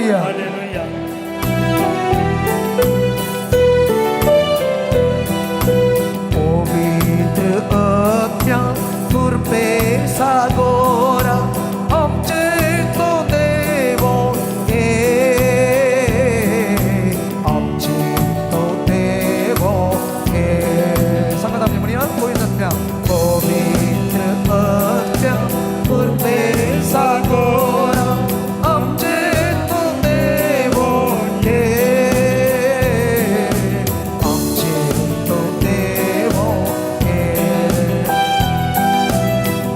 Hallelujah. Hallelujah. पवित्र आत्म्या कृपे सागोरा आमचे तो देवो ये, आमचे तो देवो ये. सांगात आमी म्हणया, पवित्र आत्म्या, पवित्र आत्म्या कृपे सागोरा आमचे तो देवो ये, आमचे तो देवो ये.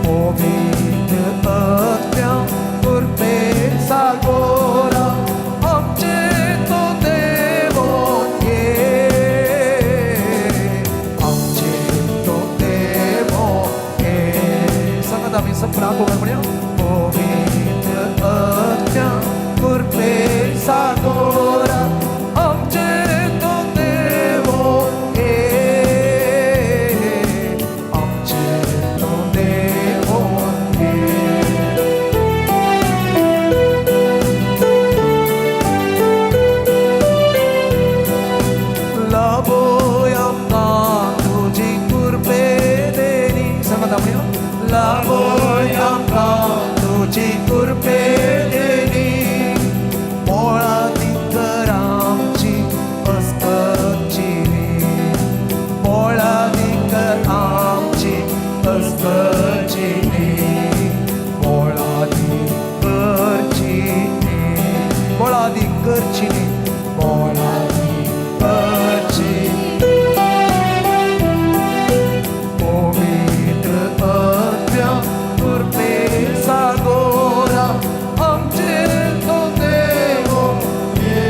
पवित्र आत्म्या कृपे सागोरा आमचे तो देवो ये, आमचे तो देवो ये. सांगात आमी सगळ्या म्हणया, पवित्र आत्म्या कृपे सागोरा आमचे तो देवो ये, आमचे तो देवो ये. लाभोय आमकां तुजी कृपे देणी. सांगात म्हणया, लाभोय आमकां तुजी कृपे देणी, मोळादीक कर आमची अस्कतची, मोळादीक कर आमची अस्कतची, मोळादीक करची, मोळादीक करची, मोळादीक करची. पवित्र आत्म्या कृपे सागोरा आमचे तो देवो ये,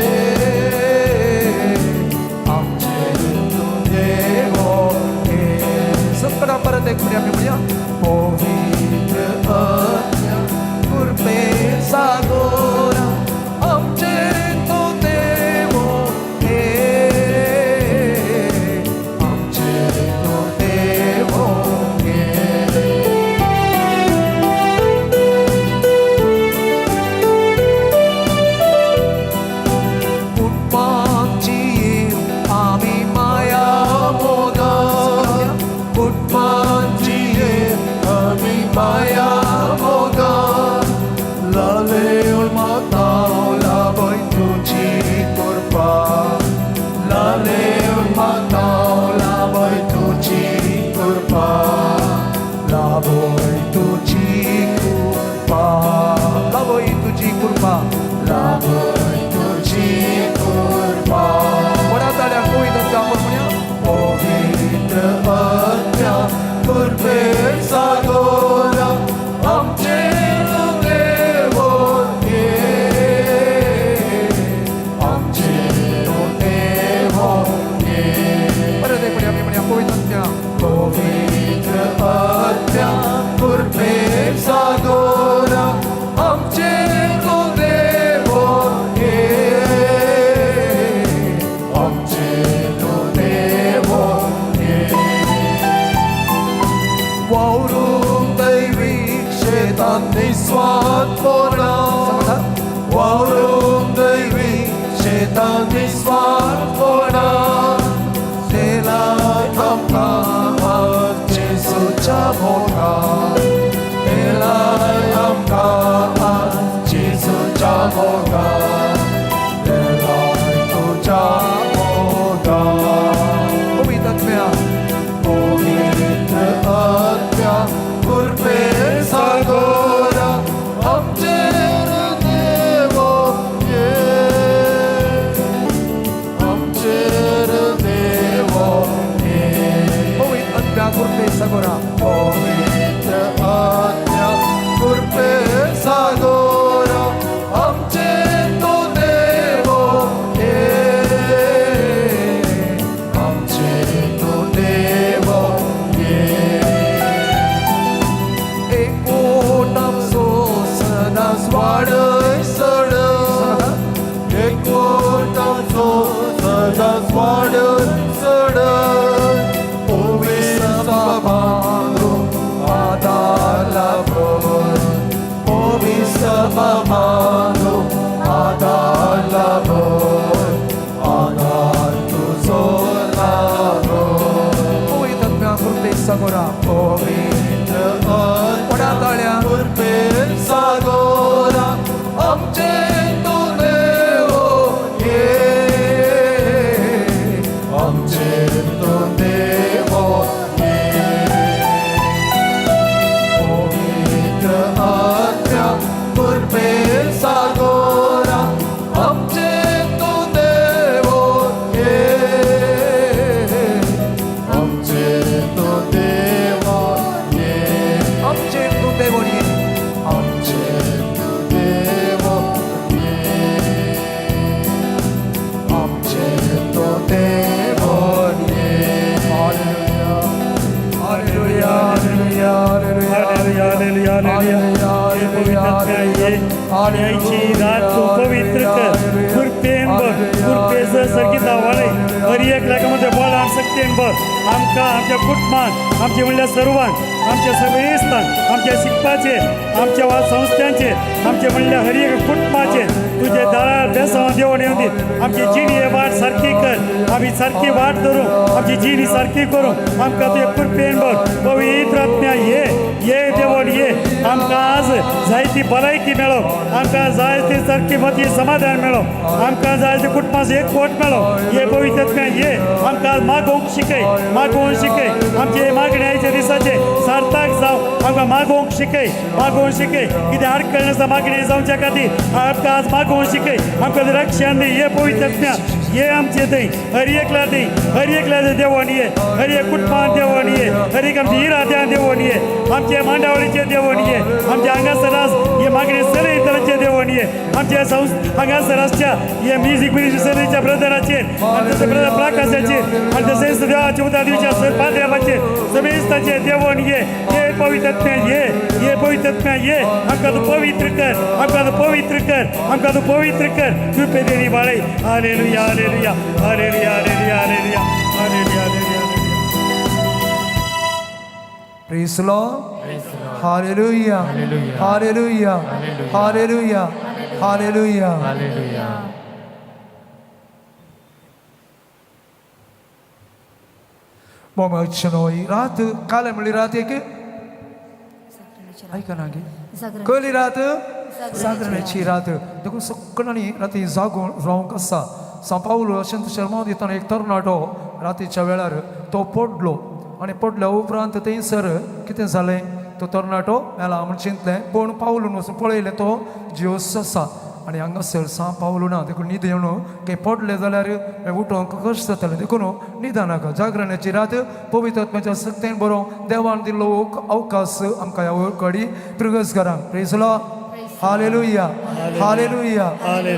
आमचे तो देवो ये. सगळा परत एक म्हणया, आमी म्हणया, पवित्र आत्म्या कृपे सागोरा आमचे तो देवो ये, आमचे तो देवो ये. कुटुंबाची आमी माया मोगा, कुटुंबाची आमी माया मोगा, लालेउल माताव लाभय तुजी कृपा, लालेउल माताव लाभय तुजी कृपा, लाभय तुजी कृपा, लाभय तुजी कृपा, लाभय तुजी कृपा. बऱ्या ताळ्या पवित्र आपण म्हणया, पवित्र आत्म्या कृपे सागोरा आमचे तो देवो ये, आमचे तो देवो ये. परत एक म्हणया, आमी म्हणया, पवित्र आत्म्या, पवित्र आत्म्या कृपे सागोरा आमचे तो देवो ये, आमचे तो देवो ये. वावरून दैविक शेतान निस्वार्थपणा, वावरून दैविक शेतान निस्वार्थपणा, तेलाय आमकां जेजूच्या मोगान, तेलाय आमकां जेजूच्या मोगान, तेलाय तुज्या मोगान. पवित्र आत्म्या, पवित्र आत्म्या कृपे सागोरा आमचे देवो ये, आमचे देवो ये. पवित्र आत्म्या कृपे सागोरा, पवित्र आत्म्या कृपे सागोरा आमचे तो देवो ये, आमचे तो देवो ये. एकवट आमचो सदांच वाडय चडय, एकवट आमचो सदांच वाडय चडय, ओविसाबाबानो आदार लाभय, ओविसाबाबानो आदार. लाभय, आदार तुजो लाभय. पवित्र आत्म्या कृपे सागोरा. पवित्र व्हडा ताळ्या. कृपे सागोरा, आमचे तूं देव ये, आमचे तूं देव ये. पवित्र आत्म्या कृपे सागोरा, आमचे तूं देव ये, आमचे तूं देव ये. आमचे तूं देव ये. आमचे तूं देव ये, आमचे तूं देव ये. Hallelujah, hallelujah, hallelujah, hallelujah, hallelujah. हे पवित्र आत्म्या ये आणि आयची रात तूं पवित्र कर. कृपेन भर, कृपेचो सारकी दावाळय हर एक लाखामध्ये बळान शक्तीन भर. आमकां, आमच्या कुटुंबान, आमचे म्हणल्यार सर्वांक, आमच्या सगळेस्तान, आमच्या शिकपाचेर, आमच्या वा संस्थांचेर, आमचे म्हणल्यार हर एक कुटुंबाचेर तुजे दारार बेसांव देवण येवन दी. आमची जिणी हे वाट सारकी कर, आमी सारकी वाट धरूं, आमची जिणी सारकी करूं. आमकां तुजे कृपेन भर. पवित्र आत्म्या ये, ये देवण ये. आमकां आज जायती भलायकी मेळो, आमकां जाय ती सारकी मती समाधान मेळो, आमकां जाय ते कुटुंबाचो एकवट मेळो. ये पवित्र आत्म्या ये. आमकां आज मागोवंक शिकय, मागोवंक शिकय. आमचे मागणे आयच्या दिसाचे सार्थक जावं. आमकां मागोवंक शिकय, मागोवंक शिकय. कितें आडखळ आसा मागणे जावच्या खातीर आमकां आज मागोवंक शिकय. आमकां रक्षण दी. ये पवित्र आत्म्या ये आमचे थंय, हर एकल्या थंय, हर एकल्याचे देवण ये, हर एक कुटुंबान देवण ये, हर एक आमच्या इराद्यान देवण ये, आमच्या मांडावळीचे देवण ये, आमच्या हांगासर आज हे मागणे चलयतल्याचे देवण ये, आमच्या संस्था हांगासर आसच्या हे म्युजीक मिनिस्ट्री चलयच्या ब्रदराचेर आनी तशें ब्रदर प्राकाशाचेर आनी तशेंच देवाच्या उदक दिवच्या सर पाद्र्याबाचेर समेस्ताचे देवण ये. ये पवित्र आत्म्या ये, ये पवित्र आत्म्या ये. आमकां तूं पवित्र कर, आमकां तूं पवित्र कर, आमकां तूं पवित्र कर. कृपे देवी बाळय. Hallelujah, hallelujah, hallelujah, hallelujah, hallelujah, hallelujah, hallelujah. Praise the Lord. Hallelujah. Hallelujah. Hallelujah. Hallelujah. Hallelujah. मोमचनो ही रात काल म्हणली रात एक आयकना गे कली रात जागरणाची रात. देखून सगळ्यांनी राती जागून रावंक आसा. सां पावलो अशें शर्मा दितना एक तरणाटो रातीच्या वेळार तो पडलो आनी पडल्या उपरांत थंयसर कितें जालें, तो तरणाटो मेला म्हूण चिंतलें, पूण पावलून वचून पळयलें तो जिवस आसा आनी हांगासर सां पावलो ना. देखून न्हीद येवन खंय पडलें जाल्यार उठोवंक कश्ट जातालें. देखून न्हिदनाका. जागरणाची रात पवित्र आत्म्याच्या सक्तेन बरो देवान दिल्लो अवकाश आमकां ह्या कडी प्रिगस घरांक. प्रेज लॉर्ड. Hallelujah, hallelujah.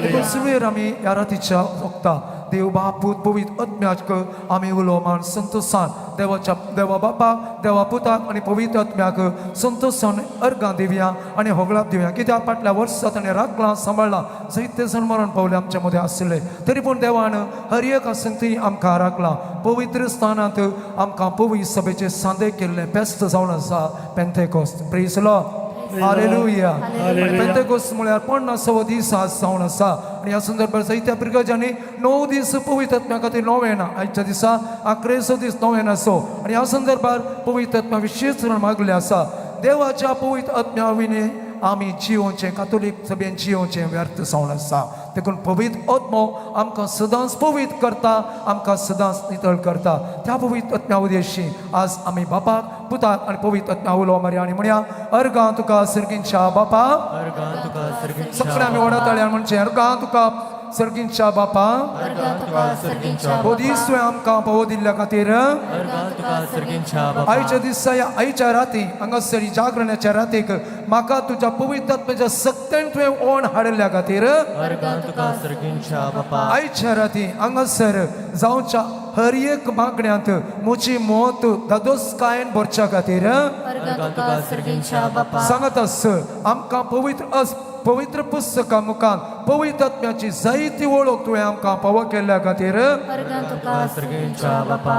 देखून सुरवेर आमी ह्या रातीच्या वखता देव बाप पूत पवित्र आत्म्याक आमी उलो मान संतोषान देवाच्या देवा बापाक, देवा पुताक आनी पवित्र आत्म्याक संतोषान अर्गां दिवया आनी होगळाप दिवया. कित्याक फाटल्या वर्सा ताणें राखलां, सांबाळ्ळां. जायते जण मरण पावले आमच्या मदें आशिल्ले, तरी पूण देवान हर एक आसून थंय आमकां राखलां. पवित्र स्थानांत आमकां पवित्र सभेचे सांदे केल्ले बेस्त जावन आसा पेंतेकोस्त. प्रेज लॉर्ड. हालेलुया. पेंतेकोस्त म्हळ्यार 50वो दीस आज जावन आसा आनी ह्या संदर्भार जायत्या पिरगजांनी 9 दीस पवित्र आत्म्या खातीर नोवेना, आयच्या दिसा अकरेचो दीस नोवेनाचो आनी ह्या संदर्भार पवित्र आत्म्या विशेष करून मागले आसा. देवाच्या पवित्र आत्म्या विणे आमी जियोवचें, कातोलीक सभेन जियोवचें व्यर्थ जावन आसा. देखून पवित्र आत्मो आमकां सदांच पवित्र करता, आमकां सदांच नितळ करता. त्या पवित्र आत्म्या उद्देशी आज आमी बापाक, पुताक आनी पवित्र आत्म्या उलो मारया आनी म्हणया, अर्गां तुका सर्गींच्या बापा. अर्गां तुका सर्गींच्या. सगळे आमी व्हडा ताळ्यान म्हणचें, अर्गां तुका सर्गींच्या बापा. अर्गां तुका सर्गींच्या. हो दीस तुवें आमकां पावो दिल्ल्या खातीर. अर्गां तुका सर्गींच्या बापा. आयच्या दिसा, ह्या आयच्या राती हांगासर जागरणाच्या रातीक म्हाका तुज्या पवित्र आत्म्याच्या सक्तेन तुवें ओण हाडिल्ल्या खातीर. अर्गां तुका सर्गींच्या बापा. आयच्या राती हांगासर जावच्या हर एक मागण्यांत म्हजी मत दादोसकायेन भरच्या खातीर. अर्गां तुका सर्गींच्या बापा. सांगत आस आमकां पवित्र अस पवित्र पुस्तका मुखान पवित्र आत्म्याची जायती वळख तुवें आमकां पावो केल्ल्या खातीर. अर्गां तुका सर्गींच्या बापा.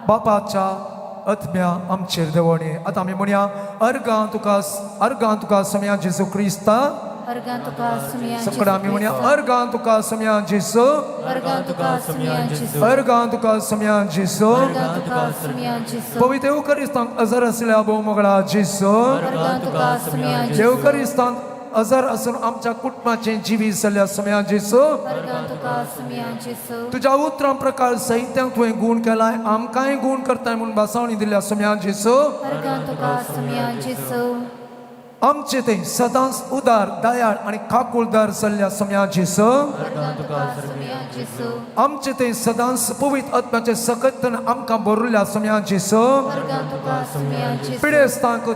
बापाच्या आत्म्या आमचेर देवणी. आतां आमी म्हणया, अर्गां तुका, अर्गां तुका समया जेजू क्रिस्ता. अर्गां तुका सुमया सगळं आमी म्हणया अर्गां तुका सुमया जेसू, अर्गां तुका सुमया जेसू, अर्गां तुका सुमया जेसू. अर्गां तुका सुमया जेसू. पवित्र येवकरिस्तांत अजर आसल्या भोवमोगळा जेसू, अर्गां तुका सुमया जेसू. येवकरिस्तांत अजर आसून आमच्या कुटुंबाचें जिवीत जाल्ल्या सुमया जेसू, अर्गां तुका सुमया जेसू. तुज्या उतरां प्रकार साहित्यांक तुवें गूण केलाय, आमकांय गूण करताय म्हूण भासावणी दिल्या सुमया जेसू. अर्गां तुका सुमया जेसू. आमचे ते सदांच उदार दयाळ आनी काकुळदार जाल्ल्या सुमया जेसू, अर्गां तुका सुमया जेसू. आमचे ते सदांच पवित्र आत्म्याचे सकत्तन आमकां भरिल्ल्या सुमया जेसू. अर्गां तुका सुमया जेसू. पिडेस्तांक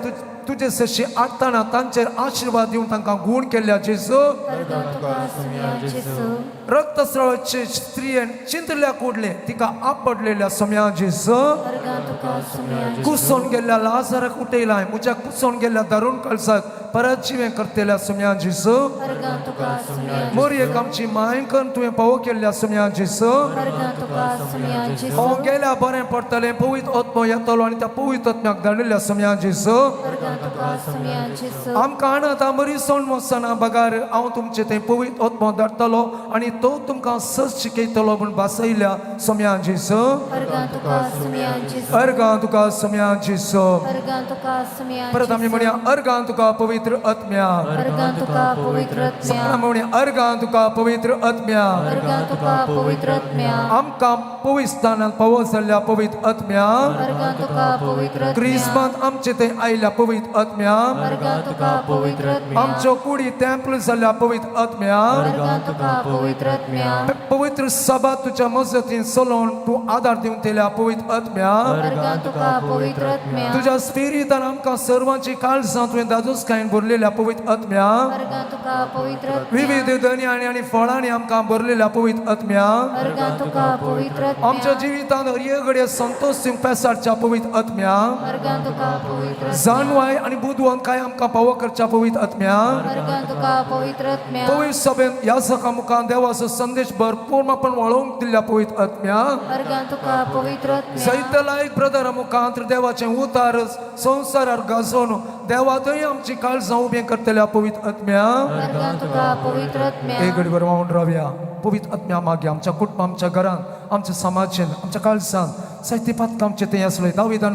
तुजे सशी आडटना तांचेर आशिर्वाद दिवन तांकां गूण केल्ल्या जेसू. अर्गां तुका सुमया जेसू. रक्तस्रावाचे स्त्रियेन चिंतल्या कुडले तिका आपडलेल्या सुमया जेसू. अर्गां तुका सुमया जेसू. कुसोन गेल्ल्या लाजाराक उठयलाय, म्हज्या कुसोन गेल्ल्या दारुण कळसाक परत जिवें करतल्या सुमया जेसू. अर्गां तुका सुमया जेसू. मोरयेक आमची मायंकन तुवें पावो केल्ल्या सुमया जेसू. अर्गां तुका सुमया जेसू. हांव गेल्या बरें पडटलें, पवित्र आत्मो येतलो आनी त्या पवित्र आत्म्याक धाडिल्ल्या सुमया जेसू. अर्गां तुका सुमया जेसू. आमकां आणात मरिसोण वचना बगार हांव तुमचें तें पवित्र आत्मो धाडटलो आनी तो तुमकां सज शिकयतलो म्हूण भासयल्या सुमया जेसू. अर्गां तुका सुमया जेसू. अर्गां तुका सुमया जेसू. अर्गां तुका सुमया परत आमी म्हणया अर्गां तुका पवित्र आत्म्या. अर्गां तुका पवित्र आत्म्या. सगळ्यां म्हणया अर्गां तुका पवित्र आत्म्या. अर्गां तुका पवित्र आत्म्या. आमकां पवित्रस्थानांत पावो जाल्ल्या पवित्र आत्म्या. अर्गां तुका पवित्र आत्म्या. क्रिस्मांत आमचे थंय आयल्या पवित्र आत्म्या. अर्गां तुका पवित्र आत्म्या. आमच्यो कुडी तेंपल जाल्ल्या पवित्र आत्म्या. अर्गां तुका पवित्र आत्म्या. पवित्र सभा तुज्या मजतीन चलोवन तूं आदार दिवन दिल्या पवित्र आत्म्या. अर्गां तुका पवित्र आत्म्या. तुज्या स्पिरितान आमकां सर्वांची काळजां तुवें दादोसकायेन भरलेल्या पवित्र आत्म्या. अर्गां तुका पवित्र आत्म्या. विविध धनयांनी आनी फळांनी आमकां भरलेल्या पवित्र आत्म्या. अर्गां तुका पवित्र आमच्या आत्म्या. जिवितांत हरये घडये संतोष दिवंक पेसाडच्या पवित्र आत्म्या. अर्गां तुका पवित्र आत्म्या. जानवाय आनी बुदवंतकाय आमकां पावो करच्या पवित्र आत्म्या. अर्गां तुका पवित्र आत्म्या. पवित्र सभेन ह्या सका मुखार देवाचो संदेश भरपूर वळोवंक दिल्ल्या पवित्र आत्म्या. अर्गां तुका पवित्र आत्म्या. सैतलायक ब्रदरा मुखांत देवाचें उतार संवसारार गाजोवन देवातय आमची काळजां उबें करतल्या पवित्र आत्म्या. अर्गां तुका पवित्र आत्म्या. एक घडीभर वावून रावया पवित्र आत्म्या मागया आमच्या कुटुंब, आमच्या घरान, आमच्या समाजेन, आमच्या काळजान साहित्य पातक आमचें तें आसलें. दाविदान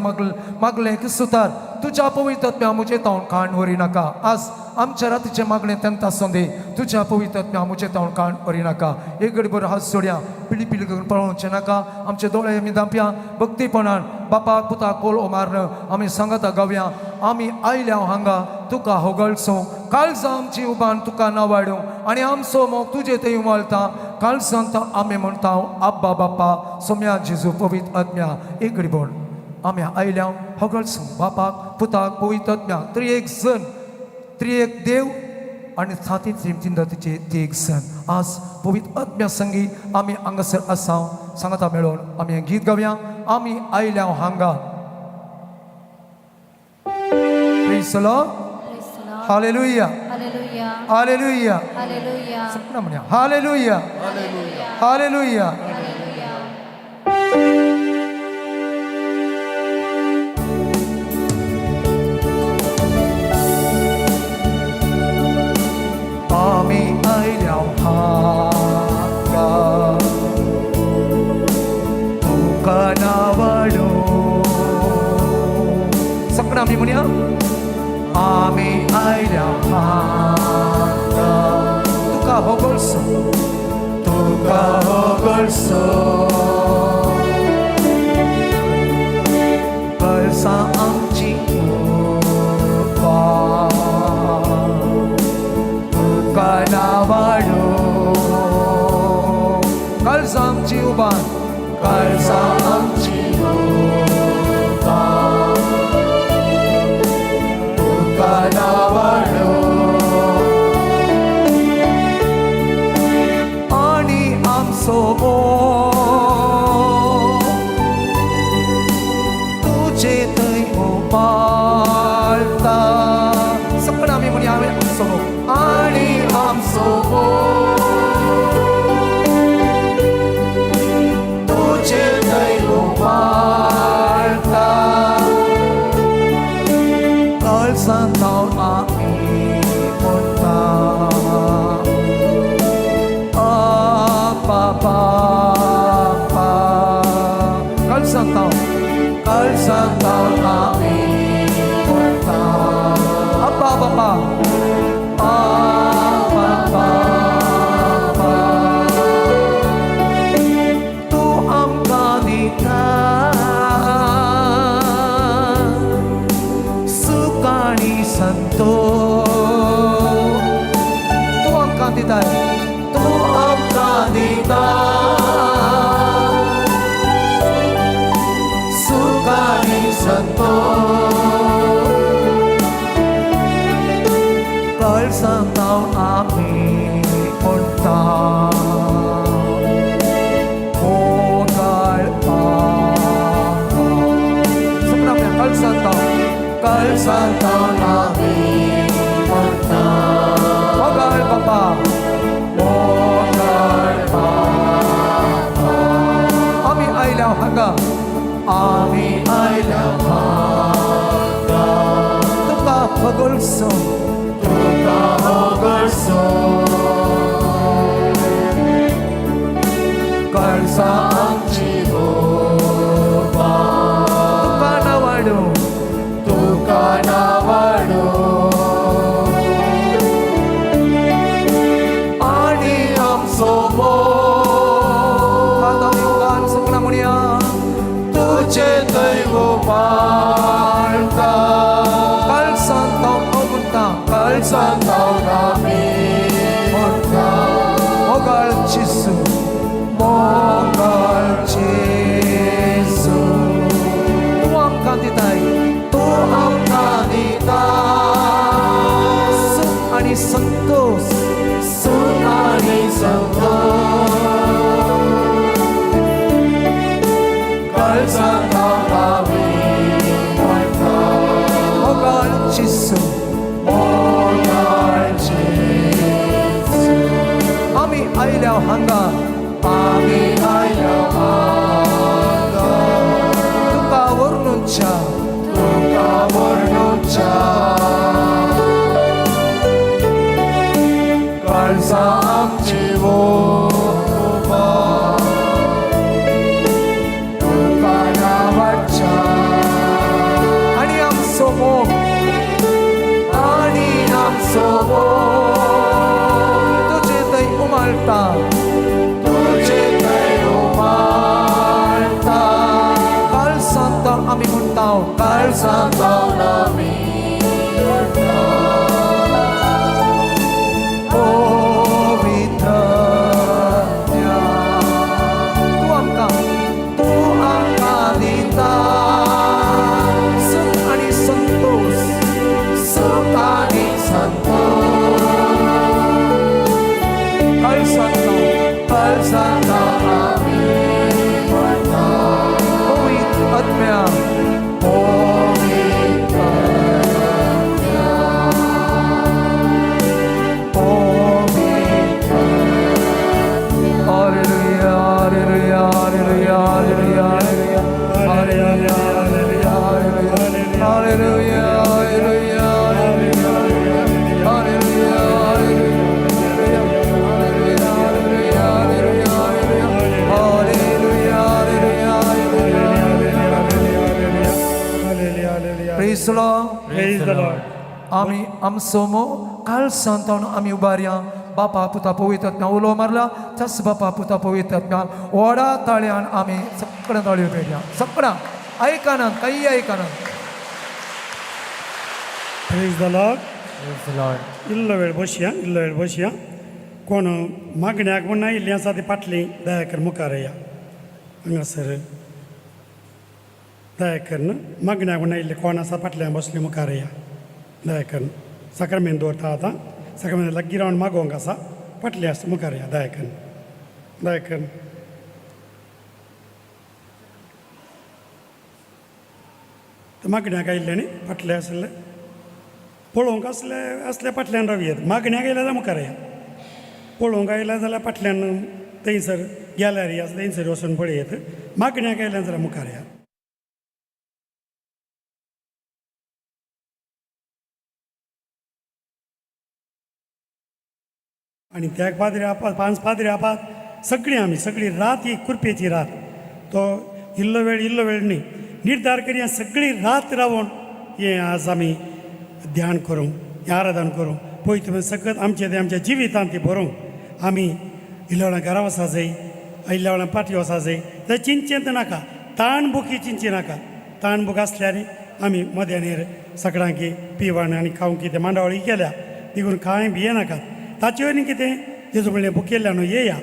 मागलें की सुतार तुज्या पवित्र आत्म्या म्हजें तावन काण व्हरी नाका. आज आमच्या रातीचें मागणें तेंता संदी तुज्या पवित्र आत्म्या म्हजें तावन काण व्हरी नाका. एक घडीभर हात सोडया, पिली पिली करून पळोवचें नाका. आमचे दोळे आमी धांपया भक्तीपणान बापाक पुताक कोल मारून आमी सांगता गावया. आमी आयल्या हांगा तुका होगळसो, काळजां आमची उबान तुका नावाडूं आनी आमचो मोग तुजे थंय उमळता. काळजांत आमी म्हणटा आब्बा बाप्पा सोम्या जेजू पवित्र आत्म्या. एक घडीभर आमी आयल्या होगळसो बापाक पुताक पवित्र आत्म्या त्रिएक जण, त्रिएक देव आनी साती तिमतीन ती एक जण. आज पवित्र आत्म्या संगी आमी हांगासर आसा सांगता मेळोवन आमी हें गीत गावया. आमी आयल्या हांगा. Praise the Lord. Praise the Lord. Hallelujah. Hallelujah. Hallelujah. Hallelujah. सगळं म्हणया Hallelujah. Hallelujah. Hallelujah. आमी आयल्या हांगा तुका नावाडो. सगळं आमी म्हणया आमी आयल्या हांगा तुका होगळसो, तुका होगळसो. कळसां आमची उबा तुका नावाडो. कळसां आमची उबान, कळसां आमची उबा तुका नावाडो. आनी आमचो मोग तुजे थंय उबाळता. सगळं आमी म्हणया आमी आमचो मोग आनी आमचो मोग तुजे थंय उबाळता. कळसां जावन आमी म्हणटा काळजांत आमी म्हणटा. मोगाळ बापा, मोगाळ बापा, आमी आयल्या हांगा, आमी आयल्या हांगा, तुका होगळसो, तुका होगळसो, काळजां आमची ओपा, तुका नावाडू, तुका नावाडो, आनी आमचो मोग आतां आमी उगान सुकना म्हणया, तुजे दैव माळटा. काळजांत हांव म्हणटा, काळजांत आमी म्हणटा. मोगाळ जेजू, मोगाळ जेजू, तूं आमकां दिताय तूं आमकां दिता सूख आनी संतोश, सूख आनी संतोश. काळजांत आमी म्हणटा. मोगाळ जेजू, मोगाळ जेजू, आमी आयल्या हांगा, आमी आयल्या हांगा, तुका वर्णूच्या, तुका वर्णुच्या, काळजां आमची ओपा, तुका नावाच्या, आनी आमचो मोग आनी आमचो मोग तुजे थंय उमाळटा, तुजे थंय उमाळटा. काळजांत आमी म्हणटा, काळजांत आमी म्हणटा. पवित्र आत्म्या, तूं आमकां, तूं आमकां दिता सूख आनी संतोश, सूख आनी संतोश. काळजांत, काळजांत आमी म्हणटा. पवित्र आत्म्या, पवित्र आत्म्या, पवित्र. Hallelujah, hallelujah, hallelujah, hallelujah, hallelujah, hallelujah, hallelujah, hallelujah, hallelujah, hallelujah, hallelujah, hallelujah. Praise the Lord. Praise the Lord. आमी आमचो मोग काळजांत आमी उबारया. बापा पुता पवित्र आत्म्या उलो मारला, त्याच बापा पुता पवित्र आत्म्या व्हडा ताळयान आमी सगळ्यां ताळयो पेटया. सगळ्यां आयकना, काही आयकना. Praise the Lord. Praise the Lord. इल्लो वेळ बसया, इल्लो वेळ बसया. कोण मागण्याक म्हूण आयिल्लीं आसा ती फाटलीं दया कर मुखार या हांगासर. दया करून मागण्याक म्हूण आयिल्ले कोण आसा फाटल्यान बसली मुखार या दया करून. साक्रामेंत दवरता आतां, साक्रामेंत लागीं रावन मागोवंक आसा. फाटली आसा मुखार या दया करून, दया करून. मागण्याक आयिल्ले न्ही फाटले आसले पळोवंक आसले आसले फाटल्यान रावयेत. मागण्याक आयल्या जाल्यार मुखार या, पळोवंक आयल्या जाल्यार फाटल्यान थंयसर गॅलरी आसा थंयसर वचून पळयत. मागण्याक आयल्या जाल्यार मुखार या. आनी त्या पाद्री आपात, पांच पाद्री आपात, सगळीं आमी सगळी रात ही कुरपेची रात. तो इल्लो वेळ, इल्लो वेळ न्ही, निर्धार करया सगळी रात रावून हें आज आमी ध्यान करूंक, हें आराधन करूंक. पळय तुमी सगळं आमचें तें आमच्या जिवितांत ती बरोवंक. आमी इल्ल्या वेळान घरा वचा जाय, इल्ल्या वेळान पाटी वचा जाय, तें चिंतचें नाका. ताण बुकी चिंतची नाका. ताण बूक आसल्यार आमी मध्यानेर सगळ्यांक पिवण आनी खावंक कितें मांडावळी केल्या देखून कांय भियेनाकात. ताचे वयल्यान कितें जेजू म्हणलें, भुकेल्ल्यानो येया,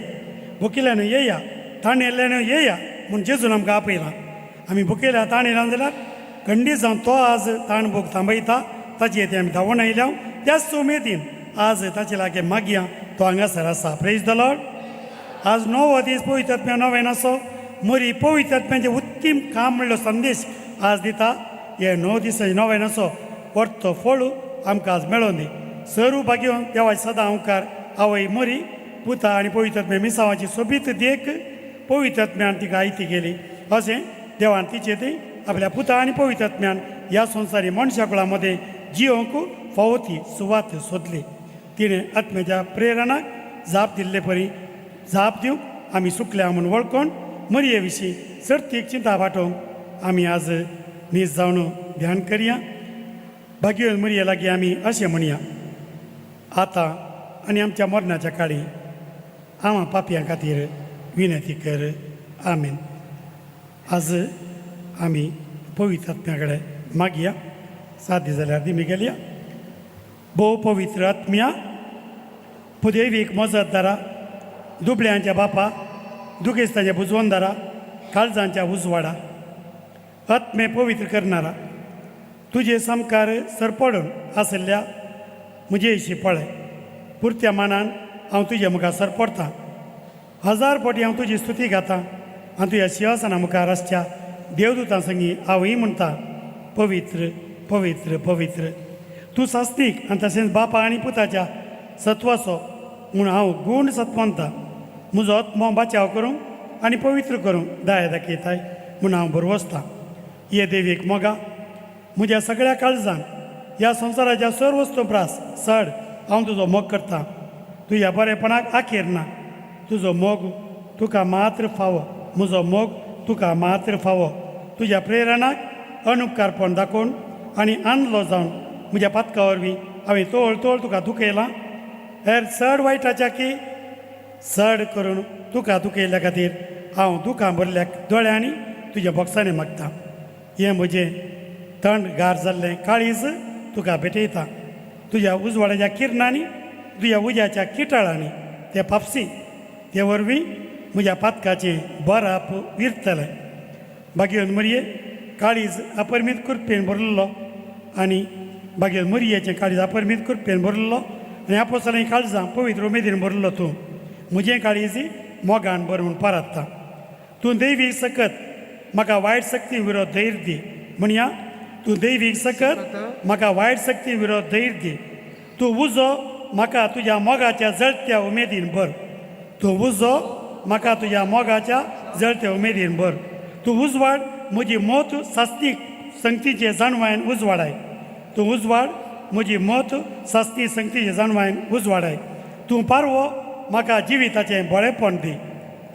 भुकेल्ल्यानो येया, ताणेल्ल्यानो येया म्हूण जेजून आमकां आपयलां. आमी भुकेल्या ताणेल्या जाल्यार खंडीत जावन तो आज ताण भूक थांबयता. ताचे ते आमी धांवून आयल्या त्याच उमेदीन आज ताचे लागीं मागया. तो हांगासर आसा. Praise the Lord. आज नवो दीस पवित्र आत्म्या नवेनाचो मोरी पवित्र आत्म्याचें उत्तीम काम म्हणलो संदेश आज दिता. हे 9 दिसांनी नोवेनाचो वर्तो फळ आमकां आज मेळोन दी. सर्व भाग्योन देवाचे सदां ओंकार आवय मरी पुता आनी पवित्र मिसांवाची सोबीत देख पवित्र तिका आयती केली अशें देवान तिचे ती आपल्या पुता आनी पवित्र ह्या संवसारी मनशा कुळा मदें जियोंक फावो ती सुवात सोदली. तिणें आत्म्याच्या प्रेरणाक जाप दिल्ले परी जाप दिवंक आमी सुकल्या म्हूण वळखून मरये विशीं सर्तीक चिंता वाटोवंक आमी आज नीज जावन ध्यान करया. भाग्य मरये लागीं आमी अशें म्हणया, आतां आनी आमच्या मरणाच्या काळी आमा पापयां खातीर विनंती कर. आमेन. आज आमी पवित्र आत्म्या कडेन मागया. सादी जाल्यार दिमी गेलया. भोव पवित्र आत्म्या, पुदेवीक मजतदारा, दुबळ्यांच्या बापा, दुखेस्ताच्या बुजवंदारा, काळजांच्या उजवाडा, आत्मे पवित्र करणारा, तुजे सामकार सरपडून आशिल्ल्या म्हजे विशीं पळय. पुरत्या मानान हांव तुजे मुखार सरपडटां. 1000 पटी हांव तुजी स्तुती गाता आनी तुज्या शिंवासना मुखार आसच्या देवदूतां संगी हांवूय म्हणटा, पवित्र पवित्र पवित्र तूं सास्तीक आनी तशेंच बापा आनी पुताच्या सत्वाचो म्हूण हांव गूण सत्वंता. म्हजो आत्मो बाचाव करूंक आनी पवित्र करूंक दया दाखयताय म्हूण हांव बरवसतां. ये देवीक मोगा म्हज्या सगळ्या काळजान ह्या संवसाराच्या सर्व वस्तू प्रास चड हांव तुजो मोग करता. तुज्या बरेपणाक आखेर ना. तुजो मोग तुका मात्र फावो. म्हजो मोग तुका मात्र फावो. तुज्या प्रेरणाक अनुपकारपण दाखोवन आनी आनलो जावन म्हज्या पातका वरवीं हांवें तोळ तोळ तुका दुखयलां. हेर चड वायटाच्या की चड करून तुका दुखयल्ल्या खातीर हांव दुखां भरल्या दोळ्यांनी तुज्या बोक्सांनी मागता. हें म्हजें थंड गार जाल्लें काळीज तुका भेटयता. तुज्या उजवाडाच्या किरणांनी, तुज्या उज्याच्या किटाळांनी ते पापसी ते वरवीं म्हज्या पातकाचें बराप विरतलें. बागेवन मरये काळीज अपरमीत कृपेन भरलेलो आनी बागेवन मरयेचें काळीज अपरमीत कृपेन भरलेलो आनी आपोसलें काळजां पवित्र उमेदीन भरलो तूं म्हजें काळीज मोगान भर म्हूण परात्ता. तूं दैवीक सकत म्हाका वायट शक्ती विरोध धैर्य दी म्हणया. तूं दैवीक सकत म्हाका वायट शक्ती विरोध धैर्य दी. तूं उजो म्हाका तुज्या मोगाच्या जळत्या उमेदीन भर. तूं उजो म्हाका तुज्या मोगाच्या जळत्या उमेदीन भर. तूं उजवाड म्हजी मत सास्तीक संगतीचे जाणवायन उजवाडाय. तूं उजवाड म्हजी मत सास्ती संगतीचे जाणवायन उजवाडाय. तूं पारवो म्हाका जिविताचें बळेपण दी.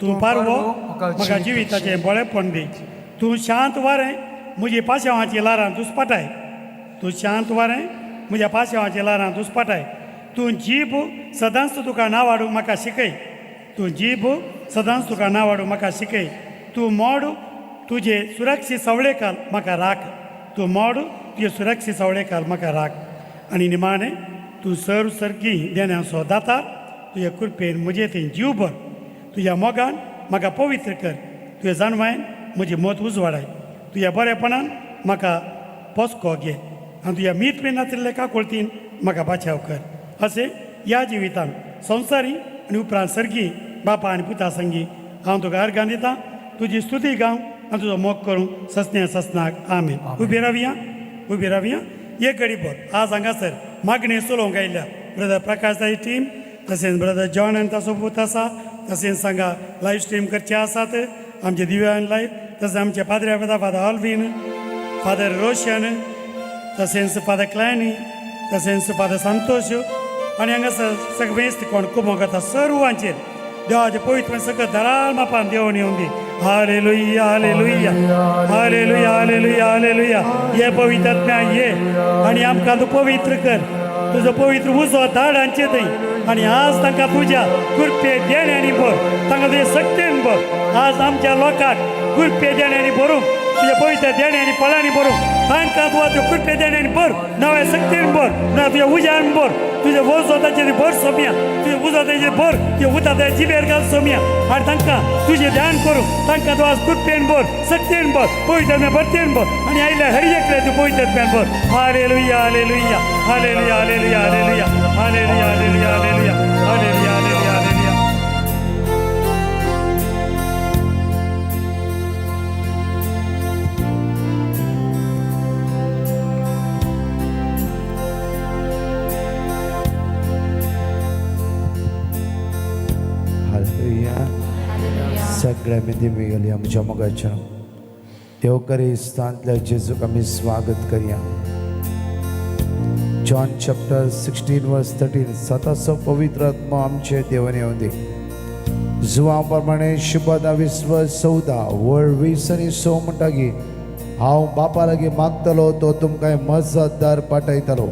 तूं पारवो म्हाका जिविताचें बळेपण दी. तूं शांत वारें म्हजी पाशेवाची ल्हारां दुस्पाटाय. तूं शांत वारें म्हज्या पाशेवाची ल्हारां दुस्पाटाय. तूं जीब सदांच तुका नांव हाडूंक म्हाका शिकय. तूं जीब सदांच तुका नांव हाडूंक म्हाका शिकय. तूं मोड तुजे सुरक्षीत सवळेकाल म्हाका राख. तूं मोड तुजे सुरक्षीत सवळेकाल म्हाका राख. आनी निमाणें तूं सर्व सरकी देण्याचो दाता तुज्या कृपेन म्हजे थंय जीव भर. तुज्या मोगान म्हाका पवित्र कर. तुज्या जाणवायन म्हजी मत उजवाडाय. तुज्या बरेपणान म्हाका पोसको घे आनी तुज्या मीत बी नातिल्ले काकुळतीन म्हाका बाचाव कर. अशें ह्या जिवितान संवसारी आनी उपरांत सर्गी बापा आनी पुता संगी हांव तुका अर्गां दिता. तुजी स्तुती गावं आनी तुजो मोग करूं ससण्या ससनाक. आमेन. उबी रावया, उबी रावया एक घडी भर. आज हांगासर मागणी चलोवंक आयल्या ब्रदर प्रकाश दाई टीम, तशेंच ब्रदर जॉन आनी ताचो पूत आसा, तशेंच हांगा लायव स्ट्रीम करचे आसात आमचे दिव्यान लायव, तशेंच आमचे पाद्र्या फादर ऑल्वीन, फादर रोशन, तशेंच फादर क्लॅनी, तशेंच फादर संतोश आनी हांगासर सगळेच कोण कुमो करता सर्वांचेर देवाचे पवित्र सकत दराळ मापान देवून येवन दी. Hallelujah, hallelujah, hallelujah, hallelujah, hallelujah. ये पवित्र आत्म्या ये आनी आमकां तूं पवित्र कर. तुजो पवित्र उजो धाड हांचे थंय आनी आज तांकां तुज्या कृपे देण्यांनी भर. तांकां तुजे शक्तीन भर. आज आमच्या लोकांक कृपे देण्यांनी भरूंक, तुज्या पवित्र देण्यांनी फळांनी भरूंक तांकां तूं आतां कृपे देण्यांनी भर, नव्या शक्तीन भर, ना तुज्या उज्यान भर. तुजे वजो ताचेर भर सोम्या. तुजे उजो ताचेर भर. तुजे उदक ताच्या जिबेर घाल सोम्या आनी तांकां तुजें ध्यान करूं तांकां तूं आज कृपेन भर, शक्तीन भर, पवित्र भरतेन भर आनी आयल्या हर एकल्या तूं पवित्र भर. Hallelujah, hallelujah, hallelujah, hallelujah, hallelujah, hallelujah, hallelujah, hallelujah, hallelujah, hallelujah, hallelujah. सगळ्या मेदी गेली आमच्या मोगाच्या देवकरिस्तांतल्या जेजूक आमी स्वागत करया. जॉन चॅप्टर 16 वर्स 13. सताचो पवित्र आत्मा आमचे देवान येवन दी. जुवा प्रमाणे शुभदा विश्व 14 वळ 20 आनी 6 म्हणटा की हांव बापा लागीं मागतलो तो तुमकां मजतदार पाठयतलो,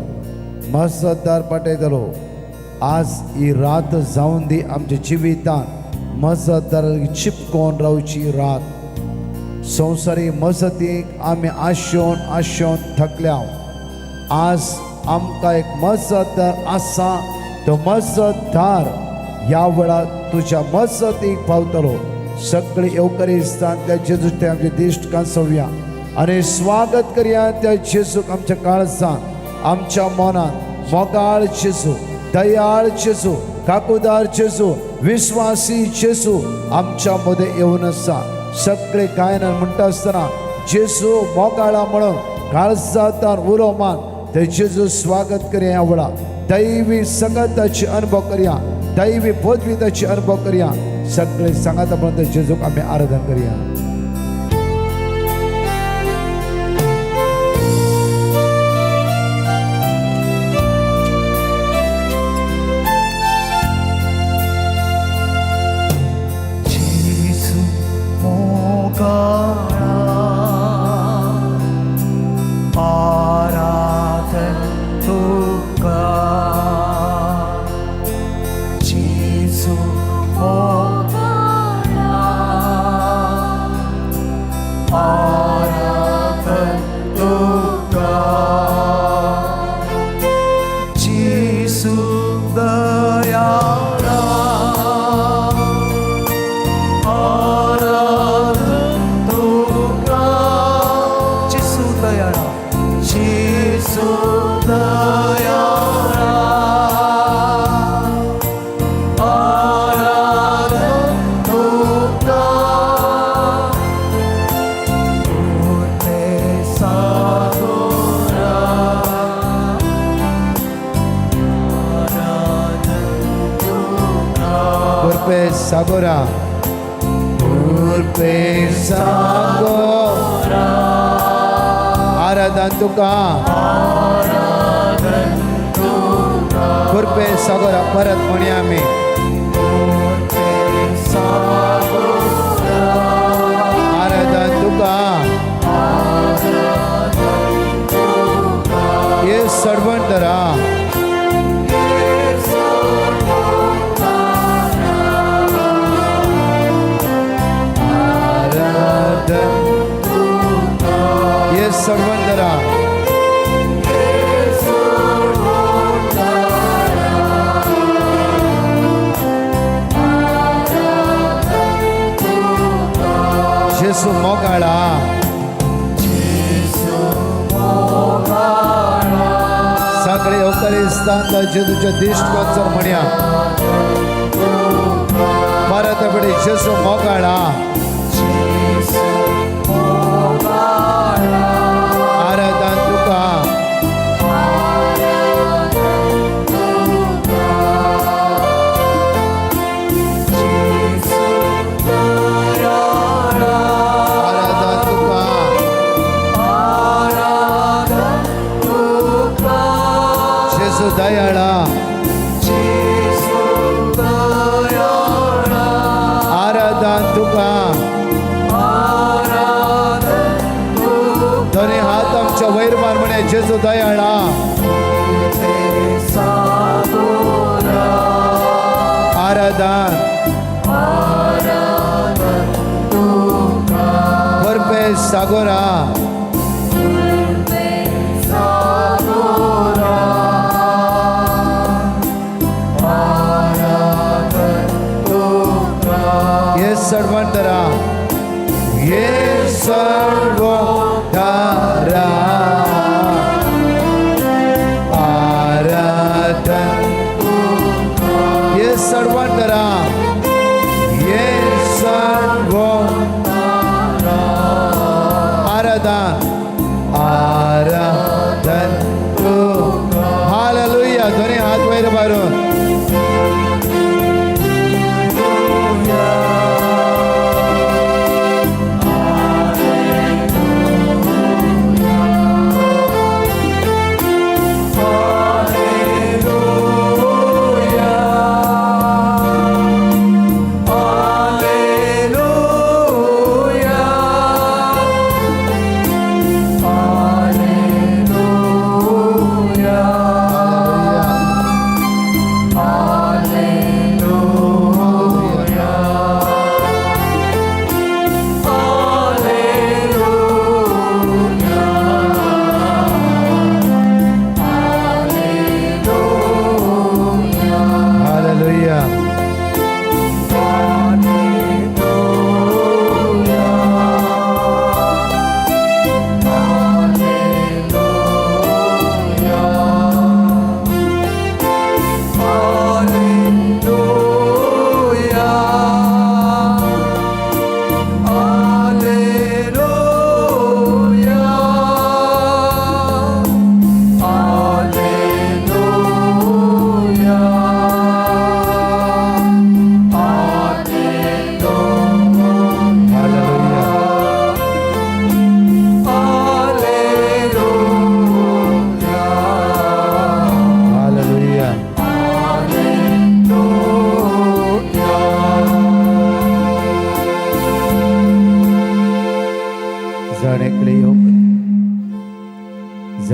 मजतदार पाठयतलो. आज ही रात जावन दी आमच्या जिवितान मजतदार चिपकोन रावची रात. संवसारी मजतीक आमी आशोवन आशोवन थकल्या. आज आमकां एक मजतदार आसा, तो मजतदार ह्या वेळार तुज्या मजतीक पावतलो. सगळे येवकरिस्तान त्या जेजू ते आमचे दिश्ट कांसोवया आनी स्वागत करया त्या जेजूक आमच्या काळजान, आमच्या मनान. मोगाळ जेजू, दयाळ जेजू, काकुदार जेजू, विश्वासी जेजू आमच्या मदें येवन आसा. सगळे गायनान म्हणटा आसतना जेजू मोगाळा म्हणून काळजातान उलो मान ते जेजू स्वागत करया. ह्या वेळा दैवी संगताची अनुभव करया, दैवी पदविताची अनुभव करया. सगळे सांगाता म्हणून जेजूक आमी आराधन करया. जेजू मोगाळा आराधन तुका, जेजू मोगाळा आराधन तुका, जेजू दयाळा आराधन तुका, जेजू दयाळा, जेजू दयाळा आराधन तुका, पुते सागोरा आराधन तुका. कृपे सागोरा, कृपे सागोरा, आराधन तुका, कृपे सागोरा. परत म्हणया आमी. आराधन तुका, ये सर्वंतरा. आराधन ये सर्वंतरा. जेसू मोगाळा, सगळे येवकरिस्तान जेजूच्या दिश्ट कोचर म्हणया परत फुडें जेजू मोगाळा. आराधन तुका, आराधन तुका, जेजू दयाळा, आराधन तुका. दोन्ही हात आमच्या वयर मार म्हणे जेजू दयाळा. आराधन बर्फे सागोरा, ये सर्वंतरा, ये सर्वधारा आराधन, ये सर्वंतरा, ये सर्व आराधन, आराधन तू. हालेलुया. दोन्ही हात वयर मारून.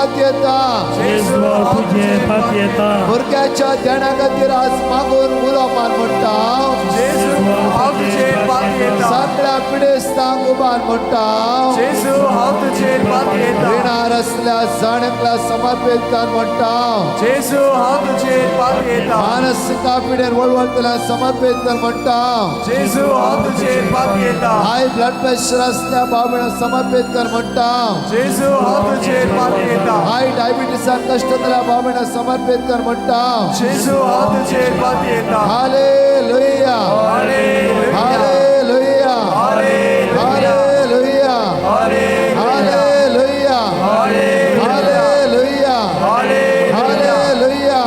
पातयेता. जेजू हांव तुजेर पातयेता. भुरग्याच्या देणा खातीर आज मागून उलो मार म्हणटा. जेजू हांव तुजेर पातयेता. सगळ्या पिडेस्तांक उबार म्हणटा. जेजू हांव तुजेर पातयेता. रिणार असल्या जाणकला समर्पीत कर म्हणटा. जेजू हांव तुजेर पातयेता. मानसीक पिडेन वळवळतल्या समर्पीत कर म्हणटा. जेजू हांव तुजेर पातयेता. हाय ब्लड प्रेशर असल्या बाबीण समर्पीत कर म्हणटा. जेजू हांव तुजेर पातयेता. हाय डायबिटीसान कष्टतल्या बाबीण समर्पीत कर म्हणटा. जेजू हांव तुजेर पातयेता. Hallelujah, hallelujah, hallelujah, hallelujah, hallelujah, hallelujah, hallelujah, hallelujah, hallelujah, hallelujah, hallelujah,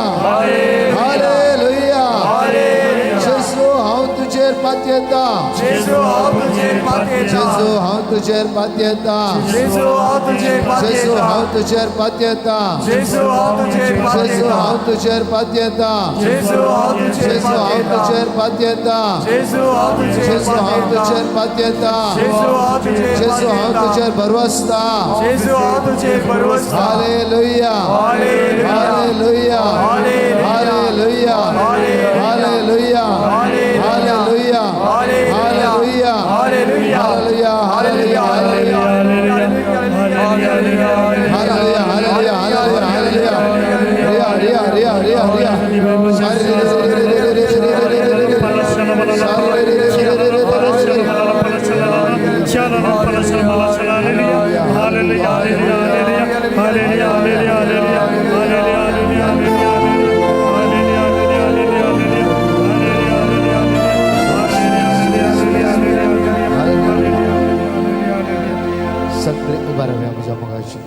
hallelujah, hallelujah. जेजू हांव तुजेर पातयेता. जेजू हांव तुजेर पातयेता. जेजू हांव तुजेर पातयेता. जेजू हांव तुजेर जेजू पातयेता. हांव तुजेर पातयेता. जेजू हांव तुजेर जेजू पातयेता. हांव तुजेर पातयेता. जेजू हांव तुजेर जेजू हांव पातयेता. तुजेर पातयेता. जेजू हांव तुजेर जेजू हांव पातयेता. तुजेर पातयेता. जेजू हांव तुजेर जेजू हांव पातयेता. तुजेर भरवसता. जेजू हांव तुजेर भरवसता. Hallelujah, hallelujah, hallelujah, hallelujah, hallelujah, hallelujah, hallelujah, hallelujah, hallelujah, hallelujah, hallelujah, hallelujah, hallelujah, hallelujah, hallelujah, hallelujah, hallelujah, hallelujah. Riya, Riya, Riya, Riya, Riya. सगळे उभा रावया म्हज्या मोगाचे,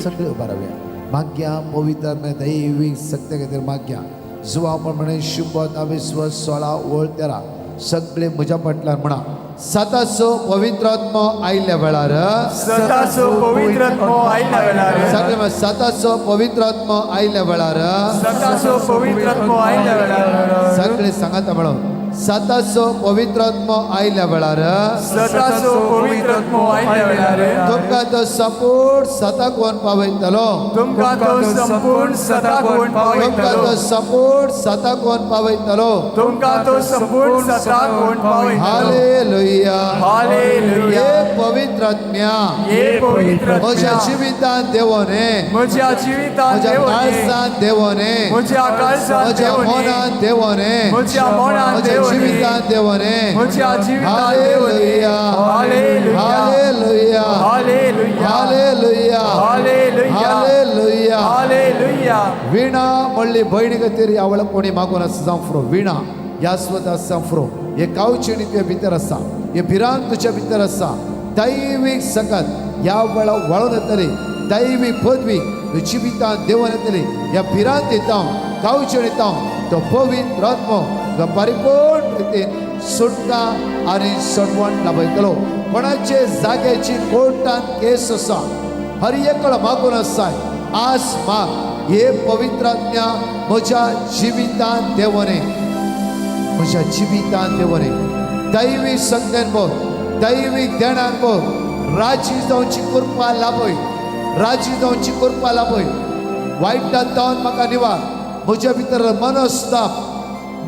सगळे उभा रावया. माग्या पवित्र दैवीक सत्य खातीर माग्या. जुवा प्रमाणे शुभत अविश्व 16 ओळ 13. सगळे म्हज्या फाटल्यान म्हणा. सताचो पवित्र आत्मो आयिल्ल्या वेळार, सताचो पवित्र आत्मो आयिल्ल्या वेळार, सगळे म्हणा, सताचो पवित्र आत्मो आयिल्ल्या वेळार, सताचो पवित्र आत्मो आयिल्ल्या वेळार, सगळे सांगात म्हणून, सताचो पवित्र आत्मो आयिल्ल्या वेळार, सताचो पवित्र आत्मो आयिल्ल्या वेळार, तुमकां तो संपूर्ण सताक व्हरून पावयतलो. तुमकां तो संपूर्ण सताक व्हरून तुमकां पावयतलो. तो संपूर्ण सताक व्हरून पावयतलो. तुमकां तो संपूर्ण सताक व्हरून पावयतलो. Hallelujah, hallelujah. हे पवित्र आत्म्या, हे पवित्र म्हज्या आत्म्या, जिवितांत देवोने, म्हज्या जिवितांत म्हज्या देवोने, काळजांत देवोने, म्हज्या काळजांत म्हज्या देवोने, मनांत देवोने, म्हज्या मनांत म्हज्या देवोने, जिवितांत देवोने. म्हज्या जिवितांत देवोने. Hallelujah, hallelujah, hallelujah, hallelujah, hallelujah, hallelujah, hallelujah. Hallelujah. Veena म्हणली भयणी खातीर ह्या वेळार कोणी मागून आसा जावं फ्रो. वीणा ह्या स्वता जावं फ्रो. हे कावचेणी तुज्या भितर आसा, हे भिरांत तुज्या भितर आसा. दैवीक सकत ह्या वेळार वळोन येतली, दैवी पदवी तुज्या जिवितांत देवून येतली. ह्या भिरांत येता, कावचेण येता, तो पवित्र आत्मो तुका परिपूर्ण रितीन सुटका आनी सटवण लाभयतलो. कोणाचे जाग्याची कोर्टान केस आसा, हर एकलो मागून आसा, आज माग, हे पवित्र आत्म्या म्हज्या जिवितांत देवने, म्हज्या जिवितांत देवने. दैवी संज्ञान बोल, दैवी देणान बोल, राजी जावची कृपा लाभय, राजी जावची कृपा लाभय. वायटान जावन म्हाका निवार, म्हज्या भितर मनस्ताप,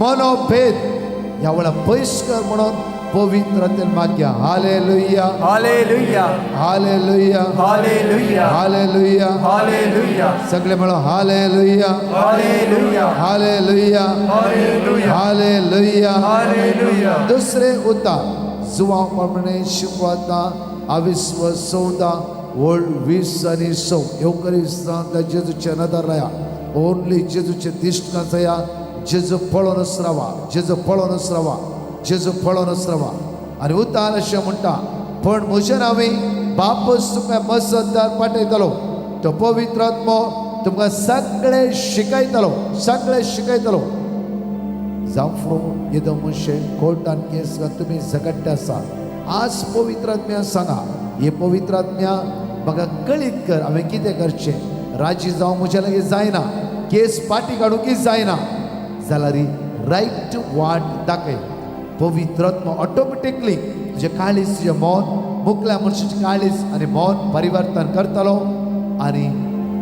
मनोभेद ह्या वेळार पयस कर म्हणून पवित्र माग्या. Hallelujah, hallelujah, hallelujah, hallelujah, hallelujah. Hallelujah. सगळे म्हणून hallelujah, hallelujah, hallelujah, hallelujah, hallelujah. Hallelujah. दुसरे उता जुवां प्रमाणे शिकवता अविस्व 14 ओळ 20 आनी 100. येवकरिस्तांतल्या जेजूचे नदर राया, ओनली जेजूचे दिश्ट या. जेजू पळोवनच रावा, जेजू पळोवनच रावा, जेजू पळोवनच रावा. आनी उतार अशें म्हणटा, पण म्हजें नांवी बापूस तुमकां मसतदार पाठयतलो, तो पवित्र आत्मो तुमकां सगळें शिकयतलो, सगळें शिकयतलो. जावं फ्रो येदो मनशें कोर्टान केस तुमी झगडटे आसा. आज पवित्र आत्म्या सांगा, हे पवित्र आत्म्या म्हाका कळीत कर हांवें कितें करचें. राजी जावं म्हज्या लागीं जायना, केस पाटी काडूंक जायना जाल्यार रायट वाट दाखय. पवित्र आत्मा ऑटोमॅटिकली तुजें काळीज, तुजें मन मुकल्या मनशाचें काळीज आनी मन परिवर्तन करतलो आनी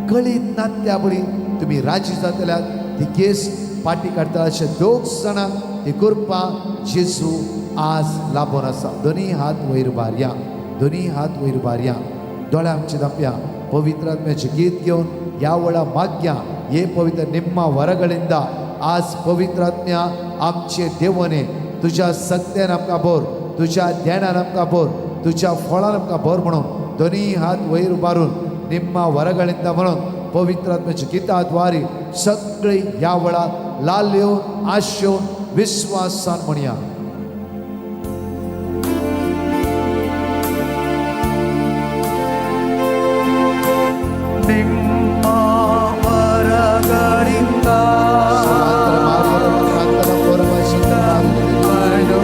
कळीत नातल्या बरी तुमी राजी जातल्यात ती केस पाटी काडटा अशे दोग जाणांक ती कृपा जेजू आज लाभून आसा. दोनी हात वयर बारया, दोनी हात वयर बारया, दोळे आमचे धांपया. पवित्र आत्म्याचें गीत घेवन ह्या वेळा मागया. हे पवित्र निम्मा वरगळिंदा आज पवित्र आत्म्या आमचे देवने तुज्या सत्यान आमकां भर, तुज्या ध्यानान आमकां भर, तुज्या फळान आमकां भर म्हणून दोनी हात वयर उबारून निम्मा वरगळिंदा म्हणून पवित्र आत्म्याच्या गिताद्वारे सगळी ह्या वेळा लाल येवन आश येवन विस्वासान म्हणया. ನಿಮ್ಮ ವರಗಳಿಂದ ಬಲಪಡಿಸಿ ನಮ್ಮನ್ನು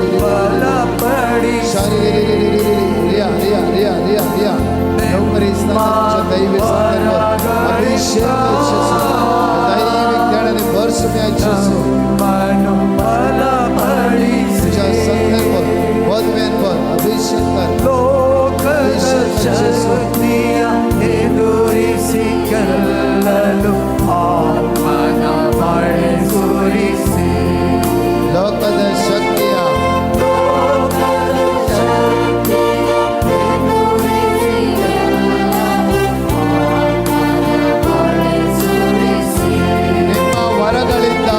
ಬಲಪಡಿಸಿ ಲೋಕದ ಶಕ್ತಿಯ ಎದುರಿಸಿ ಗೆಲ್ಲಲು ಆತ್ಮನ ಮಳೆ ಸುರಿಸಿ. ಲೋಕದ ಶಕ್ತಿಯ ನಿಮ್ಮ ವರಗಳಿಂದ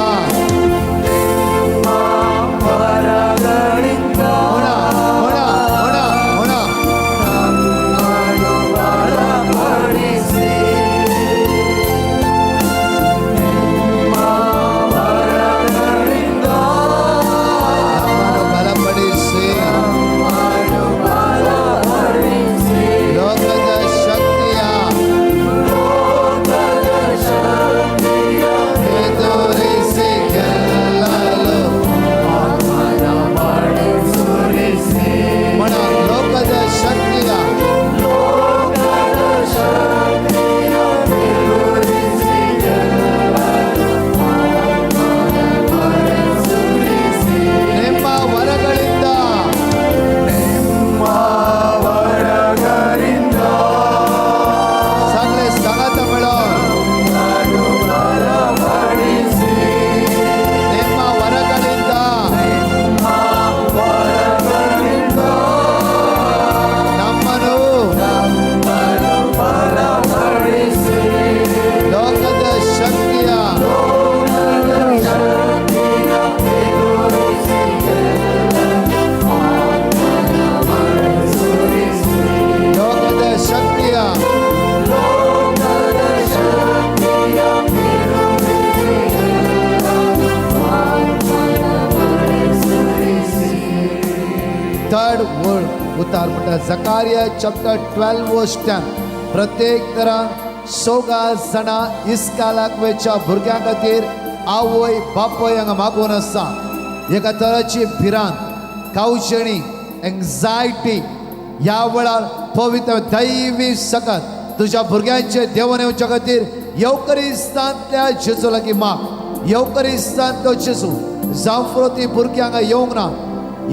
ವರಗಳಿಂದ ಹೊಣ ಹೊಣ ಹೊಣ ಹೊಣ ನಮ್ಮನ್ನು ಬಲಪಡಿಸಿ. ನಿಮ್ಮ ವರಗಳಿಂದ ನಮ್ಮನ್ನು ಬಲಪಡಿಸಿ ನಮ್ಮನ್ನು ಬಲಪಡಿಸಿ. ಲೋಕದ ಶಕ್ತಿಯ ಲೋಕದ ಶಕ್ತಿಯ ಎದುರಿಸಿ ಗೆಲ್ಲಲು ಆತ್ಮನ ಮಳೆ ಸುರಿಸಿ. ಮಣ ಲೋಕದ ಶಕ್ತಿಯ ಲೋಕದ ಶಕ್ತಿಯ ಎದುರಿಸಿ ಗೆಲ್ಲಲು ಆತ್ಮನ ಮಳೆ ಸುರಿಸಿ. ನಿಮ್ಮ ವರಗಳಿಂದ ನಿಮ್ಮ ವರಗಳಿಂದ ಸಗಳೆ ಸಂಗತ ಮಿಳೋನ್ ನಮ್ಮನ್ನು ಬಲಪಡಿಸಿ. ನಿಮ್ಮ ವರಗಳಿಂದ ನಿಮ್ಮ ವರಗಳಿಂದ ನಮ್ಮನ್ನು ನಮ್ಮನ್ನು ಬಲಪಡಿಸಿ. ಲೋಕದ ಶಕ್ತಿಯ ಲೋಕದ ಶಕ್ತಿಯ ಎದುರಿಸಿ ಗೆಲ್ಲಲು ಆತ್ಮನ ಮಳೆ ಸುರಿಸಿ. ಲೋಕದ ಶಕ್ತಿಯ ಲೋಕದ ಶಕ್ತಿಯ ಎದುರಿಸಿ ಗೆಲ್ಲಲು ಆತ್ಮನ ಮಳೆ ಸುರಿಸಿ. थर्ड वर्ड उतार म्हणटा जकारिया चॅप्टर 12 वर्स 10. प्रत्येक तरान सोगा जाणां इस्कालाक वयच्या भुरग्यां खातीर आवय बापूय हांगा मागून आसा. एका तराची भिरांत, कावशेणी, एन्जायटी ह्या वेळार पवित्र दैवी सकत तुज्या भुरग्यांचे देवन येवच्या खातीर येवकरिस्तांतल्या जेजू लागीं माग. येवकरिस्तांतलो जेजू जावं ती भुरगीं हांगा येवंक ना,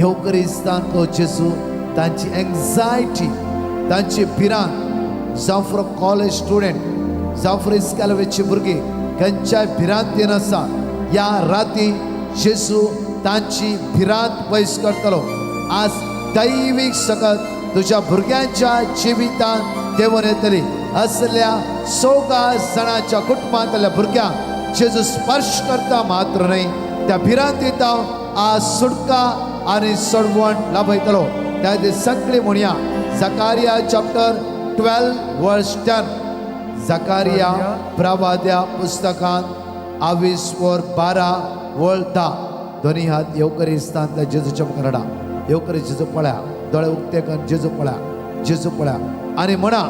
येवकरिस्तांतलो जेजू तांची एन्जायटी, तांची भिरांत, जावं फॉर कॉलेज स्टुडंट, जावं फॉर इस्काल वयची भुरगीं खंयच्याय भिरांतीन आसा, ह्या राती जेजू तांची भिरांत पयस करतलो. आज दैवीक सकत तुज्या भुरग्यांच्या जिवितांत देवून येतली. असल्या सोगा जाणाच्या कुटुंबांतल्या भुरग्यांक जेजू स्पर्श करता मात्र न्हय, त्या भिरांतीत आज सुटका आनी सोडवण लाभयतलो. त्या खातीर सगळीं म्हणया जकारिया चॅप्टर 12 वर्स 10. जकारिया प्रवाद्या पुस्तकांत आवीस वर 12 वळ 10. दोनी हात येवकरिस्तांतल्या जेजूच्या मुखार हाडा. येवकरी जेजू पळया, दोळे उक्ते कर, जेजू पळया, जेजू पळया आनी म्हणा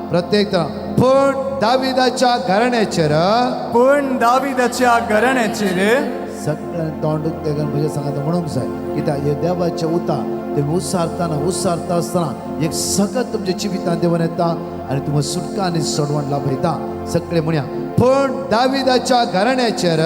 प्रत्येक पण दाविदाच्या घराण्याचेर, पण दाविदाच्या घराण्याचेर. सगळ्यां तोंड उक्तें कर म्हज्या सांगात म्हणूंक जाय. कित्याक हे देवाचें उतार तुमी उसारतना उसारता आसतना एक सगळं तुमच्या जिवितांत देवन येता आनी तुमकां सुटका आनी सोडवण लाभयता. सगळे म्हणया पूण दाविदाच्या घराण्याचेर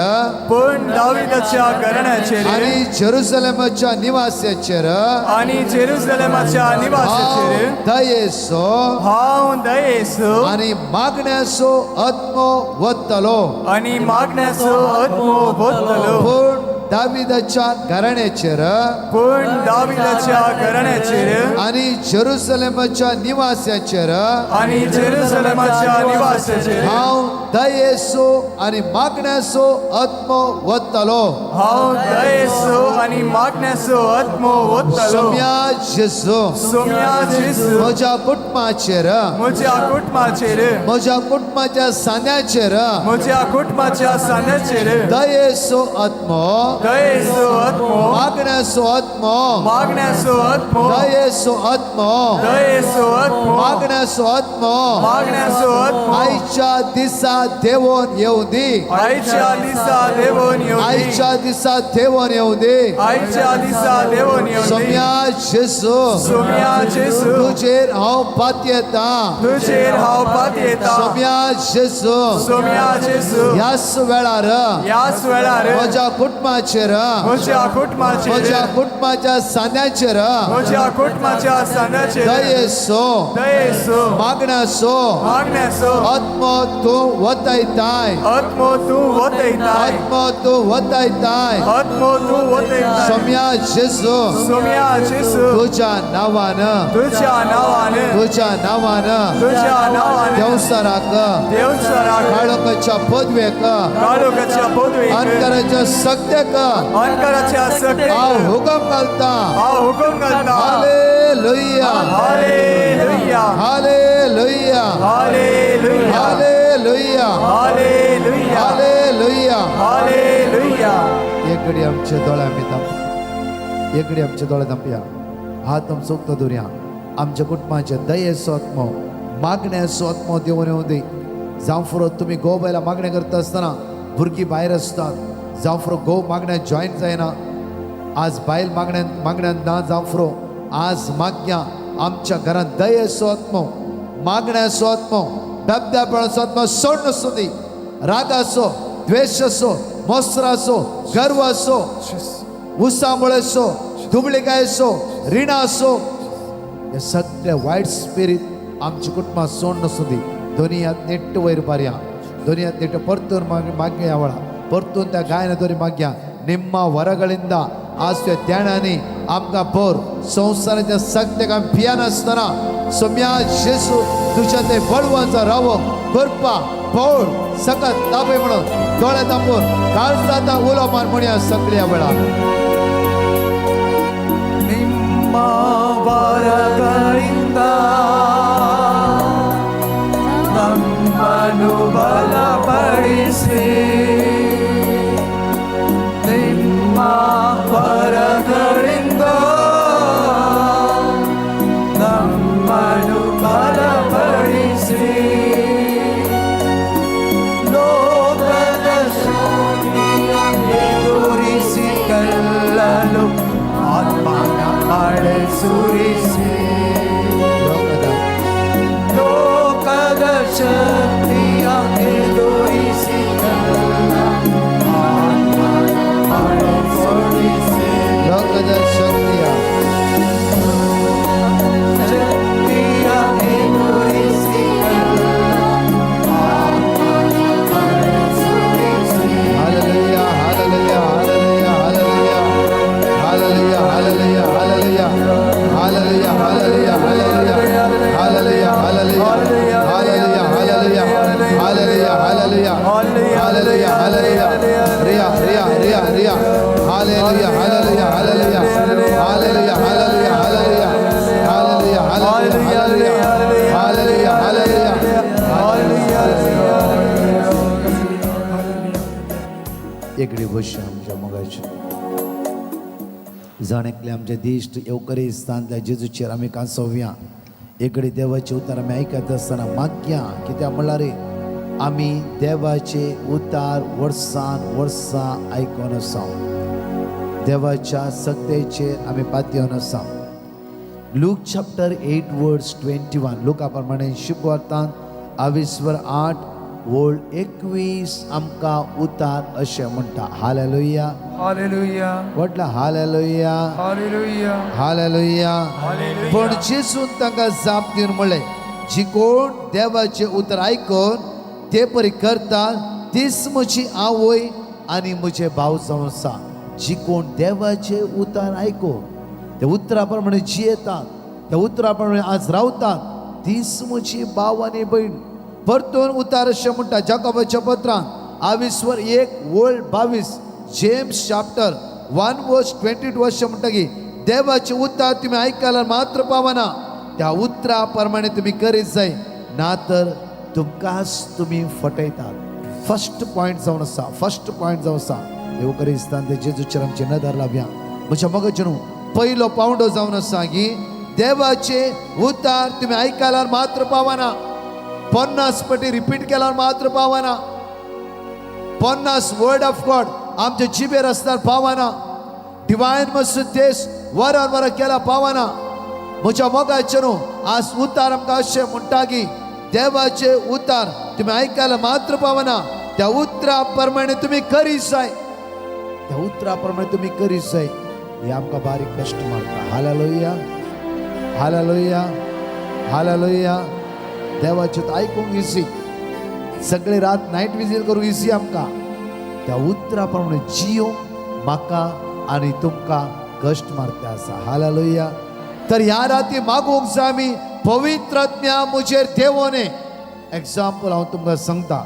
पण दाविदाच्या घराण्याचेर आनी जेरुसलेमाच्या निवास्याचेर आनी जेरुसलेमाच्या निवासाचेर हांव दयेचो हांव दयेचो आनी मागण्याचो आत्मो वतलो. आनी मागण्याचो आत्मो वतलो. पूण दाविदाच्या घराण्याचेर पण दाविदाच्या घराण्याचेर आनी जेरुसलेमाच्या निवास्याचेर आनी जेरुसलेमाच्या निवासाचेर हांव दयेचो आनी मागण्याचो आत्मो वतलो. हांव दयेचो आनी मागण्याचो आत्मो वतलो. सोम्या जेजू, सोम्या जेजू, म्हज्या कुटुंबाचेर, म्हज्या कुटुंबाचेर, म्हज्या कुटुंबाच्या सांद्याचेर म्हज्या कुटुंबाच्या सांद्याचेर दयेचो आत्मो, दयेचो आत्मो, मागण्याचो आत्मो, मागण्याचो आत्मो, दयेचो आत्मो, दयेचो आत्मो, मागण्याचो आत्मो मागण्याचो आत्मो आयच्या दिसा देवोन येवं दी. आयच्या दिसा देवोन येवं दी. आयच्या दिसा देवोन येवं दी. आयच्या दिसा देवोन येवं दी. सोम्या जेजू, सोम्या जेजू, तुजेर हांव पातयेतां. तुजेर हांव पातयेतां. सोम्या जेजू, सोम्या जेजू, ह्याच वेळार ह्याच वेळार म्हज्या कुटुंबाचेर, म्हज्या कुटुंबाचेर, म्हज्या कुटुंबाच्या सांद्याचेर म्हज्या कुटुंबाच्या सांद्याचेर दयेचो, दयेचो, मागण्याचो मागण्याचो आत्मो तूं वतयताय. आत्मो तूं वतयताय. आत्मो तूं वतयताय. आत्मो तूं वतयताय. सोम्या जेजू, सोम्या जेजू, तुज्या नांवान, तुज्या नांवान, तुज्या नांवान, तुज्या नांवान, देवसराक, देवसराक, काळोखाच्या पदवेक, काळोखाच्या पदवेक, अंधकाराच्या शक्तेक अंधकाराच्या शक्तेक हांव हुकम घालता. हांव हुकम घालता. Hallelujah, hallelujah, hallelujah, hallelujah, hallelujah, hallelujah, hallelujah, hallelujah. एक घडी आमच्या दोळे आमी धांप, एक घडी आमच्या दोळे धांपया, हात आमचो उक्तो दवरया. आमच्या कुटुंबाच्या दयेचो आत्मो, मागण्याचो आत्मो देवून येवं दी. जावं फुरो तुमी घोव बायला मागणें करता आसतना भुरगीं भायर आसतात, जावं फुरो घोव मागण्या जॉयन जायना, आज बायल मागण्यान मागण्यान ना, जावं फुरो आज मागया आमच्या घरांत दयेचो आत्मो, मागण्याचो आत्मो, बेबद्यापणाचो आत्मो सोड नासूं दी. रागाचो, द्वेशाचो, मस्त्राचो, गर्वाचो, उसामुळेचो, दुबळिकायेचो, रिणाचो, हे सगळे वायट स्पिरीट आमच्या कुटुंबात सोड नासूं दी. दोनी हात नेट्ट वयर पारया, दोनी हात नेट्ट परतून मागया वळा, परतून त्या गायना दोरी मागया. निम्मा वरಗಳಿಂದ आजच्या ध्यानाने आमकां भर. संवसाराच्या सगळ्याक आमी भियेनासतना सोम्या जेजू तुज्या ते बळवांचो रावो करपा बळ सकत तापय म्हणून दोळे तापून काळजाता उलो मार म्हणया सगळ्या वेळा. ನಿಮ್ಮ ವರಗಳಿಂದ ನಮ್ಮನ್ನು ಬಲಪಡಿಸಿ, ನಿಮ್ಮ ವರಗಳಿಂದ ನಮ್ಮನ್ನು ಬಲಪಡಿಸಿ, ಲೋಕದ ಶಕ್ತಿಯ ಎದುರಿಸಿ ಕಲ್ಲಲು ಆತ್ಮನ ಮಳೆ ಸುರಿಸಿ, ಲೋಕದ ಲೋಕದ ಶಕ್ತಿಯ ಎದುರಿಸಿ ಆತ್ಮನ ಮಳೆ ಸುರಿಸಿ, ಲೋಕದ ಶಕ್ತಿಯ ಶಕ್ತಿಯ ಎದುರಿಸಿ Hallelujah, hallelujah, hallelujah, hallelujah, hallelujah, hallelujah, hallelujah, hallelujah, hallelujah, hallelujah, hallelujah, hallelujah, hallelujah, hallelujah, hallelujah, hallelujah, Riya, Riya, Riya, Riya, hallelujah, hallelujah, hallelujah, hallelujah, hallelujah, hallelujah, hallelujah, hallelujah, hallelujah, hallelujah, hallelujah. एकडे बसया आमच्या मोगाचे जाण एकले आमचे दिश्ट येवकरी स्थानांतल्या जेजूचेर आमी कांसोवया. एकडे देवाचे उतार आमी आयकत आसतना मागया, कित्याक म्हणल्यार आमी देवाचे उतार वर्सान वर्सां आयकून आसा, देवाच्या सत्तेचेर आमी पातयेवन आसा. Luke chapter 8 verse 21, लुका प्रमाणे शुभवार्तान आविस्वर 8 वळ 21 आमकां उतार अशें म्हणटा. हालेलुया. हालेलुया. म्हटलं हालेलुया. हालेलुया. हालेलुया. पूण जेजून तांकां जाप दिवन म्हणलें, जी कोण देवाचें उतर आयकून ते परी करतात तीच म्हजी आवय आनी म्हजे भाव जावन आसा. जी कोण देवाचें उतर आयकून त्या उतरा प्रमाणे जियेतात, त्या उतरा प्रमाणे आज रावतात, तीच म्हजी भाव आनी भयण. परतून उतार अशें म्हणटा जाकोबाच्या पत्रान आवीसवर 1 वळ 22, जेम्स चॅप्टर 1 वर्स 22 अशें म्हणटा की देवाचें उतर तुमी आयकल्यार मात्र पावना, त्या उतरा प्रमाणे तुमी करीत जाय, ना तर तुमकांच तुमी फटयतात. फर्स्ट पॉयंट जावन आसा, फर्स्ट पॉयंट जावन आसा. देव करिस्तान ते जेजूचेर आमची नदर लावया. म्हज्या मगजनू पयलो पावंडो जावन आसा की देवाचें उतर तुमी आयकल्यार मात्र पावना, 50 पटी रिपीट केल्यार मात्र पावना, 50 वर्ड ऑफ गॉड आमच्या जिबेर आसल्यार पावना, डिवायन मस्त देश वरान वरां केला पावना. म्हज्या मोगाचें न्हू आज उतार आमकां अशें म्हणटा की देवाचें उतार तुमी आयकल्यार मात्र पावना, त्या उतरा प्रमाणे तुमी करीत जाय, त्या उतरा प्रमाणे तुमी करीत जाय. हे आमकां बारीक कश्ट मारता. हालेलुया. हालेलुया. हालेलुया. देवाचें आयकूंक इजी, सगळे रात नायट विजील करूंक इजी आमकां. त्या उतरा प्रमाणे जियोंक म्हाका आनी तुमकां कश्ट मारता आसा. हालेलुया. तर ह्या राती मागूंक जाय आमी पवित्र आत्म्या म्हजेर देवोने. एग्जाम्पल हांव तुमकां सांगता.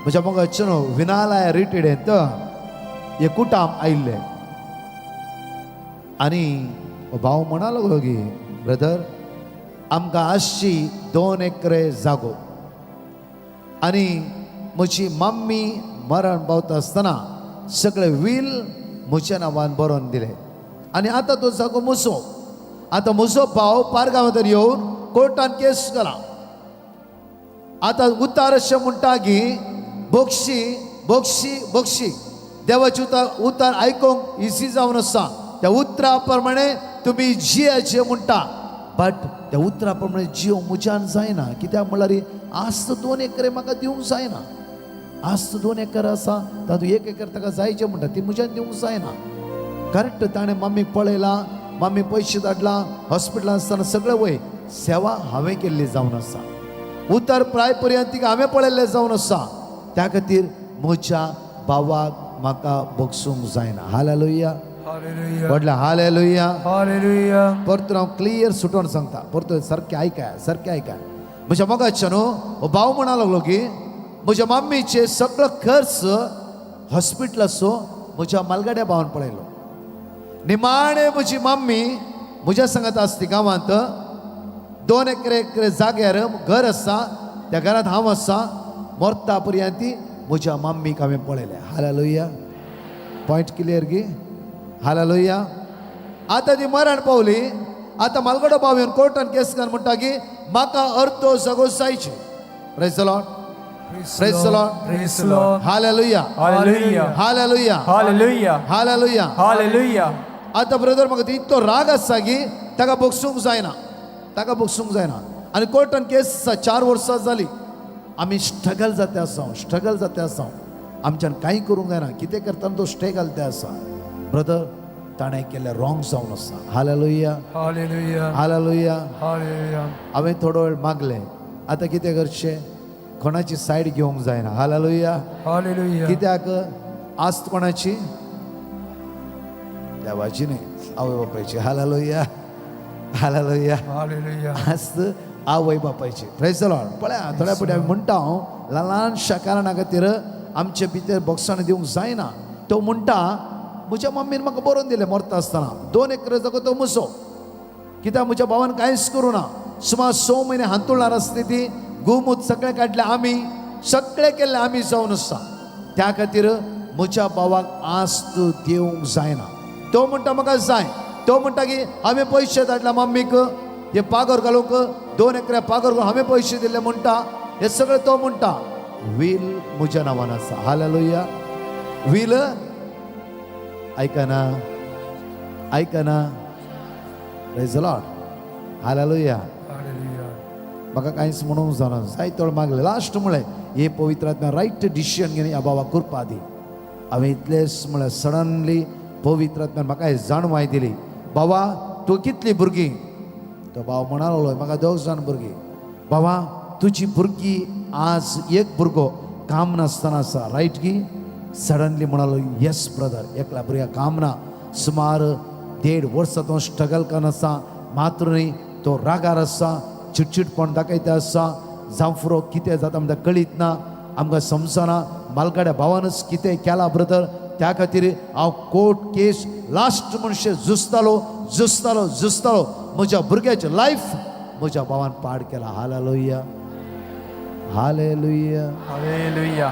म्हज्या मोगाचें न्हू विनालय रिटेड हे कुटाम आयिल्ले आनी भाव म्हणालो की ब्रदर आमकां आसची 2 एकरे जागो आनी म्हजी मम्मी मरण पावता आसतना सगळे वील म्हज्या नांवान बरोवन दिले आनी आतां तो जागो म्हजो. आतां म्हजो भाव पारगांवांत येवन कोर्टान केस केला. आतां उतार अशें म्हणटा की बक्षी बक्षी बक्षी. देवाचें उतार आयकूंक इजी जावन आसा, त्या उतरा प्रमाणे तुमी जियाचे म्हणटा, बट त्या उतरा प्रमाणे जियो म्हज्यान जायना. कित्याक म्हणल्यार आज 2 एकरे म्हाका दिवंक जायना, आज 2 एकर आसा तातूंत 1 एकर ताका जायचें म्हणटा, ती म्हज्यान दिवंक जायना. करेक्ट ताणें मम्मीक पळयलां, मम्मी पयशे धाडला, हॉस्पिटलान आसतना सगळें वय सेवा हांवें केल्ली जावन आसा, उतर प्राय पर्यंत तिका हांवें पळयल्लें जावन आसा. त्या खातीर म्हज्या भावाक म्हाका बगसूंक जायना. हालेलुया. हालेलुया. म्हटलें हालेलुया. हालेलुया. परतून हांव क्लियर सुटोवन सांगता, परतून सारकें आयकाय, सारकें आयकाय. म्हज्या मोगाचें न्हू हो भाव म्हणा लागलो की म्हज्या मम्मीचे सगळो खर्च हॉस्पिटलाचो म्हज्या मालगाड्या भावान पळयलो. निमाणे म्हजी मम्मी म्हज्या सांगात आसती गांवांत 2 एकरे जाग्यार घर आसा, त्या घरांत हांव आसा, मरता पर्यंत म्हज्या मम्मीक हांवें पळयलें. हालेलुया. पॉयंट क्लियर गी? हालेलुया. आतां ती मरण पावली. आतां मालगडो भाव येवन कोर्टान केस घाल म्हणटा की म्हाका अर्दो जागो जायचे. Praise the Lord. Praise the Lord. Praise the Lord. Hallelujah. Hallelujah. Hallelujah. Hallelujah. Hallelujah. Hallelujah. आतां ब्रदर म्हाका इतलो राग आसा की ताका बगसूंक जायना, ताका बगसूंक जायना. आनी कोर्टान केस 4 वर्सां जाली, आमी स्ट्रगल जाता आसा, स्ट्रगल जाता आसा, आमच्यान कांय करूंक जायना. कितें करतना तो स्टे घालता आसा. ब्रदर ताणें केल्लें रॉंग जावन आसा. हालेलुया. हालेलुया. हालेलुया. हालेलुया. हांवें थोडो वेळ मागलें, आतां कितें करचें, कोणाची सायड घेवंक जायना. हालेलुया. हालेलुया. कित्याक आस्त कोणाची? देवाची न्ही, आवय बापायची. हालेलुया. हालेलुया. हालेलुया. आस्त आवय बापायची. Praise the Lord. पळया थोड्या पयलीं आमी म्हणटा हांव ल्हान ल्हानशा कारणा खातीर आमचे भितर बॉक्सांनी दिवंक जायना. तो म्हणटा म्हज्या मम्मीन म्हाका बरोवन दिलें मरता आसतना 2 एकर जागो तो म्हजो. कित्याक म्हज्या भावान कांयच करूं ना. सुमार 6 म्हयने हांतुळणार आसली ती, गोमूत सगळें काडलें आमी, सगळें केल्लें आमी जावन आसा. त्या खातीर म्हज्या भावाक आस्त दिवंक जायना. तो म्हणटा म्हाका जाय. तो म्हणटा की हांवें पयशे धाडला मम्मीक, हे पागर घालूंक 2 एकरे पागर घालूंक हांवें पयशे दिल्ले म्हणटा. हे सगळें तो म्हणटा. वील म्हज्या नांवान आसा. हालेलुया. वील आयकना, आयकना. Praise the Lord. Hallelujah. Hallelujah. म्हाका कांयच म्हणूंक जावना, जायते वेळ मागलें. लास्ट म्हळें हे पवित्र आत्म्या रायट डिसिजन घेवन ह्या बाबा कृपा दी. हांवें इतलेंच म्हळ्यार सडनली पवित्र आत्म्यान म्हाका जाणवाय दिली, बाबा तूं कितलीं भुरगीं? तो भाव म्हणालो म्हाका 2 जाण भुरगीं. बाबा तुजी भुरगीं आज एक भुरगो काम नासतना आसा, रायट की? सडनली म्हणालो येस ब्रदर, एकल्या भुरग्याक काम ना, सुमार 1.5 वर्सां तो स्ट्रगल करन आसा, मात्र न्ही तो रागार आसा, चिडचिडपण दाखयता आसा, जावं कितें जाता म्हणटा कळीत ना, आमकां समजना, मालगाड्या भावानच कितें केलां ब्रदर, त्या खातीर हांव कोर्ट केस लास्ट मनशे झुजतालो झुजतालो झुजतालो, म्हज्या भुरग्याचें लायफ म्हज्या भावान पाड केला. Hallelujah, hallelujah, hallelujah.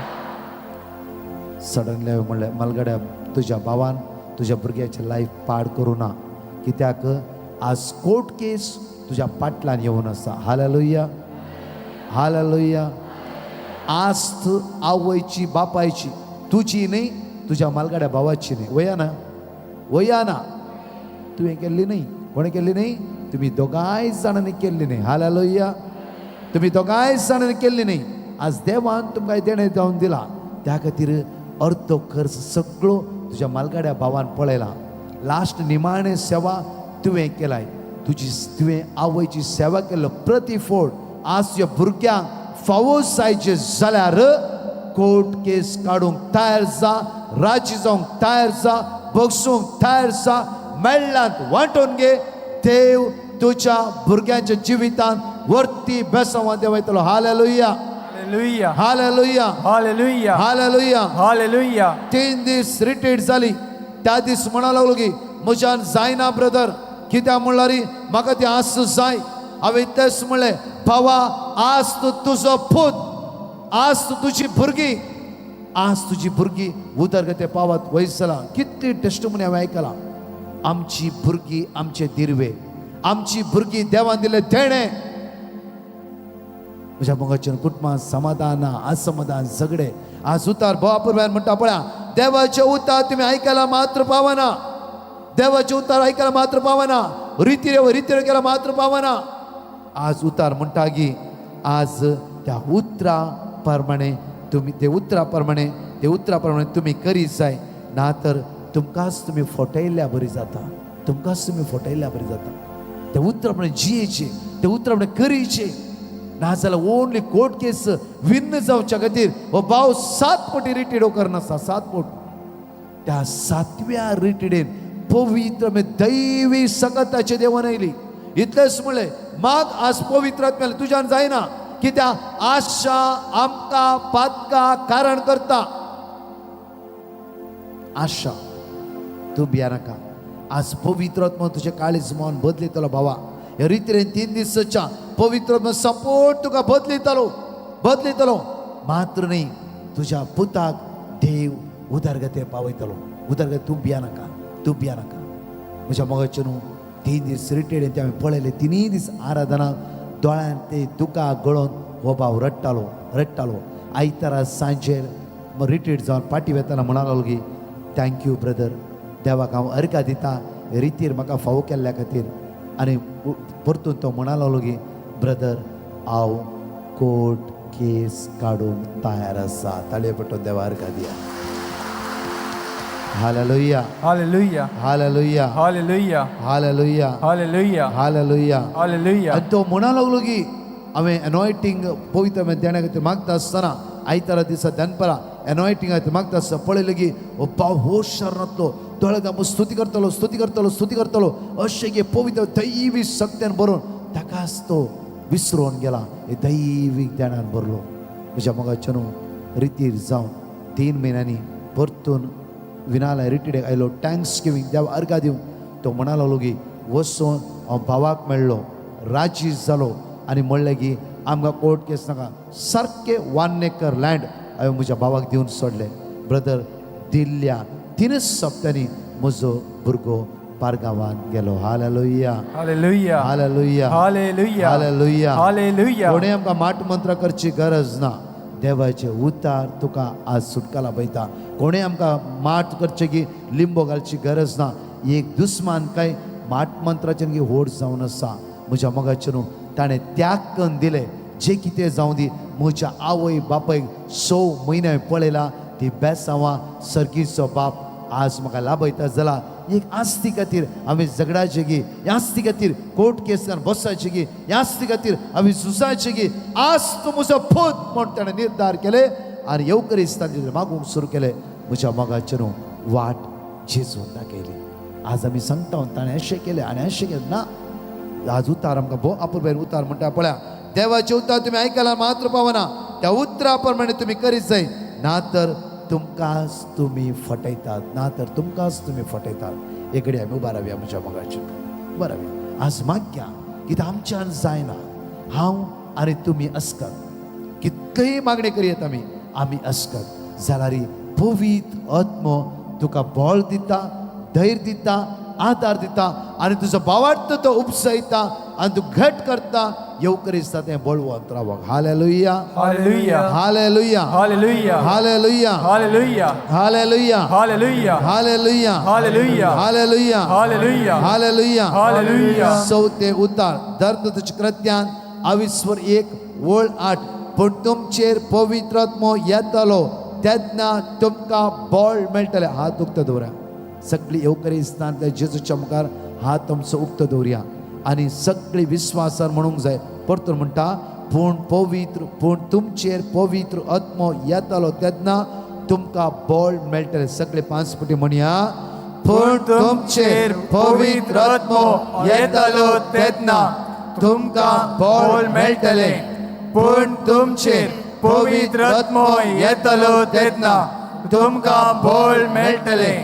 सडनली हांवें म्हणलें मालगाड्या तुज्या भावान तुज्या भुरग्याचें लायफ पाड करूं ना, कित्याक आज कोर्ट केस तुज्या पाटल्यान येवन आसा. Hallelujah, hallelujah. आस्त आवयची बापायची, तुजी न्ही, तुज्या मालगाड्या भावाची न्ही. वया ना, वया ना, तुवें केल्ली न्ही, कोणें केल्ली न्ही? तुमी दोगांय जाणांनी केल्ली न्ही. हालेलुया, तुमी दोगांय जाणांनी केल्ली न्ही. आज देवान तुमकां देणें जावन दिलां, त्या खातीर अर्दो खर्च सगळो तुज्या मालगाड्या भावान पळयला. लास्ट निमाणें सेवा तुवें केलाय, तुजी तुवें आवयची सेवा केल्लो प्रतिफळ आज तुज्या भुरग्यांक फावो जायचे जाल्यार कोर्ट केस काडूंक तयार जा, राजी जावंक तयार जा, बगसूंक तयार जा, मेळ्ळ्यांत वांटून घे. देव तुज्या भुरग्यांच्या जिवितांत वरती बेसांवां देवयतलो. Hallelujah, hallelujah, hallelujah, hallelujah, hallelujah. Hallelujah. 3 दीस रिटायर्ड जाली. त्या दीस म्हणा लागलो की म्हज्यान जायना ब्रदर, कित्याक म्हणल्यार म्हाका ती आस जाय. हांवें इतलेंच म्हणलें, भावा आज तूं तुजो पूत, आज तूं तुजी भुरगीं, आज तुजी भुरगीं उदरगते पावत वयस जालां. कितली टेस्टमनी हांवें आयकलां. आमची भुरगीं आमचे दिरवे, आमची भुरगीं देवान दिल्लें देणें. म्हज्या मोगाचें कुटुंबान समाधान ना, असमाधान, झगडे. आज उतार भावा पुरव्यान म्हणटा पळया, देवाचें उतार तुमी आयकला मात्र पावना, देवाचें उतार आयकला मात्र पावना, रितीरेव रितीर केला मात्र पावना. आज उतार म्हणटा की आज त्या उतरा प्रमाणे तुमी ते उतरा प्रमाणे ते उतरा प्रमाणे तुमी करीत जाय, ना तर तुमकांच तुमी फटयल्ल्या बरी जाता, तुमकांच तुमी फटयल्ल्या बरी जाता. ते उतरा प्रमाणे जियेचे, ते उतरा प्रमाणे करीचे, नाजाल्यार ओनली कोर्ट केस विन्न जावच्या खातीर हो भाव 7 पटी रिटीडो करनासा, 7 पट. त्या 7व्या रिटिडेन पवित्र दैवी सकताचे देवान आयली. इतलेंच म्हणलें माग आज पवित्र आत्म्यान तुज्यान जायना, कित्याक आशा आमकां पातका कारण करता. आशा तूं भिया नाका, आज पवित्र आत्मा तुजें काळीज मन बदलितलो भावा. ह्या रितीन 3 दिसाच्या पवित्र आत्मा संपूर्ण तुका बदलितलो, बदलितलो. मात्र न्ही तुज्या पुताक देव उदरगते पावयतलो. उदरगत तूं भिया नाका, तूं भिया नाका. म्हज्या मोगाचें न्हू 3 दीस रिटेड ते हांवें पळयले. 3 दीस आराधना दोळ्यान ते दुकां गळोवन हो भाव रडटालो, रडटालो. आयतारा सांजेर रिटेड जावन पाटी वेतना म्हणा की thank you brother, देवाक हांव अर्घा दिता रितीर म्हाका फावो केल्ल्या खातीर. आनी परतून तो म्हणा की ब्रदर हांव कोर्ट केस काडूंक तयार आसा. ताळयो पेटोवन देवा अर्घा दिया. Hallelujah, hallelujah, hallelujah, hallelujah, hallelujah, hallelujah, hallelujah. Hallelujah. आनी तो म्हणा लागलो की हांवें एनॉयटींग पवित्र देण्या खातीर मागता आसतना आयतारा दिसा दनपारा एनॉयटींग खातीर मागता आसतना पळयलें की हो भाव हो शरणांतलो दोळे दामून स्तुती करतलो, स्तुती करतलो, स्तुती करतलो. अशें की पवित्र दैवी शक्त्यान भरून ताकाच तो विसरून गेला, हे दैवीक देणान भरलो. म्हज्या मोगाचें न्हू रितीर जावन 3 म्हयन्यांनी परतून विनालय रिटिडेक आयलो. Thanks giving देव अर्घा दिवन तो म्हणा लागलो की वचून हांव भावाक मेळ्ळो, राजी जालो आनी म्हणलें की आमकां कोर्ट केस नाका, सारकें 1 एकर लँड हांवें म्हज्या भावाक दिवन सोडलें. ब्रदर दिल्ल्या 3 सप्त्यांनी म्हजो भुरगो पारगांवांत गेलो. Hallelujah, hallelujah, hallelujah, hallelujah, hallelujah, hallelujah. कोणें आमकां माट मंत्र करची गरज ना. देवाचे उतार तुका आज सुटका लाभयता. कोणें आमकां माट करचें की लिंबो घालची गरज ना. एक दुस्मान काय माट मंत्राचें की व्हड जावन आसा. म्हज्या मोगाचें न्हू ताणें त्याग करून दिलें. जे कितें जावं दी, म्हज्या आवय बापायक 6 म्हयने पळयला ती बेसांवां सर्गीचो बाप आज म्हाका लाभयता जाला. एक आस्ती खातीर आमी झगडाचे गी, ह्या आस्ती खातीर कोर्ट केस बसायचे गी, ह्या आस्ती खातीर आमी झुजायचे गी. आज तूं म्हजो पूत म्हूण ताणें निर्धार केले आनी येवकरिस्तान मागूंक सुरू केलें. म्हज्या मोगाचें न्हू वाट जेजून दाखयली. आज आमी सांगता ताणें अशें केलें आनी अशें केलें ना. आज उतार आमकां भोव अपुरबायेन उतार म्हणटा पळया, देवाचें उतार तुमी आयकला मात्र पावना, त्या उतरा प्रमाणे तुमी करीत जाय, ना तर तुमकांच तुमी फटयतात, ना तर तुमकांच तुमी फटयतात. एक घडी आमी उबा रावया म्हज्या मोगाचें, उबा रावया. आज मागया कित्याक आमच्यान जायना, हांव आनी तुमी अस्कत कितलेय मागणें करयत आमी, आमी अस्कत जाल्यार पवित्र आत्मो तुका बळ दिता, धैर्य दिता, आदार दिता आनी तुजो भावार्थ तो उपसयता आनी तूं घट करता. येवकरिस्ता तें बळवंत रावक. Hallelujah, hallelujah, hallelujah, hallelujah, hallelujah, hallelujah, hallelujah, hallelujah, hallelujah, hallelujah, hallelujah, hallelujah, hallelujah. Hallelujah. चवथें उतार दर्द कृत्यान आविस्वर 1:8, पूण तुमचेर पवित्र आत्मो येतलो तेन्ना तुमकां बळ मेळटलें. हात उक्तो दवरा, सगळी येवकरिस्तांतल्या जेजूच्या मुखार हात तुमचो उक्तो दवरया आनी सगळी विस्वासान म्हणूंक जाय. परतून म्हणटा, पूण पवित्र, पूण तुमचेर पवित्र आत्मो येतलो तेन्ना तुमकां बळ मेळटलें. सगळे 5 पटी म्हणया, पूण तुमचेर पवित्र आत्मो येतलो तेन्ना तुमकां बळ मेळटलें. पूण तुमचेर पवित्र आत्मो येतलो तेन्ना तुमकां बळ मेळटलें.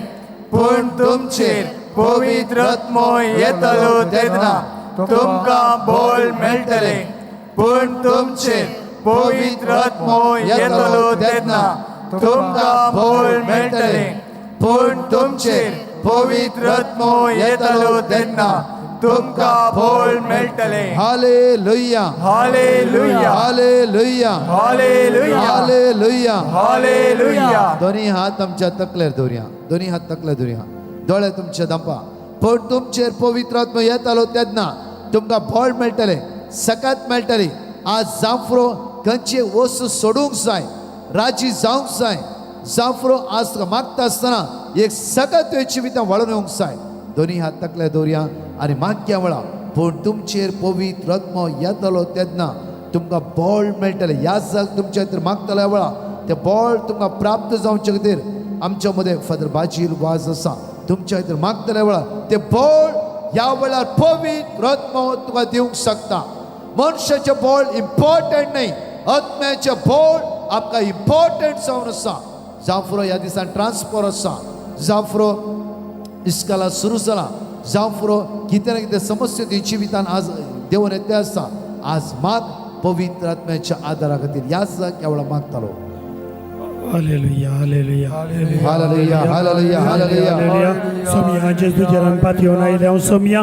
पूण तुमचेर पवित्र आत्मो येतलो तेन्ना तुमकां बळ मेळटलें. पूण तुमचेर पवित्र आत्मो येतलो तेन्ना तुमकां बळ मेळटलें. पूण तुमचेर पवित्र आत्मो येतलो तेन्ना तुमकां बळ मेळटलें. Hallelujah, hallelujah, hallelujah, hallelujah, hallelujah, hallelujah. दोन्ही हात आमच्या तकलेर दवरया, दोन्ही हात तकलेर दवरया, दोळे तुमचे दंपा. पूण तुमचेर पवित्र आत्मो येतालो तेन्ना तुमकां बळ मेळटलें, सकात मेळटली. आज जांफरो खंयचे वस्तू सोडूंक जाय, राजी जावंक जाय. जांफरो आज तुका मागता आसतना एक सकात तुवें जिवितां वाडोवन येवंक जाय. दोन्ही हात तकलेर दवरया आनी मागया वेळा, पूण तुमचेर पवित्र आत्मो येतलो तेन्ना तुमकां बळ मेळटलें. ह्या जाग तुमच्या खातीर मागतल्या वेळा तें बळ तुमकां प्राप्त जावचे खातीर आमच्या मदें फादर बाजील वाज आसा. तुमच्या खातीर मागतल्या वेळार तें बळ ह्या वेळार पवित्र आत्मो तुका दिवंक शकता. मनशाचें बळ इम्पॉर्टंट न्हय, आत्म्याचें बळ आमकां इम्पॉर्टंट जावन आसा. जांफरो ह्या दिसान ट्रान्सफर आसा, जांफरो इस्काला सुरू जाला, जांफरो कितें ना कितें समस्या ती जिवितान आज देवून येते आसा. आज माग पवित्र आत्म्याच्या आदारा खातीर ह्या जाग ह्या वेळार मागतालो. Hallelujah, hallelujah, hallelujah, hallelujah, hallelujah. Hallelujah. सोमिया जेजू रानपात येवन आयले हांव सोमिया.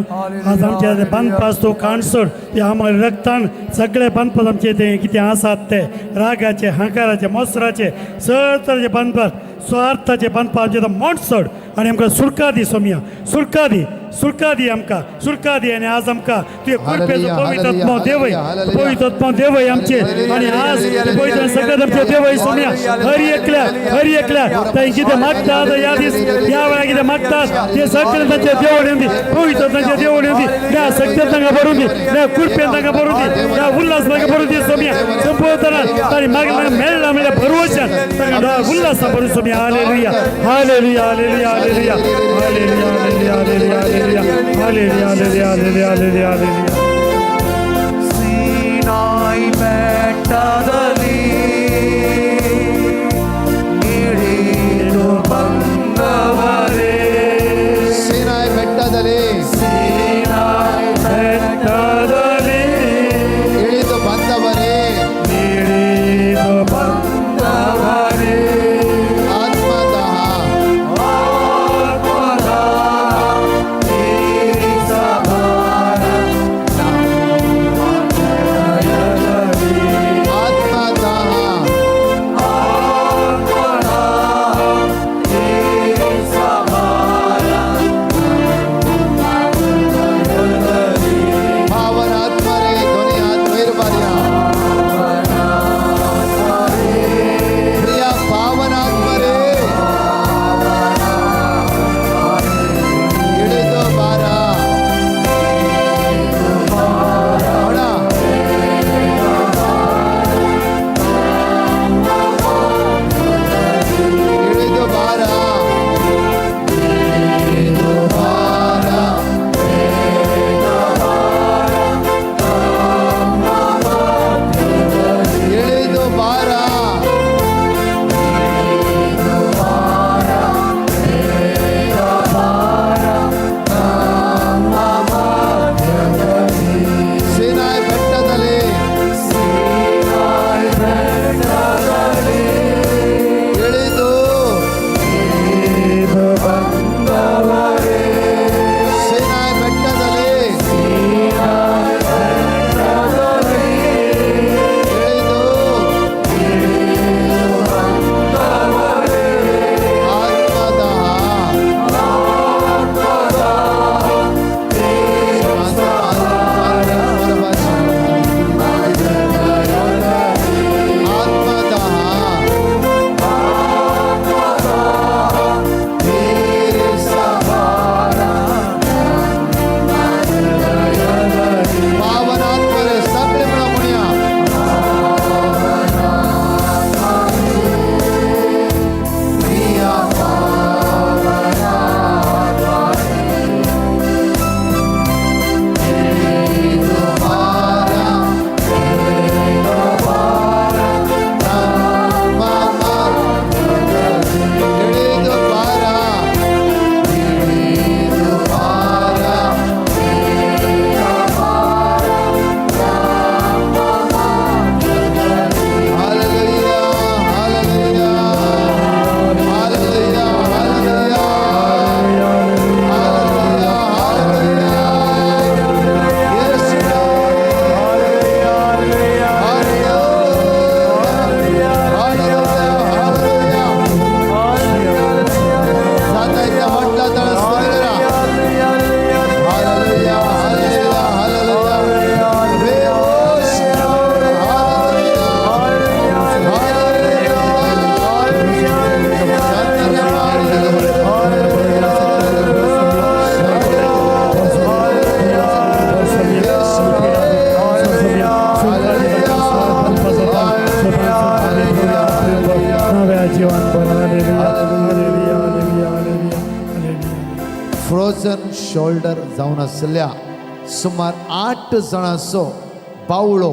आज आमचे ते बांदपास तो काणसोड ते आम्हाला रक्तान सगळे बांदपास आमचे ते कितें आसात ते रागाचे, हांकाराचे, मोसराचे, सगळे तरेचे बांदपास, स्वार्थाचे बांदपास आमचे ते मोडसोड आनी आमकां सुरका दी सोमिया, सुरका दी, सुरका दी आमकां, सुरका दी. आनी आज आमकां तुवें कृपेचो पवित्र आत्मो देवय, पवित्र आत्मो देवय आमचे. आनी आज पवित्र सगळ्यात आमचे देवय सोमिया. हर एकल्या, हर एकल्या तांणी कितें मागतात ह्या दीस ह्या वेळार कितें मागतात ते सगळें तांचे देवळ येवन दी, पवित्र तांचे देवळ येवन दी. त्या सगळ्यात तांकां भरून दी, त्या कृपेन तांकां भरून दी, त्या उल्हास तांकां भरून दी सोमिया. संपवतना तांणी मागलें मेळ्ळा म्हळ्यार भरवशान तांकां उल्हासा भरून सोमिया. Hallelujah, hallelujah, hallelujah, hallelujah, hallelujah, hallelujah, hallelujah, hallelujah, hallelujah, hallelujah, hallelujah, hallelujah. Sinai ಬೆಟ್ಟದಲ್ಲಿ ಇಳಿದು ಬಂದವರೇ, ಸೀನಾಯಿ ಬೆಟ್ಟದಲ್ಲಿ ಸೀನಾಯಿ ಬೆಟ್ಟದಲ್ಲಿ ಇಳಿದು ಬಂದವರೇ, ಇಳಿದು ಬಂದವರೇ, ಆತ್ಮದಾಹ ಆತ್ಮದಾಹ ತೀರಿಸಬಾರ ನಮ್ಮ ಹೃದಯದಲ್ಲಿ. ಆತ್ಮದಾಹ शोल्डर जावन आसल्या सुमार 8 जाणांचो बावळो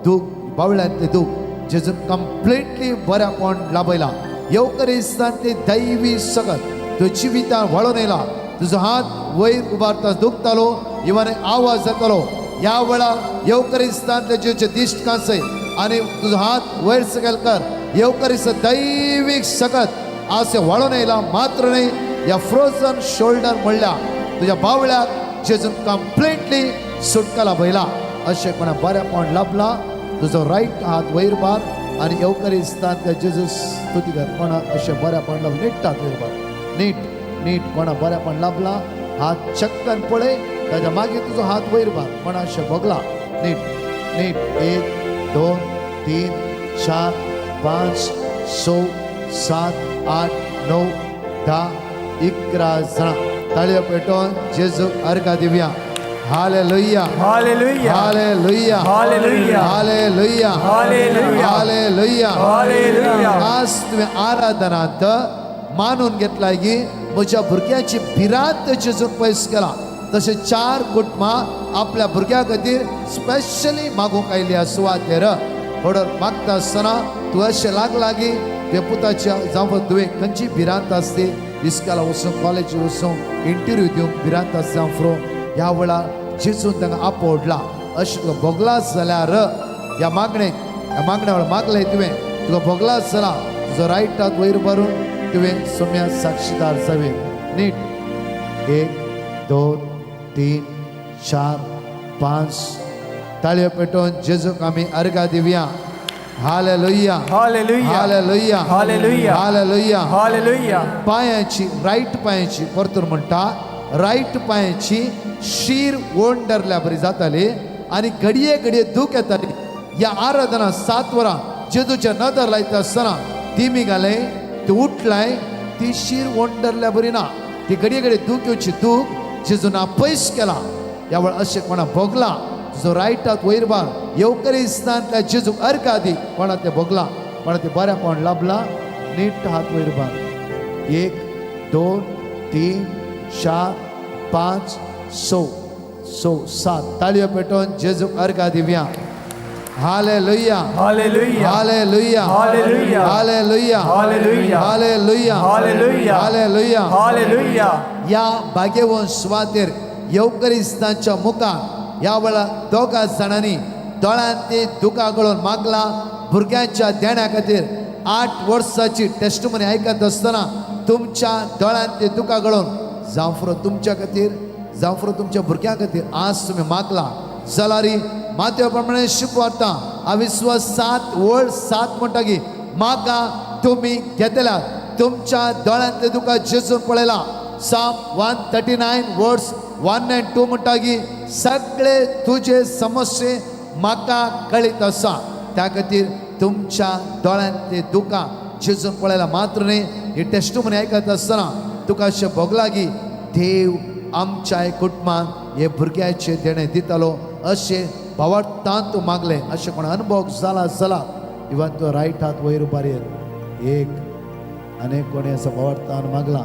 दूख, बावळ्यांतले दूख जेजून कंप्लिटली बऱ्यापण लाभयला. येवकरिस्तांतली दैवी सकत तुझ्या जिवितान व्हाळून येयला. तुजो हात वयर उबारता दुखतालो, इवन आवाज जातालो. ह्या वेळार येवकरिस्तांतले जेजूचे दिश्ट कांसय आनी तुजो हात वयर सकयल कर. येवकरिस्त दैवीक सकत आज व्हाळून येयला. मात्र न्हय, ह्या फ्रोजन शोल्डर म्हणल्या तुज्या बावळ्याक जेजून कंप्लिटली सुटका लाभयला. अशें कोणा बऱ्यापण लाभला. तुजो रायट हात वयर बार आनी येवकरिस्तांतल्या जेजू स्तुती कर. कोणा अशें बऱ्यापण लाभ, नीट हात वयर बार, नीट नीट. कोणा बऱ्यापण लाभला हात चक्कन पळय, ताच्या मागीर तुजो हात वयर बार. कोणा अशें भोगला, नीट नीट. 1 2 3 4 5 6 7 8 9 10 11 जाणां ताळयो पेटोवन जेजूक अर्घा दिवया. Hallelujah, hallelujah, hallelujah, hallelujah, hallelujah, hallelujah, hallelujah. Hallelujah. आज तुवें आराधनांत मानून घेतलाय की म्हज्या भुरग्याची भिरांत जेजून पयस केला. तशें 4 कुटुंबां आपल्या भुरग्या खातीर स्पेशली मागूंक आयली सुवातेर. ऑर्डर मागता आसतना तूं अशें लागला की तुवें पुताच्या जावं तुवें खंयची भिरांत आसली, इस्कोला वचूंक, कॉलेजी वचूंक, इंटरव्यू दिवंक भिरांत आसता जावं फ्रो, ह्या वेळार जेजून तांकां आपोडला. अशें तुका भोगला जाल्यार ह्या मागणेक, ह्या मागण्या वेळार मागलें तुवें, तुका भोगला जाल्यार तुजो रायट हात वयर भरून तुवें सोम्या साक्षीदार जावे. नीट. 1 2 3 4 5 ताळयो पेटोवन जेजूक आमी अर्घा दिवया. Hallelujah, hallelujah, hallelujah, hallelujah, hallelujah. Hallelujah. पांयाची, रायट पांयाची, परतून म्हणटा, रायट पांयाची शीर ओंडरल्या बरी जाताली आनी घडये घडये दूख येताली. ह्या आराधना 7 वरां जेजूच्या नदर लायता आसतना ती घाले, ती उठलाय, ती शीर ओंडरल्या बरी ना, ती घडये घडये दूख येवची दूख जेजून पयस केला. ह्या वेळार अशें कोणा भोगला, तुजो रायट हात वयर बार, येवकरिस्तांतल्या जेजूक अर्घा दी. कोणा तें भोगला, कोणा तें बऱ्यापण लाभला, नीट हात वयर बार. 1 2 3 4 5 6 6 7 ताळयो पेटोवन जेजूक अर्घा दिवया. Hallelujah, hallelujah, hallelujah, hallelujah, hallelujah, hallelujah, hallelujah, hallelujah, hallelujah. Hallelujah. ह्या भाग्यवंत सुवातेर येवकरिस्तांच्या मुखार ह्या वेळार दोगा जाणांनी दोळ्यांत दुकां गळोवन मागला भुरग्यांच्या देण्या खातीर. 8 वर्साची टेस्टमनी आयकत आसतना तुमच्या दोळ्यांत दुकां गळोवन जावं तुमच्या खातीर, जावं तुमच्या भुरग्यां खातीर आज तुमी मागला जाल्यार माथ्या प्रमाणे शिकवता. अविस्वास 7 वळ 7 म्हणटा की मागा तुमी घेतल्या. तुमच्या दोळ्यांतले दुकां जेजून पळयला. Psalm 139 verse 1 and 2 म्हणटा की सगळे तुजे समस्ये म्हाका कळीत आसा. त्या खातीर तुमच्या दोळ्यांतले दुकां जेजून पळयला. मात्र न्हय, ही टेस्टमनी आयकत आसतना तुका अशें भोगला की देव आमच्या कुटुंबान हे भुरग्याचे देणें दितालो अशें भावार्थान तूं मागलें. अशें कोण अनुभव जाला जाला इवन तो रायट हात वयर उबार. 1 अनेक कोणी असो भावार्थान मागला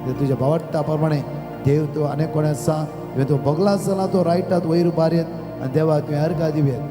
ते तुज्या भावार्था प्रमाणे देव तूं अनेक कोणी आसा इवन तूं भोगला जाला तो रायट हात वयर उबार आनी देवाक तुवें अर्घा दिवयेत.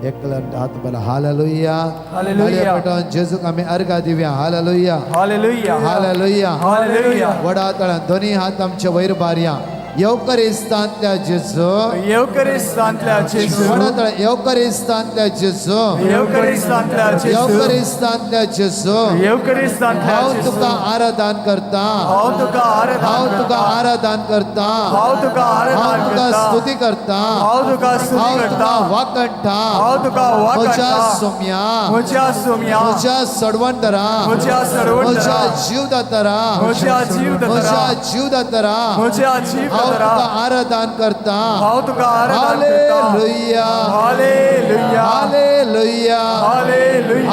एकल्यान हात उबारला. Hallelujah, hallelujah. जेजूक आमी अर्घा दिवया. Hallelujah, hallelujah, hallelujah, hallelujah. वडा तळ्यान दोन्ही हात आमचे वयर बारया. येवकरिस्तांतल्या जेजू, येवकरिस्तांतल्या जेजू, वडा तळ्यान येवकरिस्तांतल्या जेजू, येवकरिस्तांतल्या जेजू, येवकरिस्तांतल्या जेजू, येवकरिस्तांतल्या हांव जेजू, तुका आराधन करता, हांव तुका आराधन हांव तुका करता, आराधन करता, हांव तुका हांव आराधन तुका करता, स्तुती करता, हांव तुका स्तुती हांव करता, तुका वाकणटा, हांव तुका म्हज्या वाकणटा, सोम्या, म्हज्या सोम्या, म्हज्या सडवंतरा, म्हज्या सडवंतरा, म्हज्या जीवदातरा, म्हज्या जीवदातरा, म्हज्या जीवदातरा, म्हज्या जीवदातरा, हांव तुका आराधन करता. हांव तुका आराधन करता. Hallelujah, hallelujah, hallelujah, hallelujah,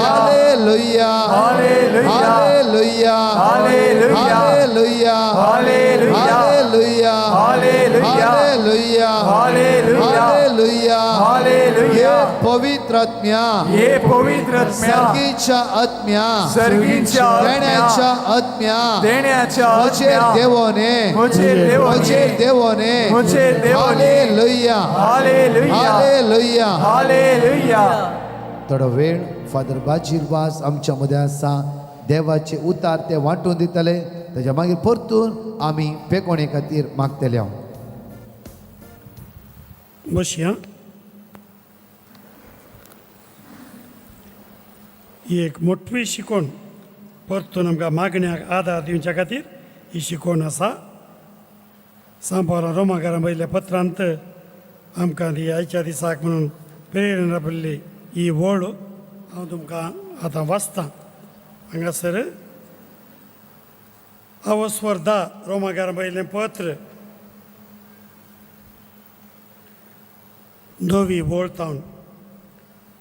hallelujah, hallelujah, hallelujah, hallelujah, hallelujah, hallelujah, hallelujah, hallelujah, hallelujah, hallelujah, hallelujah. Hallelujah. Hallelujah. हे पवित्र आत्म्या, हे पवित्र आत्म्या, सर्गीच्या आत्म्या, सर्गीच्या आत्म्या, देण्याच्या आत्म्या, देण्याच्या म्हजेर आत्म्या, देवोने, म्हजेर देवोने, म्हजेर देवोने. म्हजेर देवोने. हालेलुया. हालेलुया. हालेलुया. हालेलुया. थोडो वेळ फादर बाजीर वास आमच्या मदें आसा. देवाचे उतार ते वांटून दितले. ताच्या मागीर परतून आमी पेकोणे खातीर मागतले हांव. बसया. ही एक मोटवी शिकवण परतून आमकां मागण्याक आदार दिवच्या खातीर ही शिकवण आसा. सांपावला रोमाकारां बयल्या पत्रांत आमकां ती आयच्या दिसाक म्हणून प्रेरणा पडली. ही वळ हांव तुमकां आतां वाचतां. हांगासर अवस्वर 10, रोमाकारां बयलें पत्र, 9वी वळ तावन.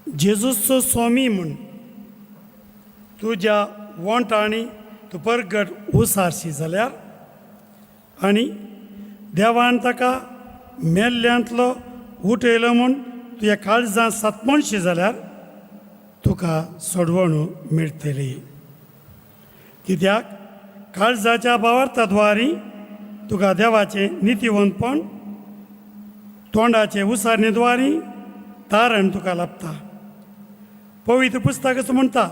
जेजूचो स्वामी म्हूण तुज्या वोंटांनी तूं परगट उसारशी जाल्यार आनी देवान ताका मेल्ल्यांतलो उठयलो म्हूण तुज्या काळजांत सतमणशी जाल्यार तुका सोडवण मेळटली. कित्याक काळजाच्या भावार्था द्वारी तुका देवाचें नितीवंतपण, तोंडाचे उसारणे द्वारी तारण तुका लाभता. पवित्र पुस्तकाच म्हणटा,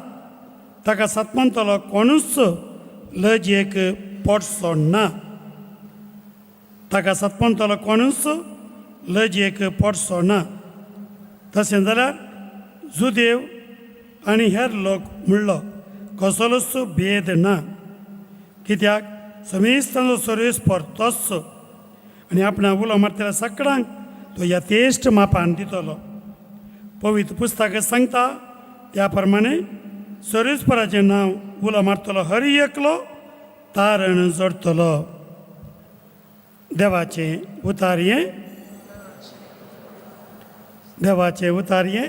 ताका सतमंतलो कोणूच लजेक पडचो ना. ताका सतमंतलो कोणूच लजेक पडचो ना. तशें जाल्यार जुदेव आनी हेर लोक म्हणलो कसलोच भेद ना. कित्याक समेस्तांचो सर्वेस्पर तोच आनी आपणाक उलो मारतल्या सगळ्यांक तो यथेश्ट मापान दितलो. पवित्र पुस्तक सांगता त्या प्रमाणे सर्वेस्पराचें नांव उलो मारतलो हर एकलो तारण जोडटलो. देवाचें उतारयें, देवाचें उतारयें,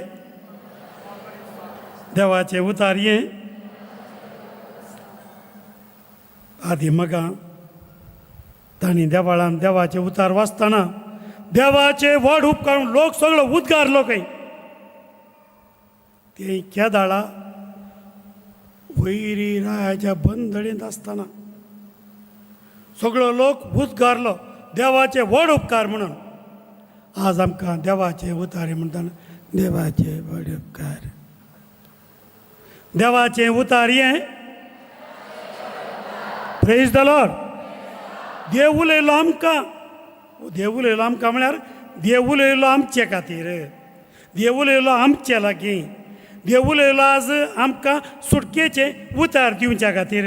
देवाचें उतारयें. आदी मगां तांणी देवाळान देवाचे उतार वाचतना देवाचे व्हड उपकार लोक सगळो उद्गारलो खंय. ते केदाळा वैरी रायाच्या बंदडींत आसतना सगळो लोक उद्गारलो देवाचे व्हड उपकार म्हणून. आज आमकां देवाचे उतारे म्हणटाना देवाचे व्हड उपकार, देवाचे उतारयें. Praise the Lord. देव उलयलो आमकां. देव उलयलो आमकां म्हळ्यार देव उलयलो आमचे खातीर, देव उलयलो आमचे लागीं, देव उलयलो आज आमकां सुटकेचें उतार दिवच्या खातीर,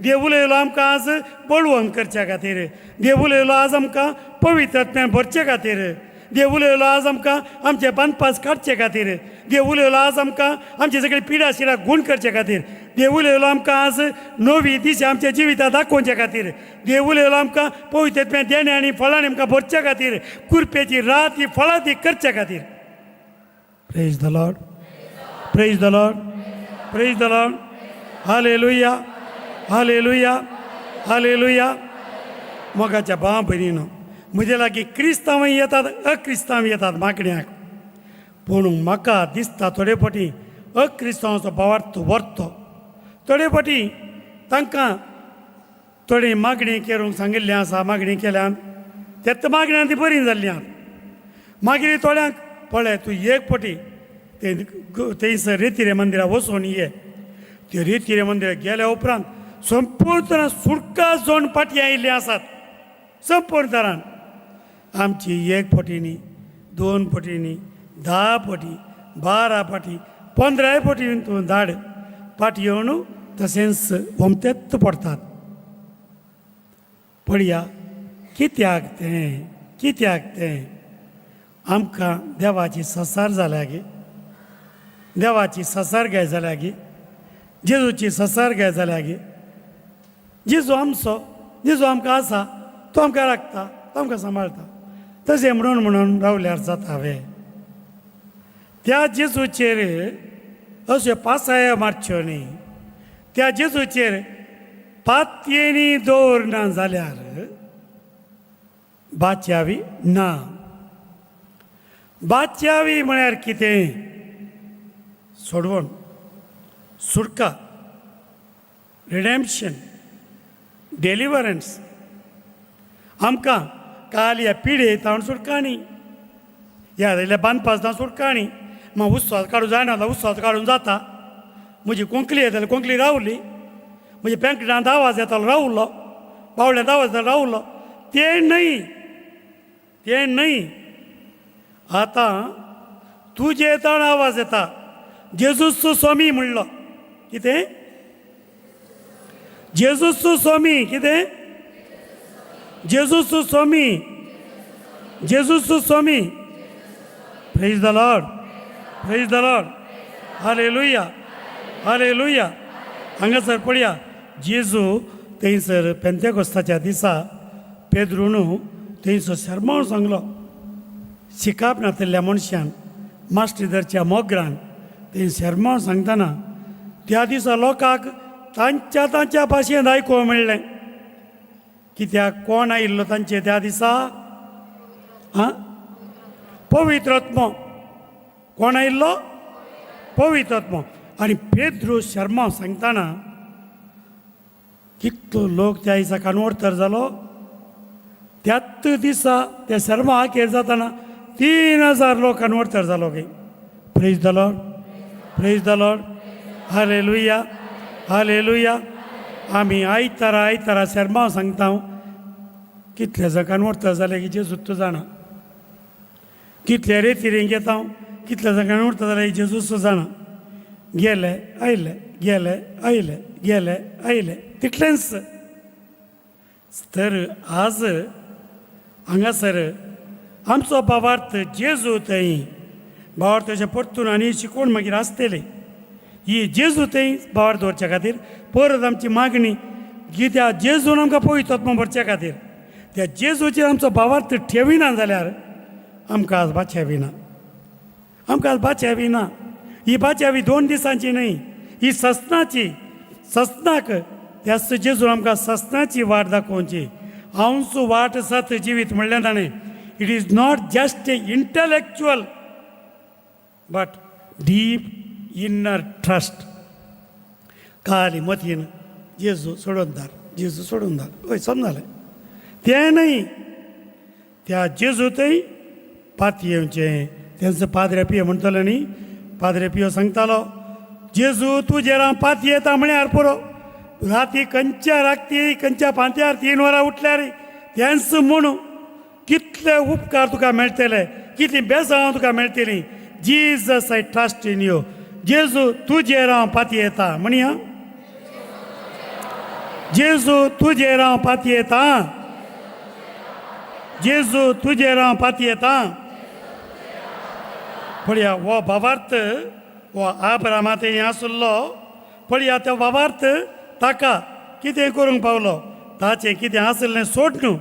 देव उलयलो आमकां आज बळवंत करच्या खातीर, देव उलयलो आज आमकां पवित्र आत्म्यान भरचे खातीर, देव उलयलो आज आमकां आमचे बांदपास काडचे खातीर, देव उलयलो आज आमकां आमचे सगळे पिडा शिडा गूण करचे खातीर, देव उलयलो आमकां आज नवी दिशा आमच्या जिविता दाखोवच्या खातीर, देव उलयलो आमकां पवित्र आत्म्यान देणे आनी फळांनी आमकां भरचे खातीर, कुरपेची रात ही फळां ती करचे खातीर. Praise the Lord, praise the Lord, praise the Lord. Hallelujah, hallelujah, hallelujah. मोगाच्या भाव भयणीनो, म्हजे लागीं क्रिस्तांव येतात, अक्रिस्तांव येतात मागण्याक. पूण म्हाका दिसता थोडे फावटी अक्रिस्तांवाचो भावार्थ व्हरतो. थोडे फावटी तांकां थोडी मागणी करूंक सांगिल्लें आसा, मागणी केल्यान तेत मागण्यान ती बरी जाल्ली आहा. मागीर थोड्यांक पळय तूं एक फावटी ते थंयसर रेतिरे मंदिरा वचून ये. ते रेतिरे मंदिरात गेल्या उपरांत संपूर्ण तरान सुटका जोन फाटीं आयिल्लीं आसात. संपूर्ण तरान आमची एक फावटी न्ही, 2 फावटी न्ही, 10 फावटी, 12 फावटी, 15 फावटी तूं धाड फाटी येवन तशेंच वमतेच पडटात. पळया कित्याक तें, कित्याक तें आमकां देवाची संसार जाल्या गे, देवाची संसार गाय जाल्या गे, जेजूची संसार गाय जाल्या गे. जेजू आमचो, जेजू आमकां आसा, तो आमकां राखता, तो आमकां सांबाळटा. तशें म्हणून म्हणून रावल्यार जाता वे. त्या जेजूचेर अश्यो पासायो मारच्यो न्ही, त्या जेजूचेर पातयेनी दवरना जाल्यार बाच्यावी ना. बाच्यावी म्हळ्यार कितें? सोडवण, सुटका, रिडॅम्शन, डेलिवरन्स. आमकां काल ह्या पिडे तावन सुटकाणी, ह्या जाल्यार बांदपास सुटकाणी. मागीर उत्सव काडूं जायना जाल्यार उत्सव काडून जाता. म्हजी कोंकली येताली, कोंकली रावली. म्हजी पेंकटांत आवाज येतालो, रावलो. बावल्यांत आवाज येतालो, रावलो. तें न्हय, तें न्हय. आतां तुजे ताण आवाज येता. जेजूस स्वामी म्हणलो. कितें? जेजूस स्वामी. कितें? Jesus Swami, Jesus Swami. Praise the Lord, praise the Lord. Hallelujah, hallelujah. हांगासर पळया, जेजू थंयसर पेंतेकोस्ताच्या दिसा पेद्रून थंयसर शर्माव सांगलो. शिकाप नातिल्ल्या मनशान, मास्टर मोगरान थंय शर्माव सांगतना त्या दिसा लोकांक तांच्या तांच्या भाशेन आयकूंक मेळ्ळें. कित्याक? कोण आयिल्लो तांचे त्या दिसा? आं, पवित्र आत्मो. कोण आयिल्लो? पवित्र आत्मो. आनी पेद्रू शर्मा सांगतना कितलो लोक त्या दिसा कानवडतर जालो. त्याच दिसा त्या शर्मा आखेर जातना 3000 लोक कानवडतर जालो की. Praise the Lord, praise the Lord. Hallelujah, hallelujah. आमी आयतारा आयतारा शर्मा सांगता. कितले जाण कानवडतर जाले की जेजू तूं जाणा. कितले रेती घेता, कितले जाण कानवडतर जाले जेजूस तूं जाणा. गेले आयले, गेले आयले, गेले आयले, तितलेंच. तर आज हांगासर आमचो भावार्थ जेजू थंय भावार्थ अशें परतून आनी शिकोवन मागीर आसतले. ही जेजू थंय भावार्थ दवरच्या खातीर परत आमची मागणी की त्या जेजून आमकां पवित्र आत्मो भरच्या खातीर त्या जेजूचेर आमचो भावार्थ ठेविना जाल्यार आमकां आज बाच्यावी ना, आमकां आज बाच्यावी ना. ही बाच्यावी 2 दिसांची न्हय, ही ससनाची. ससनाक त्याच जेजून आमकां ससनाची वाट दाखोवची. हांवच वाट सत जिवीत म्हणलें ताणें. It is not just a intellectual but deep inner trust. काली मतीन जेजू सोडून, जेजू सोडून धाड, हय समजालें. तें न्हय, त्या जेजू थंय पातयेवचें. तेंचो पाद्रे पियो म्हणटलो न्ही, पाद्रे पियो सांगतालो, जेजू तुजेर हांव पातयेता म्हळ्यार पुरो. राती खंयच्या राती खंयच्या पांत्यार 3 वरां उठल्यार तेंच म्हणू कितले उपकार तुका मेळटले, कितली बेसांव तुका मेळटली. Jesus I trust in you. जेजू तुजेर हांव पातयेता म्हणया. जेजू तुजेर हांव पातयेता, जेजू तुजेर हांव पातयेता. पळया हो भावार्थ हो आब्रामा थंय आसलो. पळया त्या भावार्थ ताका कितें करूंक पावलो. ताचें कितें आसलें सोडनू,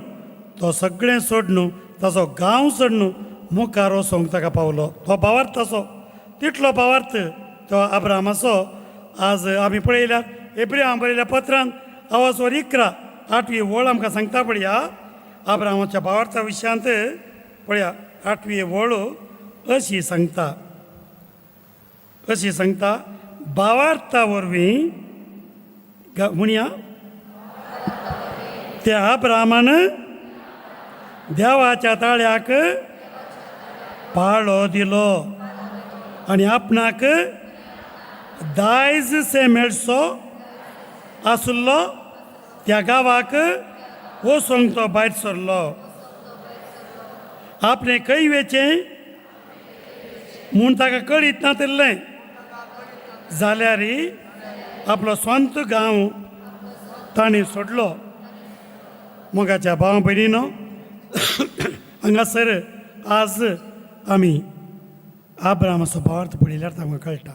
तो सगळें सोडनू, ताचो गांव सोडनू मुखार वचोंक ताका पावलो. तो भावार्थ ताचो तितलो भावार्थ तो आब्रामाचो. आज आमी पळयल्यार एब्रियाम बरयल्या पत्रान आवाज 11 8वी वळ आमकां सांगता. पळया आब्रामाच्या भावार्था विशयांत पळया 8वी वळ अशी सांगता, अशी सांगता, भावार्था वरवीं म्हणया त्या आब्रामान देवाच्या ताळ्याक पाळो दिलो आनी आपणाक दायज से मेळचो आसलो त्या गांवाक वचोंक तो भायर सरलो. आपणें खंय वेचें म्हूण ताका कळीत नातिल्लें जाल्यार आपलो स्वंत गांव ताणें सोडलो. मोगाच्या भाव भयणीनो, हांगासर आज आमी आब्रामाचो भावार्थ पळयल्यार तांकां कळटा.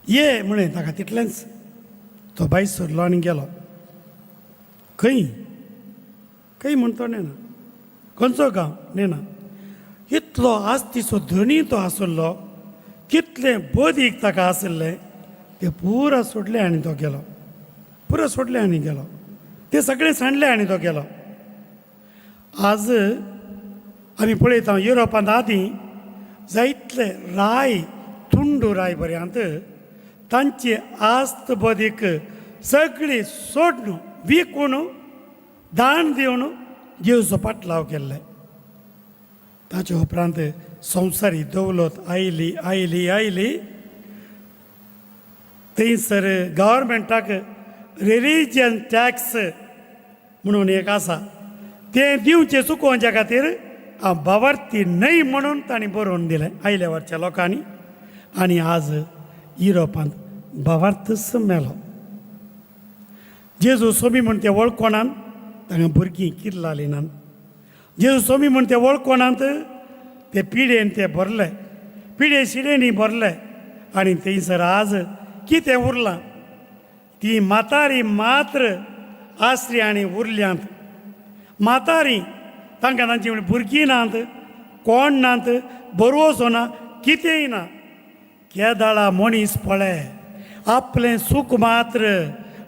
ये म्हळें ताका तितलेंच, तो भायर सरलो आनी गेलो. खंय खंय म्हण तो नेना, खंयचो गांव नेना. इतलो आस्तीचो धनी तो आसलो, कितलें बदीक ताका आशिल्लें तें पुरा सोडलें आनी तो गेलो. पुरा सोडलें आनी गेलो, तें सगळें सांडलें आनी तो गेलो. आज आमी पळयता युरोपांत आदीं जायतले राय तुंडू राय बऱ्यांत तांची आस्त बदीक सगळी सोडून विकून दान दिवन जेजूचो पाटलाव केल्ले. ताचे उपरांत संवसारी दौलत आयली आयली आयली. थंयसर गव्हर्मेंटाक रिलिजन टॅक्स म्हणून एक आसा, तें दिवचें चुकोवच्या खातीर हांव बावार्थी न्हय म्हणून तांणी बरोवन दिलें आयल्या वरच्या लोकांनी. आनी आज युरोपांत बावार्थच मेलो. जेजू सोमी म्हूण ते वळखोनात, तांकां भुरगीं किल्लाली नात. जेजू सोमी म्हूण ते वळखोनात, ते पिडेन ते भरले, पिडे शिडेंनी भरले. आनी थंयसर आज कितें उरलां? ती म्हातारी मात्र आसरी आनी उरल्यांत म्हातारी. तांकां तांची भुरगीं नात, कोण नात, बरोवचो ना, कितेंय ना. केदाळा मनीस पळय आपलें सूख मात्र,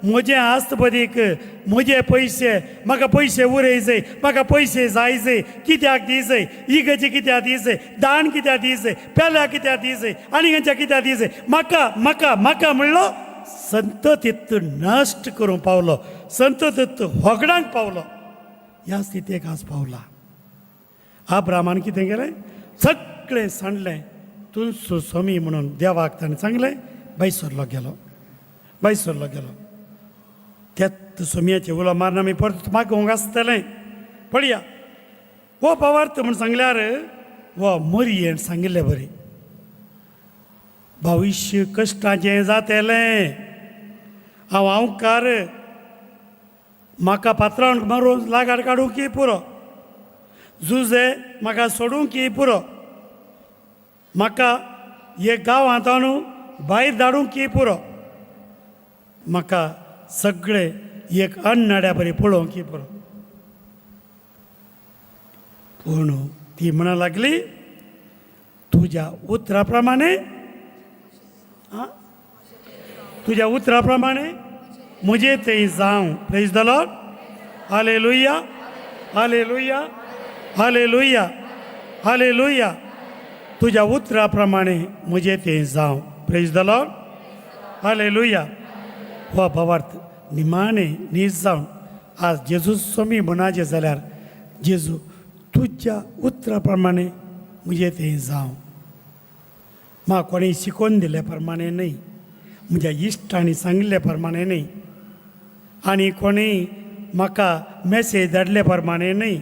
म्हजें आस्तबदीक, म्हजे पयशे, म्हाका पयशे उरयजय, म्हाका पयशे जायजय, कित्याक दिजय, इगर्जे कित्याक दिजय, दान कित्याक दिजय, पेल्या कित्याक दिजय, आनी खंयच्या कित्याक दिजय, म्हाका म्हाका म्हाका म्हणलो संततीत नश्ट करूंक पावलो, संततीत होगडांक पावलो. ह्या स्थितीक आज पावला. आब्रामान कितें केलें? सगळें सांडलें, तुमचो स्वामी म्हणून देवाक ताणें सांगलें. बायसरलो गेलो, बायसरलो गेलो. त्याच सोमयाचे उलो मारून आमी परत मागोवंक आसतलें. पळया, हो पवार्थ म्हूण सांगल्यार हो मोरयेन सांगिल्ले बरी भविश्य कश्टाचें जातलें. हांव हांवकार, म्हाका पात्रांक मारून लागाड काडूंक की पुरो, जुजे म्हाका सोडूंक की पुरो, म्हाका हे गांवांत हाडून भायर धाडूंक की पुरो, म्हाका सगळे एक अन्नाड्या बरी पळोवंक की पुरो. पूण ती म्हणा लागली, तुज्या उतरा प्रमाणे, तुज्या उतरा प्रमाणे म्हजे थंय जावं. Praise the Lord. Hallelujah, hallelujah, hallelujah, hallelujah. तुज्या उतरा प्रमाणे म्हजे थंय जावं. Praise the Lord. Hallelujah. हो भावार्थ निमाणे नीज जावन आज जेजू स्वामी म्हणाचें जाल्यार, जेजू तुज्या उतरा प्रमाणे म्हजे थंय जावं. म्हाका कोणें शिकोवन दिल्ले प्रमाणे न्हय, म्हज्या इश्टांनी सांगिल्ले प्रमाणे न्हय, आनी कोणूय म्हाका मॅसेज धाडले प्रमाणे न्हय,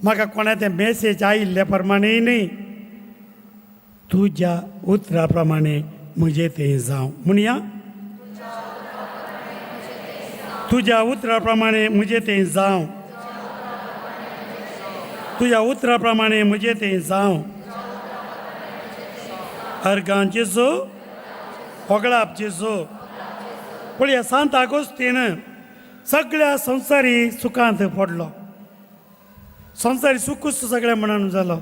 म्हाका कोणा ते मॅसेज आयिल्ले प्रमाणे न्हय, तुज्या उतरा प्रमाणे म्हजें तें जावं. म्हणया, तुज्या उतरा प्रमाणे म्हजें तें जावं. तुज्या उतरा प्रमाणे म्हजें तें जावं. अर्गां जेजू, होगळाप जेजू. पळया, सांत आगोस्तीन सगळ्या संवसारी सुखांत पडलो. संवसारी सुखूच सगळें म्हणून जालो.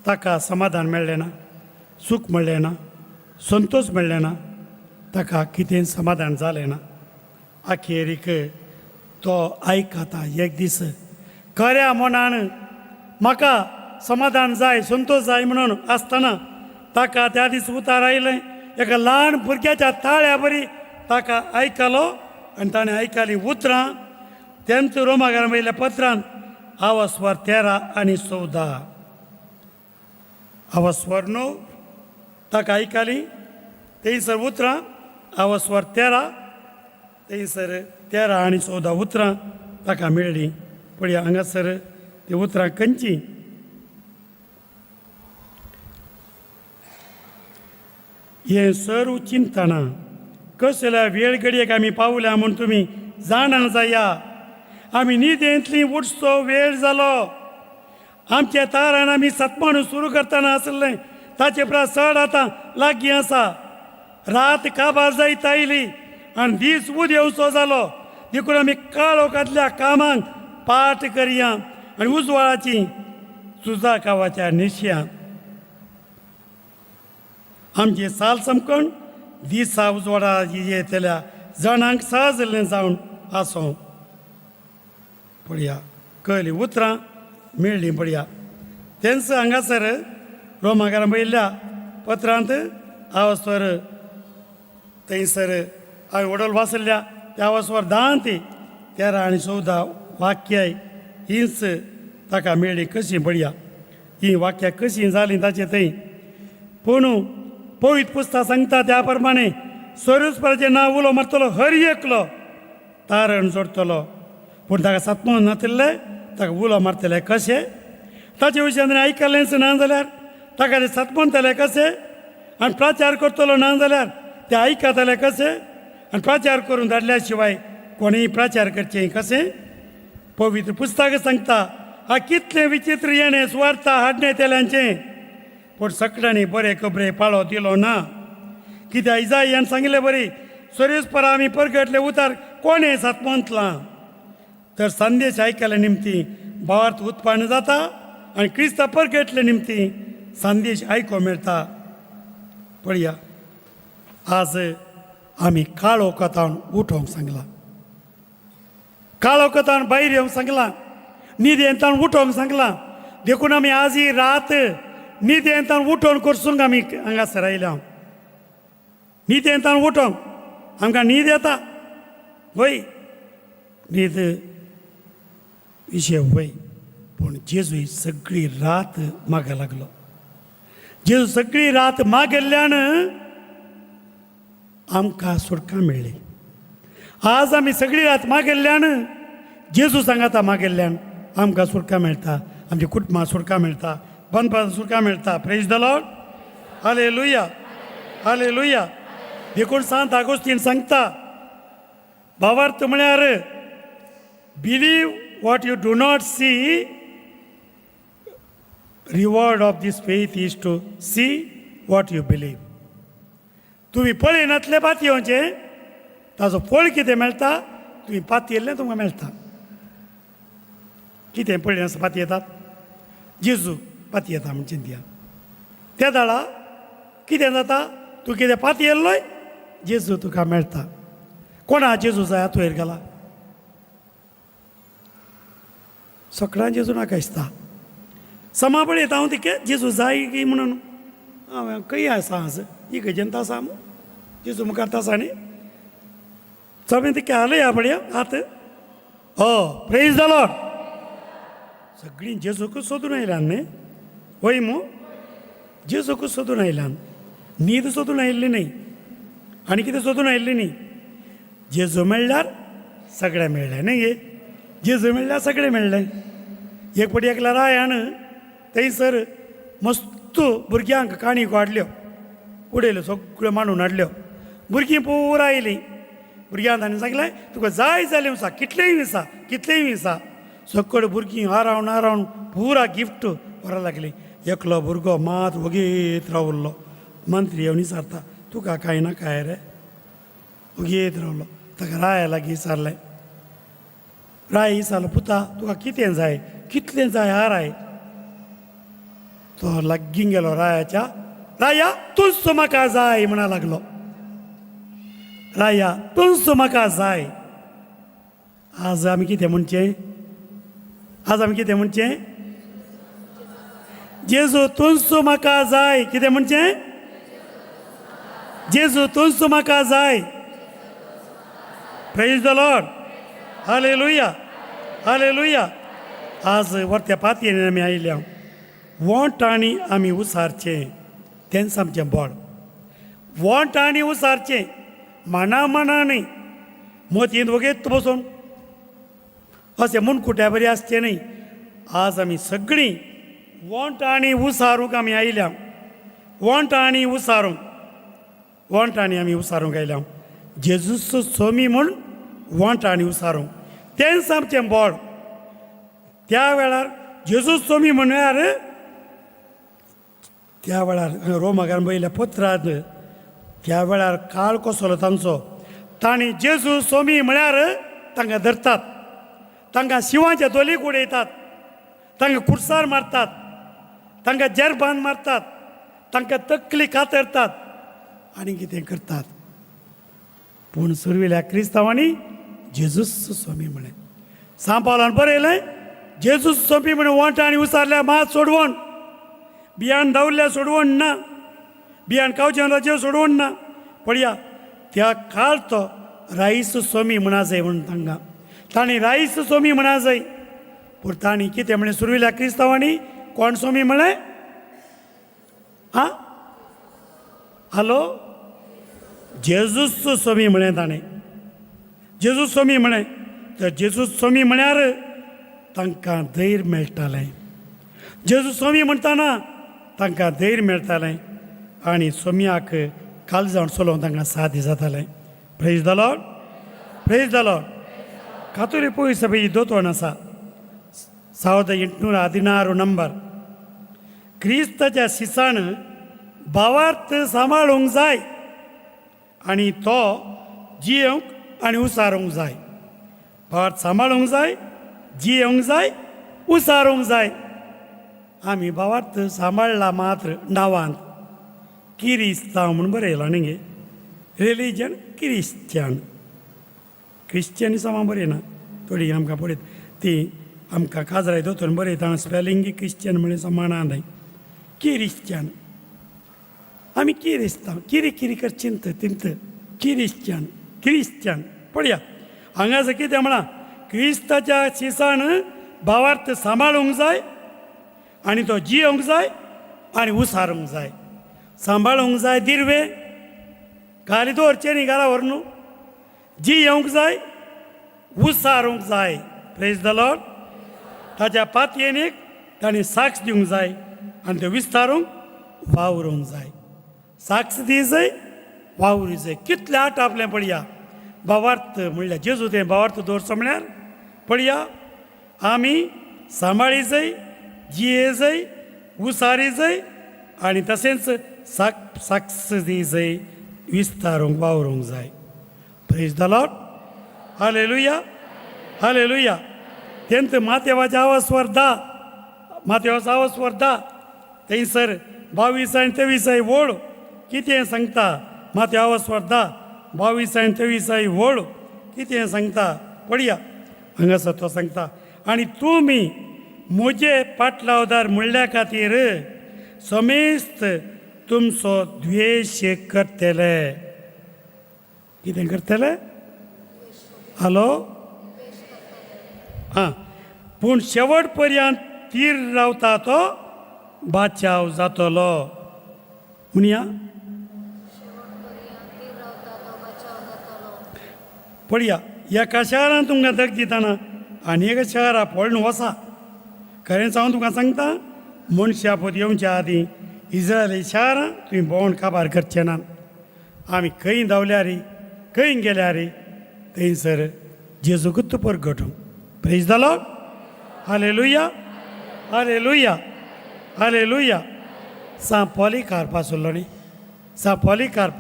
ताका समाधान मेळ्ळें ना, सूख मेळ्ळें ना, संतोश मेळ्ळें ना, ताका कितें समाधान जालें ना. अखेरीक तो आयकता एक दीस खऱ्या मनान म्हाका समाधान जाय, संतोश जाय म्हणून आसतना ताका त्या दीस उतार आयलें. एका ल्हान भुरग्याच्या ताळ्या बरी ताका आयकलो आनी ताणें आयकलीं उतरां तेंच रोमागार वयल्या पत्रान आवस्वर 13 आनी 14, आवस्वर 9 ताका आयकली. थंयसर उतरां आवस्वर 13, थंयसर 13 आनी 14 उतरां ताका मेळ्ळीं. पळया हांगासर ती उतरां खंयची. हें सर्व चिंतना कसल्या वेळ घडयेक आमी पावल्या म्हूण तुमी जाणा जाया. आमी न्हिदेंतली उठचो वेळ जालो. आमच्या तारान आमी सतमाणू सुरू करतना आसलें ताचे परस चड आतां लागीं आसा. रात काबार जायत आयली आनी दीस उदेवचो जालो. देखून आमी काळोखांतल्या कामांक पाठ करया आनी उजवाडाची सुजा कावाच्या निशया. आमची साल समकण दिसा उजवाडा येतल्या जाणांक सहजलें जावन आसूं. पळया, कळ्ळीं उतरां मेळ्ळीं. पळया. तेंच हांगासर रोमाकारां पयल्या पत्रांत आवस्वर थंयसर हांवें वडोल वाचल्या त्या वसवर धा ती 13 आनी 14 वाक्याय हीच ताका मेळ्ळी कशी पळया हीं वाक्यां कशीं जालीं ताचे थंय. पूण पवित्र पुस्तक सांगता त्या प्रमाणे सोरुस्पराचें नांव उलो मारतलो हर एकलो तारण जोडटलो. पूण ताका सातमोन नातिल्लें ताका उलो मारतले कशें, ताचे विशयान आयकलेंच ना जाल्यार ताका ते सातमोनतले कशें, आनी प्रचार करतलो ना जाल्यार ते आयकतले कशें, आनी प्रचार करून धाडल्या शिवाय कोणीय प्रचार करचें कशें. पवित्र पुस्तक सांगता हा कितलें विचित्र येणें सुवार्ता हाडणे तेल्यांचें, पूण सगळ्यांनी बरें खबरे पाळो दिलो ना. कित्याक इजायान सांगिल्लें बरी सोरेस्परा आमी परगटले उतार कोणें सातमोंतलां. तर संदेश आयकले निमती भावार्थ उत्पन्न जाता आनी क्रिस्ता परगटले निमती संदेश आयको मेळटा. पळया आज आमी काळो कथान उठोवंक सांगलां, काळो कथान भायर येवंक सांगलां, न्हिदेंतान उठोवंक सांगलां. देखून आमी आज ही रात न्हिदेंतान उठोवन करसूंक आमी हांगासर आयल्या. न्हिदेंतान उठोवंक आमकां न्हीद येता वय, न्हीद विशय वय, पूण जेजू सगळी रात मागो लागलो. जेजू सगळी रात मागल्ल्यान आमकां सुटका मेळ्ळी. आज आमी सगळी रात मागल्ल्यान जेजू सांगाता मागल्ल्यान आमकां सुटका मेळटा, आमच्या कुटुंबाक सुटका मेळटा, बंदपाक सुटका मेळटा. Praise the Lord, hallelujah, hallelujah. देखून सांत आगोस्तीन सांगता भावार्थ म्हळ्यार believe what you do not see, reward of this faith is to see what you believe. तुमी पळयनातले पातयेवचें ताजो फळ कितें मेळटा, तुमी पातयेल्लें तुमकां मेळटा. कितें पळयनासतना पातयेतात, जेजू पातयेता म्हण चिंतया. त्या दाळा कितें जाता, तूं कितें पातयेल्लोय जेजू तुका मेळटा. कोणा जेजू जाय तुवेर गेला सगळ्यां जेजू नाका दिसता. समा पळयता हांव तिके जेजू जाय की म्हणून हांवें खंय आसा आज ही गजेंत आसा मू जेजू मुखार आसा न्ही सगळें तिके हालया पळया हात. ओ प्रेज the Lord. सगळीं जेजूकूच सोदून आयल्यान न्ही, वय मू जेजूकूच सोदून आयल्यान, न्हीद सोदून आयिल्ली न्ही आनी कितें सोदून आयिल्ली न्ही. जेजू मेळ्ळ्यार सगळें मेळ्ळें न्ही गे, जेजू मेळ्ळ्यार सगळें मेळ्ळें. एक फावटी एकल्या रायान थंयसर मस्त भुरग्यांक काणयो हाडल्यो, उडयल्यो सगळ्यो मांडून हाडल्यो. भुरगीं पुरा आयलीं. भुरग्यांक ताणें सांगलें तुका जाय जाल्यार विसा, कितलेंय विसा, कितलेंय विसा. सगळे भुरगीं आरावन आरावन पुरा गिफ्ट व्हरा लागलीं. एकलो भुरगो मात वगीत रावल्लो. मंत्री येवन विचारता तुका कांय नाका रे, वगीत रावलो. ताका राया लागीं विचारलें, राय विचारलो पुता तुका कितें जाय, कितलें जाय हा राय. तो लागीं गेलो रायाच्या, राया तूंच म्हाका जाय म्हणा लागलो. राया तूंच म्हाका जाय. आज आमी कितें म्हणचें, आज आमी कितें म्हणचें, जेजू तूंच म्हाका जाय. कितें म्हणचें, जेजू तूंच म्हाका जाय. Praise the Lord, hallelujah, hallelujah. आज वरत्या पातयेन आमी आयल्या वोंट आनी आमी उसारचें तेंच आमचें बोड. वोंट आनी उसारचें माना माना न्ही, मोतयेंत वगेत बसून अशें मुनकुट्या बरी आसचें न्ही. आज आमी सगळीं वोंट आनी उसारूंक आमी आयल्या, वोंट आनी उसारूंक, वोंट आनी आमी उसारूंक आयल्या. जेजूचो सोमी म्हूण वोंट आनी उसारूंक तेंच आमचें बोड. त्या वेळार जेजूस सोमी म्हणल्यार त्या वेळार रोमागान बयल्या पत्रांत त्या वेळार काळ कसलो तांचो, तांणी जेजू सोमी म्हळ्यार तांकां धरतात, तांकां शिंवाच्या दोलीक उडयतात, तांकां कुर्सार मारतात, तांकां जेरबान मारतात, तांकां तकली कातरतात आनी कितें करतात. पूण सुरवेल्या क्रिस्तांवांनी जेजूस स्वामी म्हळें. सांपावलान बरयलें जेजूस स्वामी म्हणून वंट आनी उसारल्या मात सोडवण. बियाण दावल्या सोडवण ना, बियाण खावचें राजेर सोडवण ना. पळया त्या काळ तो राईस स्वामी म्हणा जाय म्हणून तांकां तांणी राईस स्वामी म्हणा जाय. पूण तांणी कितें म्हणलें सुरवेल्या क्रिस्तांवांनी? कोण स्वामी म्हळें? आं, हॅलो, जेजूस स्वामी म्हळें ताणें. जेजूस स्वामी म्हळें तर जेजूस स्वामी म्हळ्यार तांकां धैर्य मेळटालें. जेजू स्वामी म्हणटाना तांकां धैर्य मेळटालें आनी स्वामयाक काळजान चलोवंक तांकां साध्य जातालें. Praise the Lord, praise the Lord. कातोली पोय सभेची दोतोण आसा, 1816 नंबर. क्रिस्ताच्या शिसान भावार्थ सांबाळूंक जाय आनी तो जियेवंक आनी उसारूंक जाय. भावार्थ सांबाळूंक जाय, जियेवंक जाय, उसारूंक जाय. आमी भावार्थ सांबाळ्ळा मात्र नांवांत किरिस्तांव म्हूण बरयलां न्ही गे, रिलीजन क्रिश्चन, क्रिश्चन समा बरयना. थोडीं आमकां पळयत ती आमकां काजराय दोतोर बरयता स्पेलिंग क्रिश्चन म्हळें समाना न्हय, किरिश्चन. आमी किरिस्तांव किरी किरी कर चिंत तिंत किरिश्चन क्रिश्चन. पळया हांगासर कितें म्हळां, क्रिस्ताच्या शिसान भावार्थ सांबाळूंक जाय आनी तो जियोवंक जाय आनी उसारूंक जाय. सांबाळूंक जाय दिरवे खाली दवरचें न्ही घरा व्हरून, जियोवंक जाय, उसारूंक जाय. Praise the Lord. ताच्या पातयेनीक ताणें साक्ष दिवंक जाय आनी त्यो विस्तारूंक वावरूंक जाय. साक्ष दी जाय, वावरूंक जाय. कितलें आट आपलें पळया भावार्थ म्हणल्यार जेजू तें भावार्थ दवरचो म्हळ्यार पळया आमी सांबाळी जाय, जिये जाय, उसारी जाय आनी तशेंच साक्ष दी जाय, विस्तारूंक वावरूंक जाय. Praise the Lord, hallelujah, hallelujah. तेंत मातेवाच्या आवाज दा, मातेवाचो आवाज दा थंयसर 22 आनी 23 वळ कितें सांगता. माते आवाज दा 22 आनी 23 वळ कितें सांगता पळया. हांगासर तो सांगता आनी तुमी म्हजे पाटलावदार म्हणल्या खातीर समेस्त तुमचो द्वेश करतले. कितें करतले? हॅलो, आं, पूण शेवट पर्यंत तीर रावता तो बाचाव जातलो. म्हणया पळया एका शहरान तुमकां दग दितना आनी एका शहरा पळोवन वसा. खरेंच हांव तुमकां सांगता, मनशा पोत येवच्या आदीं इस्रायली शहरां तुमी भोंवण काबार करचे ना. आमी खंय धांवल्यार, खंय गेल्यार थंयसर जेजूकूच परगटूं. Praise the Lord, hallelujah, hallelujah, hallelujah. सांत पॉलिकार्प आसलो न्ही, सांत पॉलिकार्प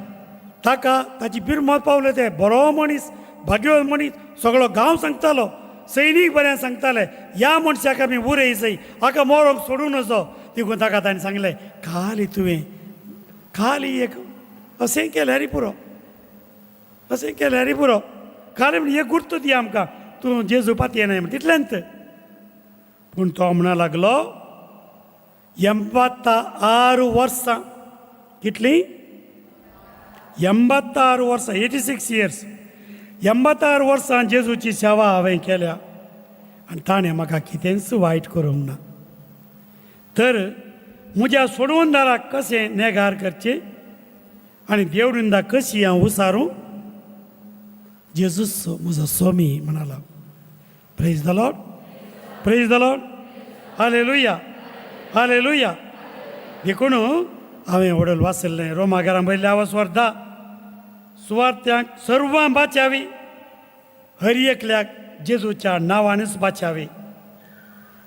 ताका ताची बिरमत पावले. ते बरो मनीस, भाग्यवान मनीस, सगळो गांव सांगतालो, सैनीक बरें सांगताले, ह्या मनशाक आमी उरय सय, हाका मरोंक सोडूं नजो. देखून ताका ताणें सांगलें, खाली तुवें खाली एक अशें केल्यार पुरो, अशें केल्यार पुरो, खाली म्हण एक गुर्त दी आमकां, तूं जेजू पातये न्हय म्हण तितलेंच. पूण तो म्हणा लागलो 86 वर्सां, कितलीं? 86 वर्सां, 86 इयर्स. 86 वर्सां जेजूची सेवा हांवें केल्या आनी ताणें म्हाका कितेंच वायट करूंक ना. तर म्हज्या सोडवणदाराक कशें नेगार करचें आनी देवरिंदा कशी हांव उसारूं? जेजूस म्हजो स्वामी म्हणालो. Praise the Lord, praise the Lord, hallelujah, hallelujah. देखून हांवें वडल वाचल्लें रोमा घरां बयल्ले आवाज दा सुवार्थ्यांक सर्वां बाचावी, हर एकल्याक जेजूच्या नांवानच बाचावी.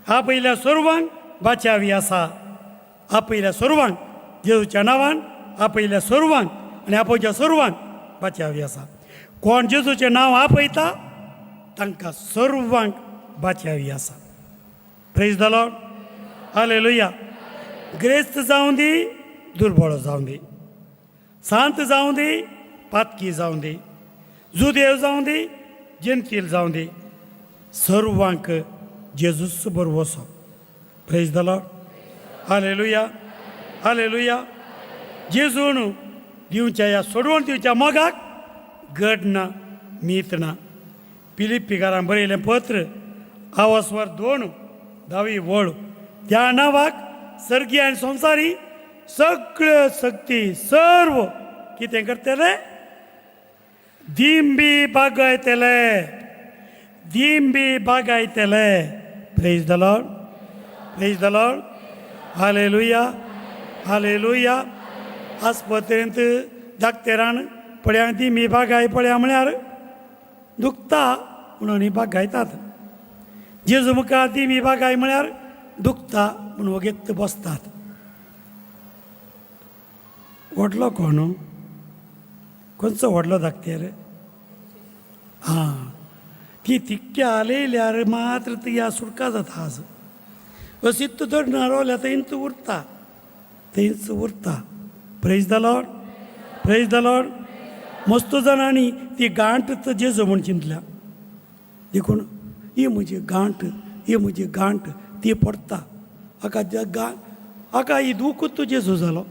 आपयल्या सर्वांक बाचावी आसा, आपयल्या सर्वांक जेजूच्या नांवान, आपयल्या सर्वांक आनी आपोवच्या सर्वांक बाचावी आसा. कोण जेजूचें नांव आपयता तांकां सर्वांक बाचावी आसा. Praise the Lord, hallelujah. ग्रेस्त जावं दी, दुर्बळ जावं दी, सांत जावं दी, पातकी जावं दी, जुदेव जावं दी, जेंतील जावं दी, सर्वांक जेजूस बरो वचो. Praise the Lord, hallelujah. Hallelujah. जेजून दिवच्या ह्या सोडवण दिवच्या मोगाक गड ना, मीत ना. पिलिप्पीकारां बरयलें पत्र आवसवर 2 10वी वळ, त्या नांवाक सर्गी आनी संवसारी सगळ्यो शक्ती सर्व कितें करतले? दिंबी बागयतले, दिंबी बागायतले. Praise the Lord, praise the Lord. Hallelujah, hallelujah. आस्पत्रेंत दाक्तेरान पळया दिंबी बागाय पळया म्हळ्यार दुखता म्हणून ही बागायतात. जेजू मुखार दिमी बागाय म्हळ्यार दुखता म्हणून वगेत बसतात. व्हडलो कोण? खंयचो व्हडलो दाक्तेर? आं, ती तिक्क्या आलयल्यार मात्र ती ह्या सुटका जाता. आज अशीच धरून रावल्यार थंयच उरता, थंयच उरता. Praise the Lord, praise the Lord. मस्त जाणांनी ती गांठ जेजू म्हूण चिंतल्या. देखून ही म्हजी गांठ, ही म्हजी गांठ, ती पडटा हाका. गा हाका ही दूख जेजू जालो.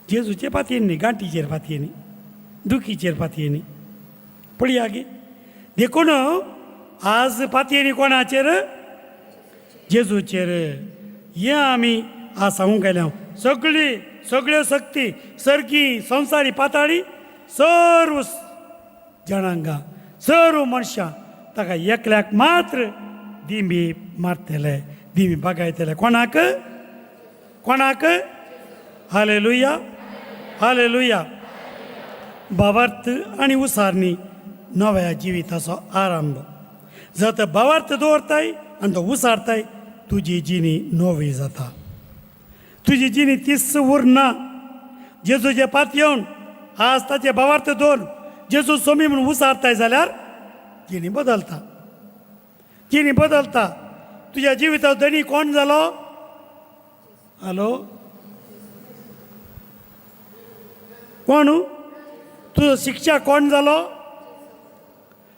जेजूचे पातयेन न्ही, गांठीचेर पातयेनी, दुखीचेर पातयेनी. पळया गे. देखून आज पातयेनी कोणाचेर? जेजूचेर. हें आमी आज सांगूंक आयल्या. सगळी सगळ्यो शक्ती सर्गी संवसारी पाताळी सर्व जणांगा सर्व मनशां ताका एकल्याक मात्र दिंबी मारतले, दिंबी बागायतले. कोणाक? कोणाक? Hallelujah, hallelujah. भावार्थ आनी उसारणी नव्या जिविताचो आरंभ. जर तर भावार्थ दवरताय आनी तो उसारताय, तुजी जिणी नवी जाता. तुजी जिणी तीच उरना. जेजूचे पातयेवन आज ताचे भावार्थ दवर, जेजू सोमी म्हणून उसारताय जाल्यार जिणी बदलता, जिणी बदलता. तुज्या जिविताचो धनी कोण जालो? हॅलो, कोण? तुजो शिक्षा कोण जालो?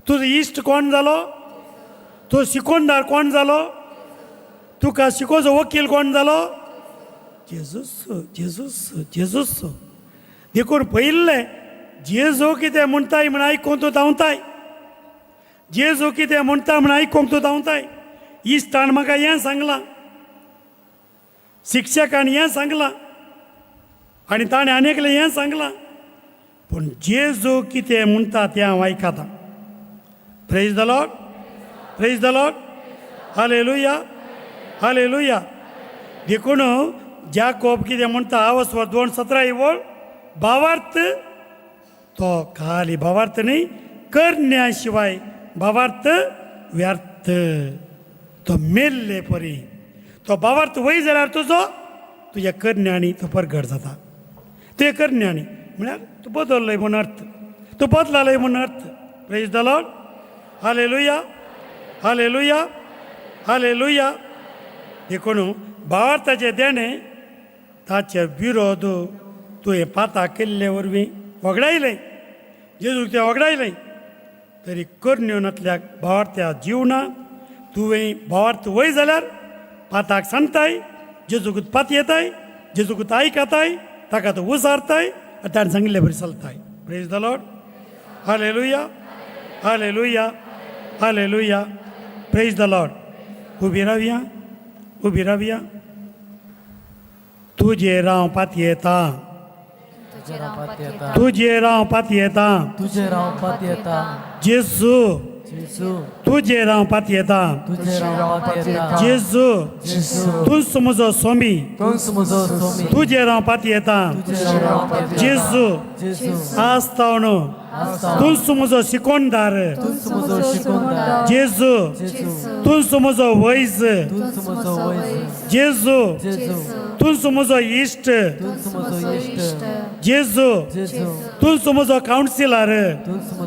तुजो इश्ट कोण जालो? तुजो शिकोणदार कोण जालो? तुका शिकोवचो वकील कोण जालो? Jesus, Jesus, Jesus. देखून पयिल्लें जेजू कितें म्हणटाय म्हण आयकूंक तूं धांवताय. जेजू कितें म्हणटा म्हण आयकूंक तूं धांवताय. इश्टान म्हाका हें सांगलां, शिक्षकान हें सांगलां आनी ताणें आनी एकलें हें सांगलां, पूण जेजू कितें म्हणटा तें हांव आयकतां. Praise the Lord, praise the Lord. Hallelujah, hallelujah. देखून जाकोब कितें म्हणटा? आवसवर 2:17 ही वळ, भावार्थ तो खाली भावार्थ न्ही, करण्या शिवाय भावार्थ व्यर्थ, तो मेल्ले परी. तो भावार्थ वय जाल्यार तुजो तुज्या करण्यांनी तो परगट जाता. तुज्या करण्यांनी म्हळ्यार तूं बदललोय म्हूण अर्थ, तूं बदलालय म्हूण अर्थ. Praise the Lord. Hallelujah, hallelujah, hallelujah. देखून भावार्थाचें देणें ताचे विरोध तुवें पाता केल्ले वरवीं वगडायलें, जेजूक तें वगडायलें, तरी करण्यो नातल्याक भावार्थ्या जिवना. तुवें भावार्थ वय जाल्यार पाताक सांगताय, जेजूक पात येताय, जेजूक आयकताय, ताका तूं उसारताय आनी ताणें सांगिल्ले बरी चलताय. Praise the Lord. Hallelujah, hallelujah, hallelujah. Praise the Lord. उबी रावया, उबी रावया. तुजेर हांव पातयेता. तुजेर हांव पातयेता. तुजेर हांव पातयेता. तुजेर हांव पातयेता. जेजू. जेजू. तुजेर हांव पातयेता. तुजेर हांव पातयेता. जेजू. जेजू. तूंच म्हजो स्वामी. तूंच म्हजो स्वामी. तुजेर हांव पातयेता. तुजेर हांव पातयेता. जेजू. जेजू. आज तावन तूंच म्हजो शिकोणदार. तूंच म्हजो शिकोणदार. जेजू. जेजू. तूंच म्हजो वैज. तूंच म्हजो वैज. जेजू. जेजू. तूंच म्हजो इश्ट. तूंच म्हजो इश्ट. जेजू. जेजू. तूंच म्हजो कावन्सिलर. तूंच म्हजो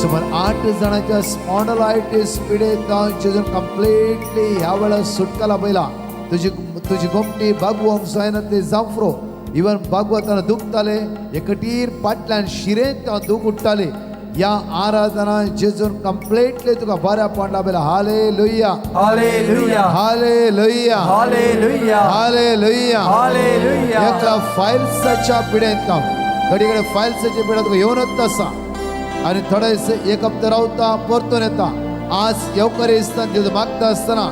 सुमार 8 जाणांच्या स्पॉन्डलायटीस पिडेत जेजून कंप्लिटली ह्या वेळार सुटका लाभयला. तुजी तुजी गोमटी बागवोंक जायना ते जांफ्रो इवन बागवताना दुखताले, हे कठीण पाटल्यान शिरेंत दूख उठताले. ह्या आराधना जेजून कंप्लिटली तुका बऱ्यापण लाभयला. Hallelujah, hallelujah, hallelujah, hallelujah, hallelujah, hallelujah. एकला फायल्साच्या पिडेंत घडी घडी फायल्साच्या पिड्यात तुका येवनच आसा आनी थोडे एक हप्तो रावता परतून येता. आज येवकर आसतना तुजो मागता आसतना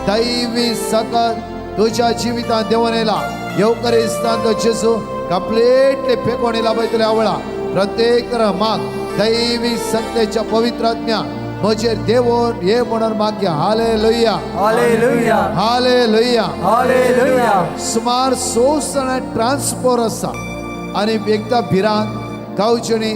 दैवी सकत तुज्या जिवितांत देंवन येयला. येवकर आसतना तो जेजू कंप्लिटली फेकोवन येयला पळय तुल्या आवळा. प्रत्येक माग दैवी सत्तेच्या पवित्र आत्म्या म्हजेर देवोन हे म्हणून मागया. Hallelujah, hallelujah, hallelujah, hallelujah. सुमार 6 जाणां ट्रान्सफर आसा आनी एकदां भिरांत गांवचेणी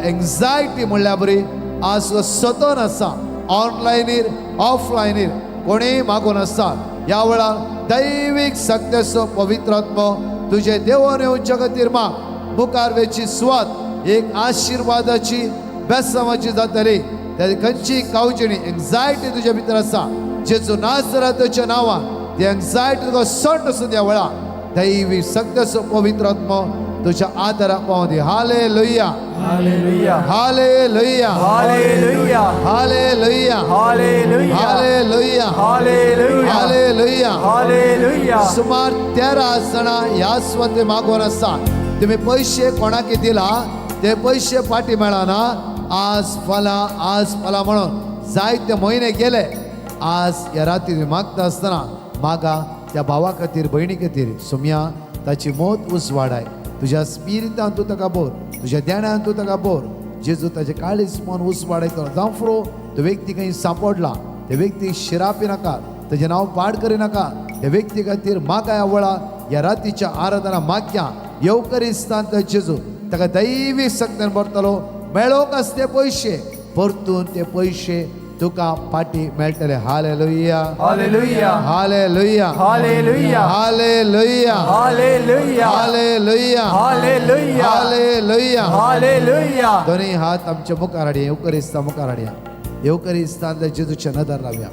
एन्जायटी म्हणल्यार बरी आज सतन आसा. ऑनलायनीर ऑफलायनीर कोणीय मागून आसता. ह्या वेळार दैवीक सक्तेचो पवित्र आत्मो तुजे देवोन येवच्या खातीर माग. मुखार वेची सुवात एक आशिर्वादाची बेसांवाची जातली. त्या खंयची कावचेणी एन्जायटी तुज्या भितर आसा जेजू नासराताच्या नांवान ती एन्जायटी तुका सट आसून ह्या वेळार दैवी सक्तेचो पवित्र आत्मो तुझ्या आदाराक पावूं दी. Hallelujah, hallelujah, hallelujah, hallelujah, hallelujah, hallelujah, hallelujah, hallelujah, hallelujah. Hallelujah. सुमार 13 जाणां ह्या सुवाते मागोवन आसा. तुमी पयशे कोणाक दिला ते पयशे फाटी मेळना. आज फाल्यां आज फाल्यां म्हणून जायते म्हयने गेले. आज ह्या राती तुमी मागता आसतना मागा त्या भावा खातीर भयणी खातीर. सुमया ताची मत उजवाडाय. तुज्या स्पिरितान तूं ताका बोर, तुज्या देण्यान तूं ताका बोर. जेजू ताचे काळीज मन उजवाडायतलो. जावं तो व्यक्ती खंय सांपडला त्या व्यक्तीक शिरापी नाका, ताजें नांव पाड करिनाका. त्या व्यक्ती खातीर मागाय वळा ह्या रातीच्या आराधना मागया. येवकरिस्तान जेजू ताका दैवी सक्तेन भरतलो. मेळोवंक आसा ते पयशे परतून ते पयशे तुका फाटी मेळटले. Hallelujah, hallelujah, hallelujah, hallelujah, hallelujah, hallelujah, hallelujah, hallelujah, hallelujah, hallelujah. दोन्ही हात आमच्या मुखार हाडया. येवकरिस्ता मुखार हाडया. येवकरिस्तान जेजूच्या नदर लावया.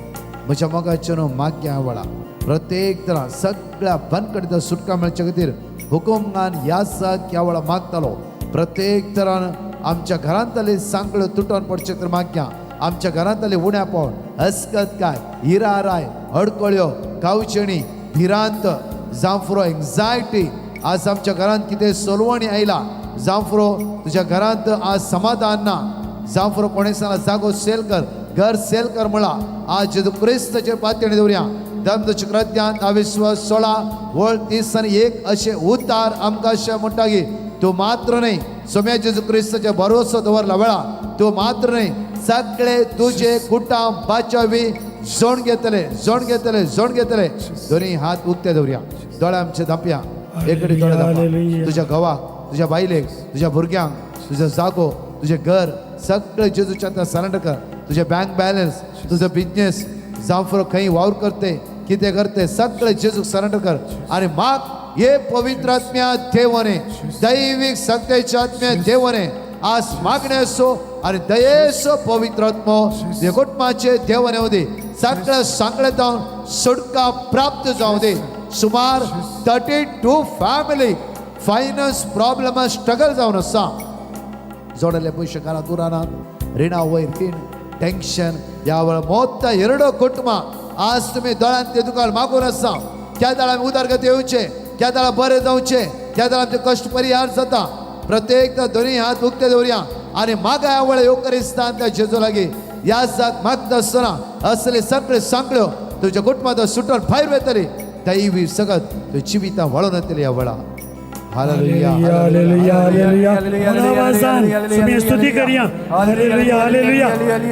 म्हज्या मोगाचें न्हू मागया वळा. प्रत्येक तरा सगळ्या बनकडीत सुटका मेळचे खातीर हुकुमगान ह्या साक ह्या वेळा मागतालो. प्रत्येक तरान आमच्या घरांतले सांकळ्यो तुटोन पडचे तर मागया. आमच्या घरांतले उण्या पावन हसकत काय हिराराय अडकळ्यो कावचेणी भिरांत जांफरो एन्जायटी आज आमच्या घरांत कितें सोलवणी आयला. जांफरो तुज्या घरांत आज समाधान ना. जांफरो कोणें सांगला जागो सेल कर, घर सेल कर म्हणला. आज जेजू क्रिस्ताचेर पातयेणी दवरया. धर्मचक्राध्यान 16 वळ 30 आनी 1 अशें उतार आमकां अशें म्हणटा की तूं मात्र न्हय सोम्या जेजू क्रिस्ताचेर भरोसो दवरला वेळा तूं मात्र न्हय सगळे तुजे कुटां बाचावी जोण घेतले, जोण घेतले, जोण घेतले. दोन्ही हात उक्ते दवरया. दोळे आमचे धांपया. एककडे दोळे धांपा. तुज्या घोवाक, तुज्या बायलेक, तुज्या भुरग्यांक, तुजो जागो, तुजें घर सगळें जेजूच्या हातांत सरेंडर कर. तुजें बँक बॅलन्स, तुजो बिजनेस जावं खंय वावर करते कितें करते सगळें जेजूक सरेंडर कर. आनी माग हे पवित्र आत्म्या देवाने, दैवीक सक्तेच्या आत्म्या देवाने आज मागण्याचो आनी दयेचो पवित्र आत्मो कुटुंबाचे देवाने येवं दी. सगळ्या सांगळे जावन सुटका प्राप्त जावं दी. सुमार 32 फॅमिली फायनान्स प्रॉब्लेमा स्ट्रगल जावन आसा. जोडले पयशे घरांत उरनात, रिणा वयर रीण, टेन्शन ह्या वेळार मोत्ता एरडो कुटुंबां आज तुमी दोळ्यान ते दुकान मागून आसा. त्या दाळान उदरगत येवचे, त्या दाळा बरें जावचें, त्या दाळा आमचे कश्ट परिहार जाता. प्रत्येक दोन्ही हात उक्ते दवरया आनी मागाया वेळा येवकरिस्तान त्या जेजू लागीं ह्या जात मागता आसतना असले सगळे सांगल्यो तुज्या कुटुंबांत सुटोन भायर वतली. दैवी सगत तुज्या जिवितां वळोवन येतली ह्या वेळा. हालेलुया. Hallelujah, hallelujah. आवाजान तुम्ही स्तुती करूया. Hallelujah, hallelujah,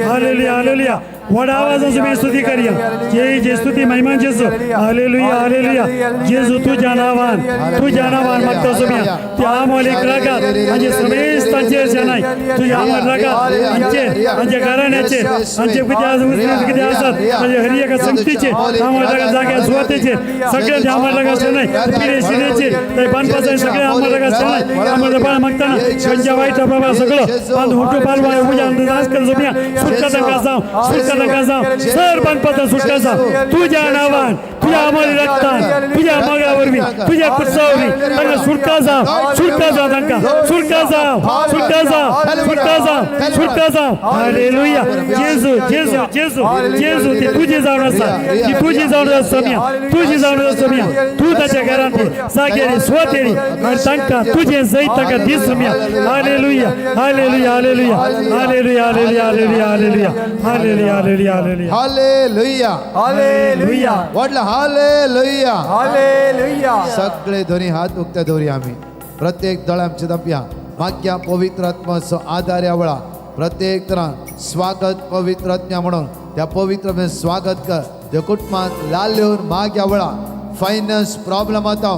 hallelujah, hallelujah. व्हड आवाजान तुम्ही स्तुती करूया. जय जय, स्तुती, महिमा जेजू. Hallelujah, hallelujah. जेजू, तुझ्या नावान, तुझ्या नावान मागता सुम्या. त्या आमोलीक रागात हांचे समेस्तांचेर शेनाय तुझ्या आमोल रागात हांचेर, हांच्या घराण्याचेर, हांचे कितें कितें आसात, हांचे हर एका संगतीचेर, आमोल रागात जाग्या सुवातेचेर सगळ्या आमोल रागात शेनाय. पिरे शिरेचेर ते बांदपाचे सगळे आमोल रागात शेनाय. आमोल बाळ मागताना खंयच्या वायट प्रभाव सगळं बांद हुटू पालवा उज्या नाश कर सुम्या. सुटका तांकां जावं, सुटका तांकां जावं, सर बांदपाचा सुटका जावं. तुझ्या नावान, तुझ्या अमोल रक्तान, तुझ्या मोगा वरवीं, तुझ्या कुर्सा वरवीं तांकां सुटका जावं, सुटका जावं, तांकां सुटका जावं, सुटका जावं, सुटका जावं, सुटका जावं. हालेलुया. जेजू, जेजू, जेजू, जेजू, ती तुजी जावन आसा, ती तुजी जावन आसा सोम्या, तुजी जावन आसा सोम्या. तूं ताच्या घरांत जाग्यारी सुवातेरी आनी तांकां तुजें जैत तांकां दी Saumya. Hallelujah, hallelujah, hallelujah, hallelujah, hallelujah, hallelujah, hallelujah, hallelujah, hallelujah, hallelujah. Hallelujah. Hallelujah. व्हडलं हालेलुया. हालेलुया. सगळे दोन्ही हात उक्ते दवरुया आम्ही. प्रत्येक दळ आमचे दपया माग्या पवित्र आत्माचो आधार या वेळा. प्रत्येक तरान स्वागत पवित्र आत्म्या म्हणून त्या पवित्र स्वागत कर. त्या कुटुंबात लाल माग्या वेळा फायनान्स प्रॉब्लेम आता,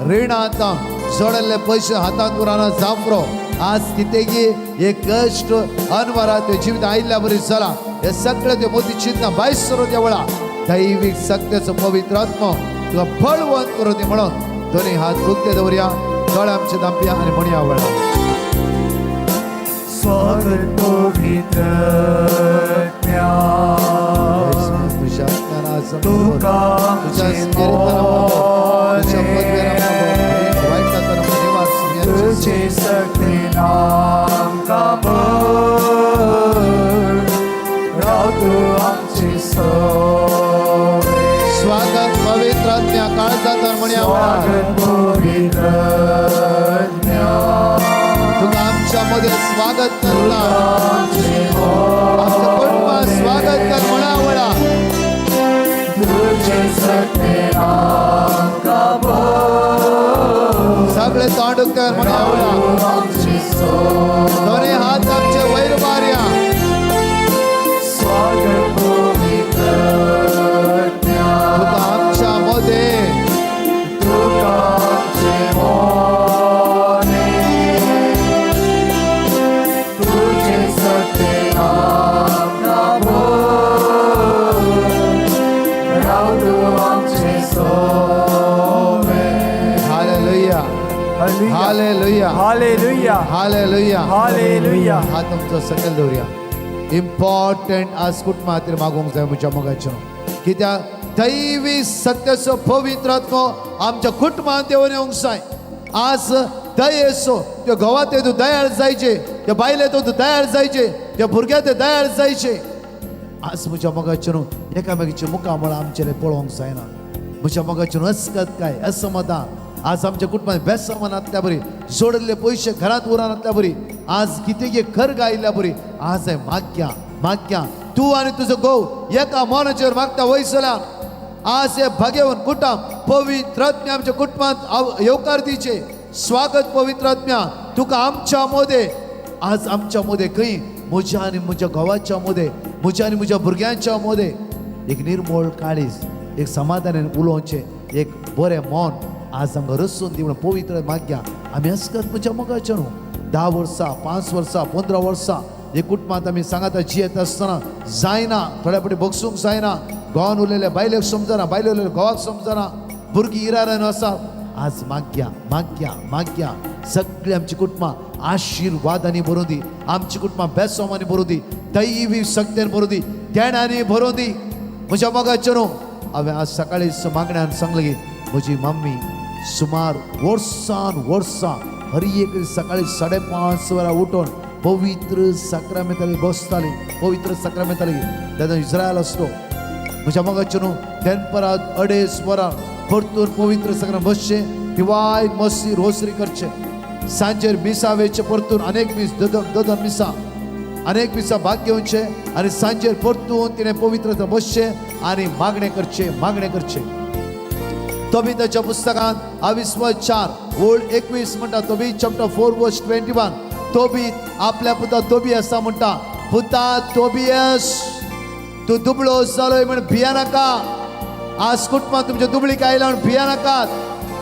रीण आता, जोडल्ले पैसे हातांत उराना जापरो. आज कितेंगी हे कश्ट अनवरा ते जिवीत आयिल्ल्या बरी जाला. हे सगळे ते मोती चिंतना भायर सरून त्या वेळा दैवीक सक्त्याचो पवित्र आत्मो तुका बळवंत करून दी म्हणून दोन्ही हात उक्ते दवरुया, दोळे आमचे दांपया आनी म्हणया वेळा. स्वागत पवित्र आत्म्या. तुझ्या आत्म्यान तुका तुझ्या स्पिरिटान आमकां, तुझ्या पदवेर आमकां, वायट जाताना आमकां निवार सुमया. तुझे सक्तीन आमकां भर, राव तूं आमचे सोरे. स्वागत पवित्र आत्म्या काळजांत म्हणया वेळा. स्वागत पवित्र आत्म्या. तुका आमच्या मध्ये स्वागत करता. आमच्या कुटुंबात स्वागत कर म्हणा वेळा. तुझे सक्तीन आमकां भर, सगळे तोंड उक्ते म्हणया वेळा. आमचे सोरे. दोन्ही हात आमचे वयर मारया. स्वागत पवित्र आत्म्या. तुका आमच्या मध्ये तुका आमचे मोने. तुझे सक्तीन आमकां भर, राव तूं आमचे सोरे. Hallelujah. Hallelujah. Hallelujah. Hallelujah. Hallelujah. हात तुमचो सकयल दवरुया. इम्पॉर्टंट आज कुटुंबा खातीर मागूंक जाय म्हज्या मोगाचें. कित्याक दैवी सत्याचो पवित्र आत्मो आमच्या कुटुंबांत देवन येवंक जाय. आज दयेचो त्यो घोवा ते तूं दयाळ जायचे, त्या बायले तूं दयाळ जायचे, त्या भुरग्या ते दयाळ जायचे. आज म्हज्या मोगाचें न्हू एकामेकीच्या मुखामळ आमचें पळोवंक जायना. म्हज्या मोगाचें न्हू अस्कत काय असमाधान आज आमच्या कुटुंबात बेसमान आसल्या बरी, जोडिल्ले पयशे घरांत उरान आसल्या बरी, आज कितें खर गायिल्ल्या बरी. आज हें माग्या माग्या तूं आनी तुजो घोव एका मनाचेर मागता वयसला. आज हे भाग्यवन कुटुंब पवित्र आत्म्या आमच्या कुटुंबांत येवकार दिवचे. स्वागत पवित्र आत्म्या तुका आमच्या मदें. आज आमच्या मदें खंय म्हज्या आनी म्हज्या घोवाच्या मदें, म्हज्या आनी म्हज्या भुरग्यांच्या मदें एक निर्मळ काळीज, एक समाधानान उलोवचें एक बरें मन आज आमकां रसून दी म्हणून पवित्र माग्या. आमी अस्कत म्हज्या मोगाचें न्हू 10 वर्सां, 5 वर्सां, 15 वर्सां हे कुटुंबांत आमी सांगाता जियेत आसतना जायना, थोड्या फावटी बगसूंक जायना. घोवान उलयलें बायलेक समजना, बायले उलयलें घोवाक समजना, भुरगीं इरारान आसा. आज माग्या माग्या माग्या सगळीं आमची कुटुंबां आशिर्वादांनी भरून दी, आमची कुटुंबां बेसोमांनी भरून दी, दैवी शक्तेन भरून दी, देणांनी भरून दी. म्हज्या मोगाचें न्हू हांवें आज सकाळी मागण्यान सांगलें की म्हजी मम्मी सुमार वर्सान वर्सां हर एक सकाळी 5:30 वरां उठून पवित्र साक्रामेंताली बसताली. पवित्र साक्रामेंताली तेन्ना इस्रायल आसलो. म्हज्या मोगाचें न्हू दनपरां 2:30 वरां परतून पवित्र साक्रामेंत बसचें, दिवाय मस्ती रोसरी करचें, सांजेर मिसा वेचें, परतून अनेक मीस दोन मिसां अनेक मिसां भाग घेवचें आनी सांजेर परतून तिणें पवित्र बसचें आनी मागणें करचें, मागणें करचें. तोबिताच्या पुस्तकांत अविस्वास 4 ओळ 21 म्हणटा, Tobit chapter 4 verse 21, Tobit आपल्या पुता तोबी आसा म्हणटा, पुता तोबियस तूं दुबळो जालोय म्हण भिया नाका. आज कुटुंबात तुमच्या दुबळीक आयला म्हण भिया नाकात,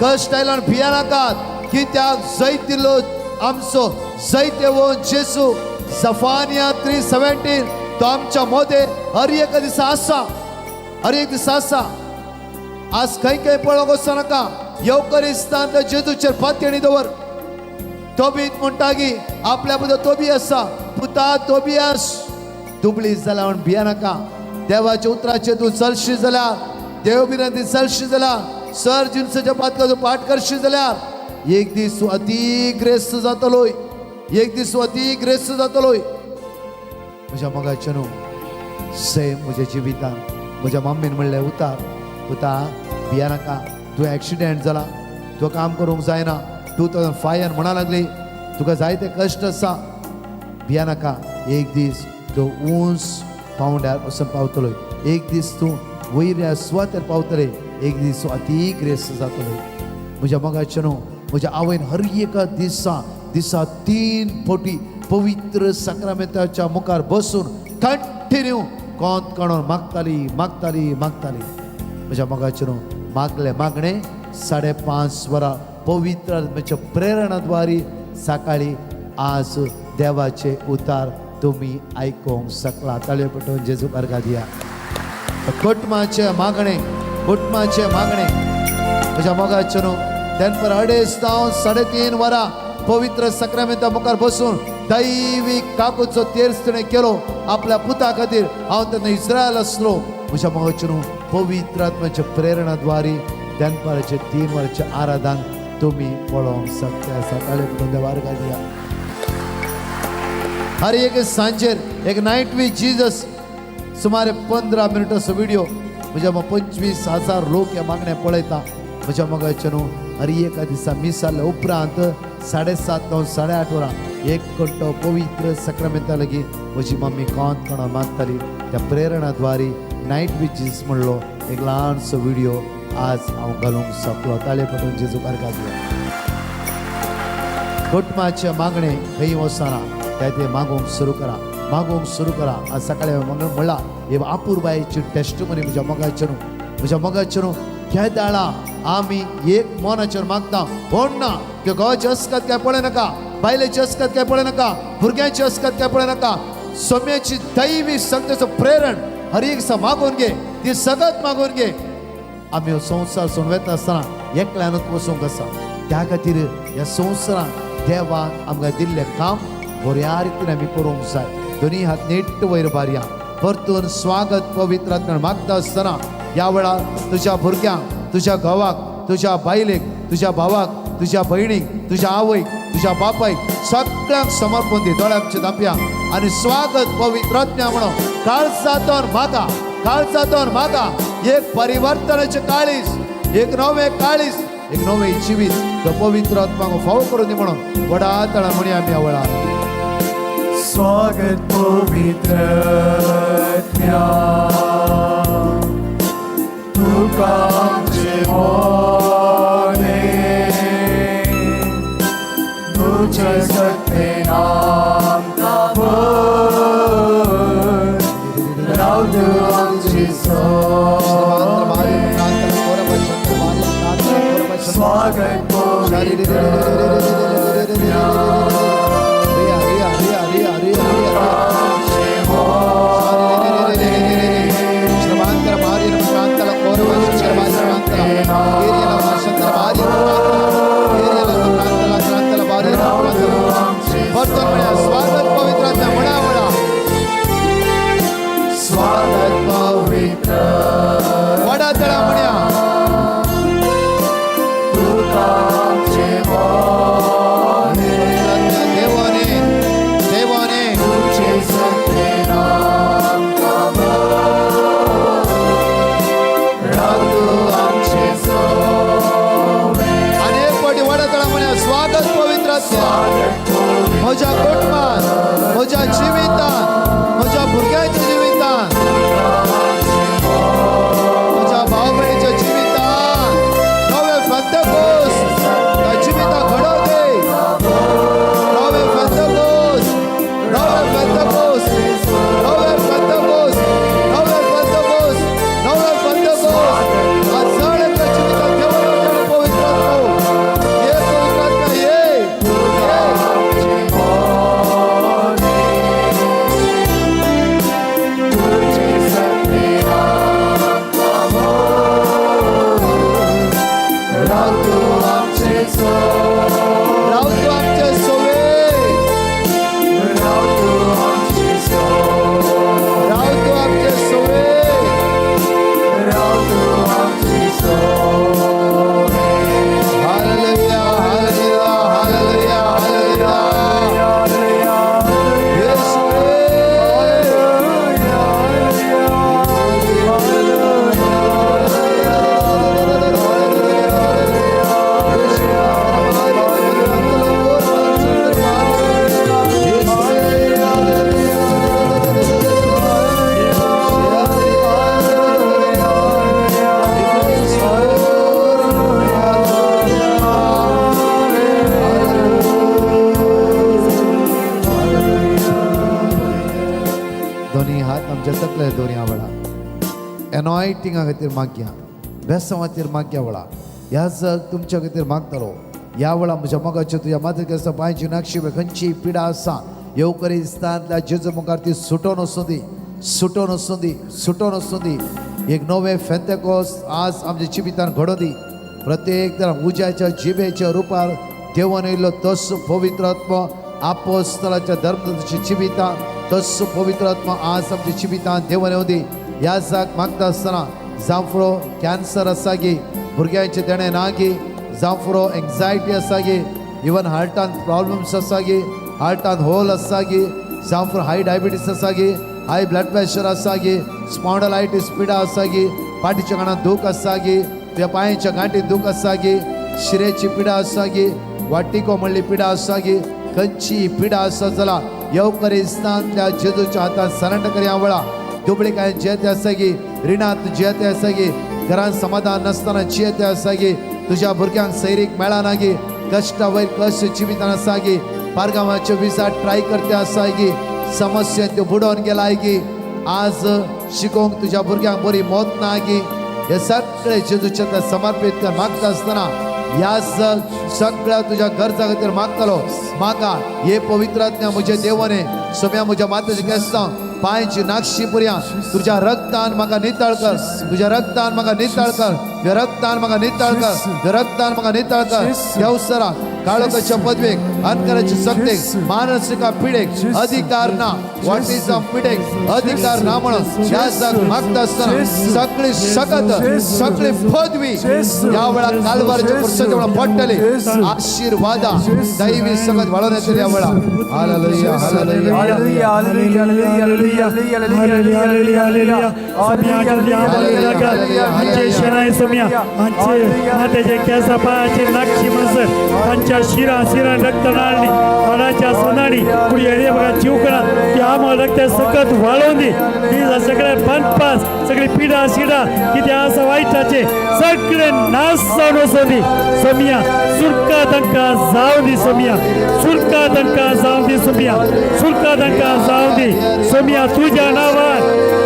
कश्ट आयला म्हण भिया नाकात. कित्याक जैत दिल्लो आमचो जैत येवन जेजू, जफानिया 3:17, तो आमच्या मोदे हर एका दिसा आसा, हर एक दिसा आसा. आज खंय खंय पळोवंक वचो नाका, येवकरिस्तान जेजूचेर पातयेणी दवर. तोबीत म्हणटा की आपल्या पुता तोबी आसा, पुता तोबियास दुबळी जाल्या म्हण भिया नाका. देवाच्या उतराचेर तूं चलशी जाल्यार, देव भिरांती चलशी जाल्यार, सर जिनसाच्या पातकाचो पाठ करशी जाल्यार एक दीस तूं अती ग्रेस्त जातलोय, एक दीस तूं अती ग्रेस्त जातलोय. म्हज्या मोगाचें न्हू सेम म्हज्या जिवितान म्हज्या मम्मीन म्हणलें, उतार पुता भिया नाका, तूं एक्सिडेंट जाला, तुका काम करूंक जायना, 2005 म्हणा लागली, तुका जायते कश्ट आसा, भिया नाका, एक दीस तूं उंच पावंड्यार वचून पावतलोय, एक दीस तूं वयल्या सुवातेर पावतले, एक दीस तूं अती ग्रेस्त जातलोय. म्हज्या मोगाचें न्हू म्हज्या आवयन हर एका दिसा दिसा 3 फावटी पवित्र साक्रामेंताच्या मुखार बसून कंटिन्यू कोंत काडून मागताली मागताली मागताली. म्हज्या मोगाचें न्हू मागले मागणे 5:30 वरां पवित्र आत्म्याच्या प्रेरणाद्वारी सकाळी आज देवाचे उतार तुमी आयकूंक शकला. ताळयो पेटोवन जेजू अर्घा दिया. कुटुंबाचे मागणे, कुटुंबाचे मागणे म्हज्या मोगाचें न्हू दनपार 2:30 जावन 3:30 वरां पवित्र साक्रामेंता मुखार बसून दैवीक काकूचो तेर्स तिणें केलो आपल्या पुता खातीर. हांव तेन्ना इस्रायल आसलो. म्हज्या मोगाचें न्हू पवित्र आत्म्याच्या प्रेरणाद्वारी दनपाराचे 3 वरांचें आराधन तुमी पळोवंक शकता. सकाळी देवा अर्घा दिया. हर एक सांजेर एक नायट विथ जीजस सुमारे 15 मिनटाचो व्हिडिओ म्हज्या 25,000 लोक ह्या मागण्या पळयता. म्हज्या मोगाचें न्हू हर एका दिसा मीस जाल्या उपरांत 7:30 जावन 8:30 वरां एक घंटो पवित्र साक्रामेंता लागीं म्हजी मम्मी कोंत कोणा मागताली. त्या प्रेरणाद्वारी नायट विथ जीजस म्हणलो एक ल्हानसो व्हिडिओ आज हांव घालूंक शकलो. ताळे पटोवन जेजूक अर्घा दिया. कुटुंबाचे मागणे खंय वचना त्या ते मागूंक सुरू करा, मागूंक सुरू करा. आज सकाळी हांवें म्हणलां हे आपुरबायेची टेस्टमनी म्हज्या मोगाचें न्हू, म्हज्या मोगाचें न्हू ह्या दाळा आमी एक मनाचेर मागता कोण ना त्यो घोवाची अस्कत काय पळय नाका, बायलेची अस्कत काय पळय नाका, भुरग्यांची अस्कत काय पळय नाका. सोम्याची दैवी शक्तीचो प्रेरण हर एक दिसा मागून घे, ती सगळत मागून घे. आमी हो संवसार सोडून वता आसतना एकल्यानूच वचूंक आसा. त्या खातीर ह्या संवसारांत देवान आमकां दिल्लें काम बऱ्या रितीन आमी करूंक जाय. दोनी हात नीट वयर बारया. परतून स्वागत पवित्र आत्म्यान मागता आसतना ह्या वेळार तुज्या भुरग्यांक, तुज्या घोवाक, तुज्या बायलेक, तुज्या भावाक, तुज्या भयणीक, तुज्या आवयक, तुज्या बापायक सगळ्यांक समर्पण दी. दोळ्यांचे धांपया आनी स्वागत पवित्र आत्म्या म्हणून काळजांतून मागा, काळजांतून मागा. एक परिवर्तनाचें काळीज, एक नवें काळीज, एक नवें जिवीत तो पवित्र आत्म्याक फावो करून दी म्हणून व्हडा तळा म्हणया आमी ह्या वेळार. स्वागत पवित्र आत्म्या तुका आमचे मोने तुझे सत्तेन आमकां भर रावत आमची सोने. स्वागत पवित्र आत्म्या स्वागत पवित्र आत्म्या म्हणा म्हणा. स्वागत पवित्र वडा तळा म्हणया. तुका आमचे मोने देवाने देवाने तुझे सत्तेन आमकां भर रावत आमचे सोने. आनी एक फावटी वडा तळा म्हणया. स्वागत पवित्र आत्म्या म्हज्या कुटुंबात, म्हज्या जिवितांत, म्हज्या भुरग्यांच्या जिवितांत, म्हज्या भाव भयणीच्या जिवितांत नवे फंतकोस जिवितांत. एनॉयटिंगा खातीर मागया, बेसांवा खातीर मागया वेळा ह्या जग तुमच्या खातीर मागतलो. ह्या वेळा म्हज्या मोगाच्यो तुज्या माथ्याक आसा पांयची नाक्षी खंयची पिडा आसा येवकरिस्तांतल्या जेजू मुखार ती सुटोन वचूं दी, सुटोन वचूं दी, सुटोन वचूं दी. एक नवें फेंतेकोस आज आमच्या जिवितान घडोवं दी. प्रत्येक जाण उज्याच्या जिबेच्या रुपार देवान येयल्लो तस पवित्र आत्मो आपोस्तलाच्या धर्मदूताच्या जिवितान तस पवित्र आत्मो आज आमच्या जिवितान देवान येवं दी. ह्या जाग मागता आसतना जांव कॅन्सर आसा गी, भुरग्यांचें देणें ना गी, जांव एन्जायटी आसा गी, इवन हार्टान प्रॉब्लम्स आसा गी, हार्टान होल आसा गी, जांव हाय डायबिटीस आसा गी, हाय ब्लड प्रेशर आसा गी, स्पॉन्डलायटीस पिडा आसा गी, पाटीच्या कानात दूख आसा गी, तुज्या पांयच्या गांठीत दूख आसा गी, शिरेची पिडा आसा गी, वाटिको म्हणली पिडा आसा गी, खंयची पिडा आसा जाल्यार येवकरिस्तांतल्या जेजूच्या हातान सरेंडर करया वेळा. दुबळीकाय जियेते आसा गी, रिणांत जियेते आसा गी, घरान समाधान नासतना जियेते आसा गी, तुज्या भुरग्यांक सैरीक मेळना गी, कश्टा वयर कश्ट जिवितान आसा गी, पारगांवाच्यो विजा ट्राय करते आसा गी, समस्या त्यो बुडोवन गेलाय गी, आज शिकोवंक तुज्या भुरग्यांक बरी मौत ना गी, हे सगळे जेजूच्या हातात समर्पीत कर मागता आसतना ह्या सगळ्या तुज्या गरजा खातीर मागतलो. म्हाका हे पवित्र आत्म्या म्हज्या देवाने सोम्या म्हज्या मातेचें केस्तांव पांयची नाक्षी पुरया तुज्या रक्तान म्हाका नितळ कर, तुज्या रक्तान म्हाका नितळ कर, तुज्या रक्तान म्हाका नितळ कर, तुज्या रक्तान म्हाका नितळ कर. देवसरा काळोखाच्या पदवेक, अंधकाराच्या शक्तेक, मानसिका पिडेक अधिकार ना, वाटीचा पिडेक अधिकार ना म्हणून ह्या जाग मागता आसतना सगळी शकत सगळी पदवी ह्या वेळा कालवारच्या पुरसाच्या वेळा पडटली. आशीर्वादा दैवी सगळं वाळून येतली ह्या वेळा. Hallelujah, hallelujah, hallelujah, hallelujah, hallelujah, hallelujah, hallelujah, hallelujah. हांचे शेणाय सोम्या हांचे माथ्याचे केसा पायाचे नाक्षी म्हणसर तांच्या शिरा शिरा रक्त नाळणी हाडाच्या सनाणी पुढे येणे बघा चिवकणा ती आम्हाला रक्त सकत वाळोवन दी. ती सगळे पानपास सगळी पिडा शिडा कितें आसा वायटाचे सगळे नाश जावन वचोन दी सोम्या. सुरका तांकां जावं दी सोम्या, सुरका तांकां जावं दी सोम्या, सुरका तांकां जावं दी सोम्या. तुज्या नांवान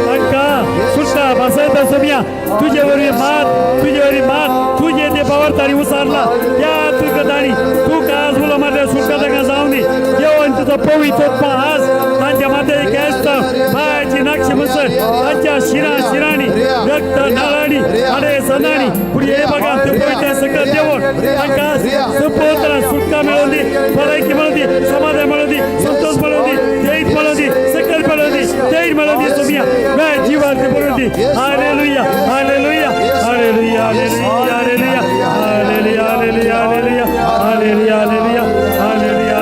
तांकां सुरका बसयता सोम्या. तुजे वरवीं मात, तुजे वरवीं मात, तुजे ते पावर ताणी उसारला त्या तुका ताणी तुका आज उलो मारल्या सुरका तांकां जावं दी. देव आनी तुजो पवित्र आत्मा आज तांच्या माथ्याचे केस्तांव पांयाची नाक्षी म्हणसर तांच्या शिरा शिरांनी रक्त नाळांनी हाडे सनांनी पुढे हे बघा ते पवित्र सकल देवून तांकां सुपुत्र सुटका मेळोवन दी, भलायकी मेळोवन दी, समाधान मेळोवन दी, संतोष मेळोवन दी, जैत मेळोवन दी, सकल मेळोवन दी, जैत मेळोवन दी सोम्या. मेळ्या जिवान ते बरोवन दी. Hallelujah, hallelujah, hallelujah, hallelujah, hallelujah, hallelujah, hallelujah, hallelujah, hallelujah, hallelujah,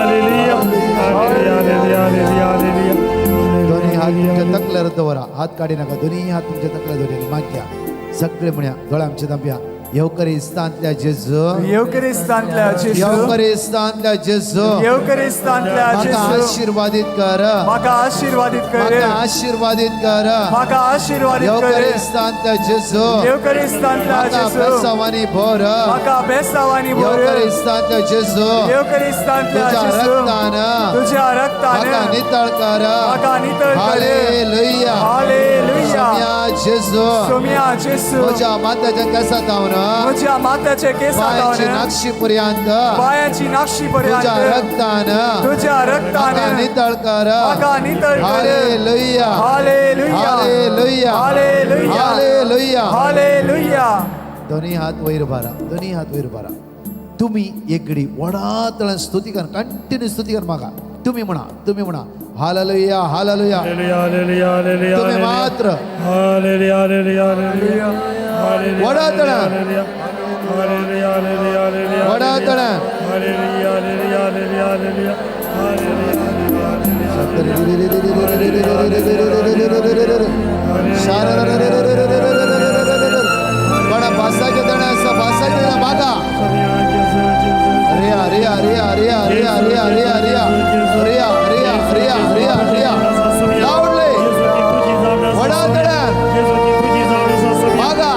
hallelujah, hallelujah, hallelujah, hallelujah. दोन्ही हात तुमच्या तकल्यार दवरा, हात काडी नाका. दोन्ही हात तुमच्या तकल्यार दवरा. मागया सगळे म्हणया, दोळे आमचे दांपया. येवकरिस्तांतल्या जेजू, येवकरिस्तांतल्या जेजू, येवकरिस्तांतल्या जेजू, येवकरिस्तांतल्या म्हाका जेजू, आशीर्वादीत कर, म्हाका आशीर्वादीत कर, म्हाका आशीर्वादीत कर, म्हाका आशीर्वादीत कर. येवकरिस्तांतल्या जेजू, येवकरिस्तांतल्या म्हाका जेजू, बेसावानी भर, म्हाका बेसावानी भर. येवकरिस्तांतल्या जेजू, येवकरिस्तांतल्या तुज्या जेजू, रक्तान तुझ्या रक्तान म्हाका नितळ कर. म्हाका नितळ कर. Hallelujah, hallelujah. सोम्या जेजू, सोम्या जेजू, म्हज्या माथ्याच्या केसा जावन म्हज्या माथ्याचे केसा पांयाची जावन नाक्षी पर्यंत पायांची नाक्षी पर्यंत तुझ्या रक्तान तुझ्या रक्तान म्हाका नितळ कर. म्हाका नितळ कर. Hallelujah, hallelujah, hallelujah, hallelujah, hallelujah. Hallelujah. दोन्ही हात वयर भारा, दोन्ही हात वयर भारा. तुम्ही एक घडी व्हडा तळान स्तुती कर, कंटिन्यू स्तुती कर म्हाका. तुम्ही म्हणा, तुम्ही म्हणा hallelujah, hallelujah. Hallelujah, hallelujah, hallelujah. तुम्ही मात्र हालेलुया, हालेलुया, हालेलुया, हालेलुया, व्हडा तळान, हालेलुया, हालेलुया, हालेलुया, हालेलुया, व्हडा तळान. Hallelujah, hallelujah, hallelujah, hallelujah, hallelujah, कोणा भासाचे देणें आसा, भासाचें देणें मागा. रिया रिया रिया रिया रिया रिया रिया रिया रिया रिया रिया रिया रिया. लाऊडली व्हडा तळान मागा,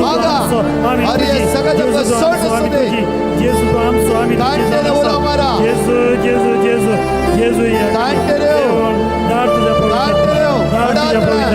मागा, मागा. अरे सगळं तुमकां सोड आसूं दे. कांटे उलो मारा. कांटे देव. कांटे देव. व्हडा तळान.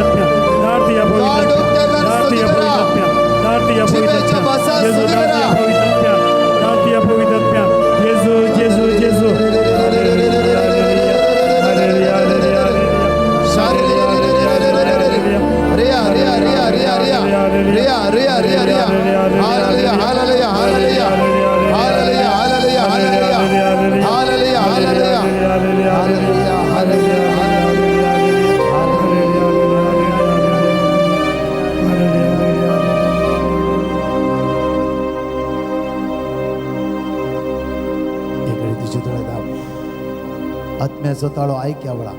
आत्म्याचो ताळो आयक्या वेळा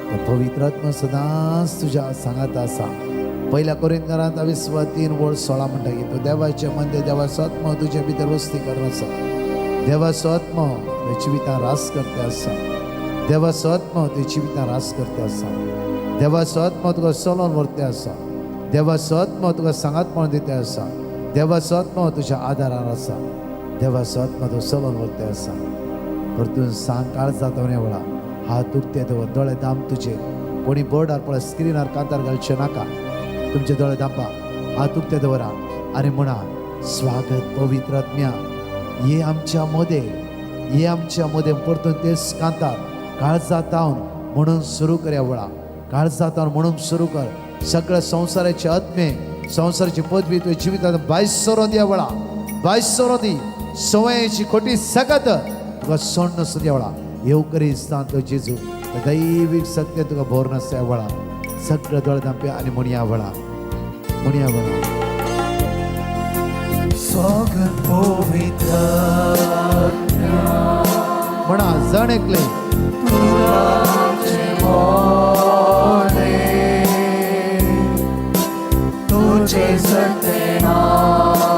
तो पवित्र आत्मा सदांच तुज्या सांगात आसा. पहिल्या कोरिंथकरांत 3:16 म्हणटा की तूं देवाचे मंदे देवाचो आत्मा तुज्या भितर वस्ती करून आसा. देवाचो आत्मा तुज्या जिवितान रास करते आसा. देवाचो आत्मा तुज्या जिवितान रास करते आसा. देवाचो आत्मा तुका चलोवन व्हरते आसा. देवाचो आत्मा तुका सांगात म्हणून दिते आसा. देवाचो आत्मा तुज्या आदारान आसा. देवाचो आत्मा तुका चलोवन व्हरते आसा. परतून सांग काळजात वेळा हात उक्ते दवर, दोळे दाम तुजे. कोणी बोर्डार पळय स्क्रिनार कांतार घालचे नाका. तुमचे दोळे दांपा, हात उक्ते दवरा आनी म्हणा, स्वागत पवित्र आत्म्या, ये आमच्या मदें, ये आमच्या मदें. परतून तेच कांतार काळजातावन म्हणून सुरू करया वेळा. काळजातावन म्हणून सुरू कर. सगळ्या संवसाराचे आत्मे, संवसाराची पदवी तुज्या जिवितांत भायर सरोन दिया वेळा, भायर सरोन दी. सवयेची खोटी सगत तुका सोड नासूं दिया वेळा. येवकरी स्थान तो जेजू दैवीक सत्य तुका भोर नासता वेळा. सगळं दोळे दांपया आनी म्हणया वेळा, म्हणया वेळा. स्वागत पवित्र म्हणा जण एकले तुझे सत्य नाम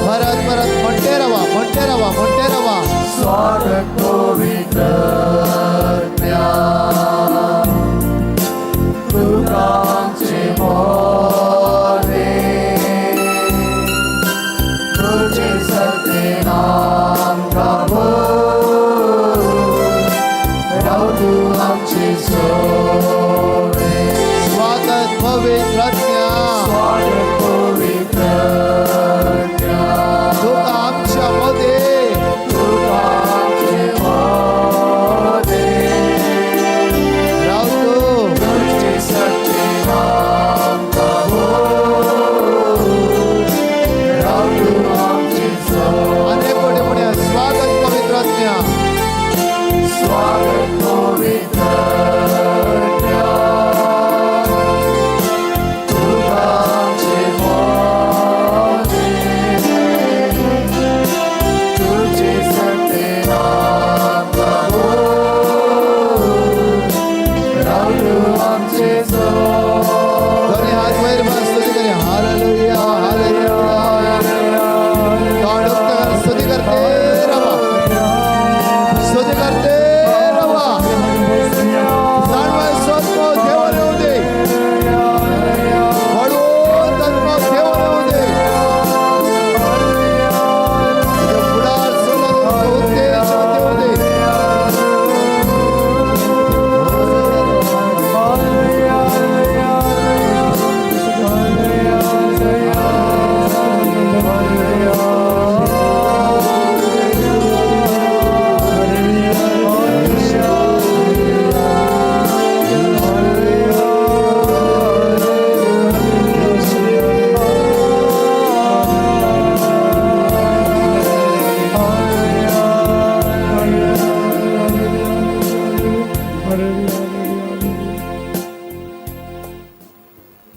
परत परत म्हणते रवा, म्हणते रवा, म्हणते रवा. स्वागत पवित्र तुका आमचे मोरे, तुझे सत्य नाम गावो, राव तूं आमचे सोरे. स्वागत पवित्र आत्म्या, स्वागत पवित्र तुका आमच्या मध्ये, तुका आमचे मोरे, राव तूं तुझे सत्य नाम गावो, राव तूं आमचे सोरे. अनेक कोटी म्हणया स्वागत पवित्र आत्म्या. स्वागत पवित्र तुका आमचे मोरे, तुझे सत्य नाम गावो, राव तूं आमचे सोरे. दोन्ही हात वयर मान स्तुती करूया. Hallelujah, hallelujah. तोंड उक्तं कर, स्तुती करते रवा, स्तुती करते रवा. जाणवाय स्वत्व देवान येऊ दे, बळवंत आत्मा देवान येऊ दे. तुझ्या फुडार सोडून उत्तेजन देऊ दे.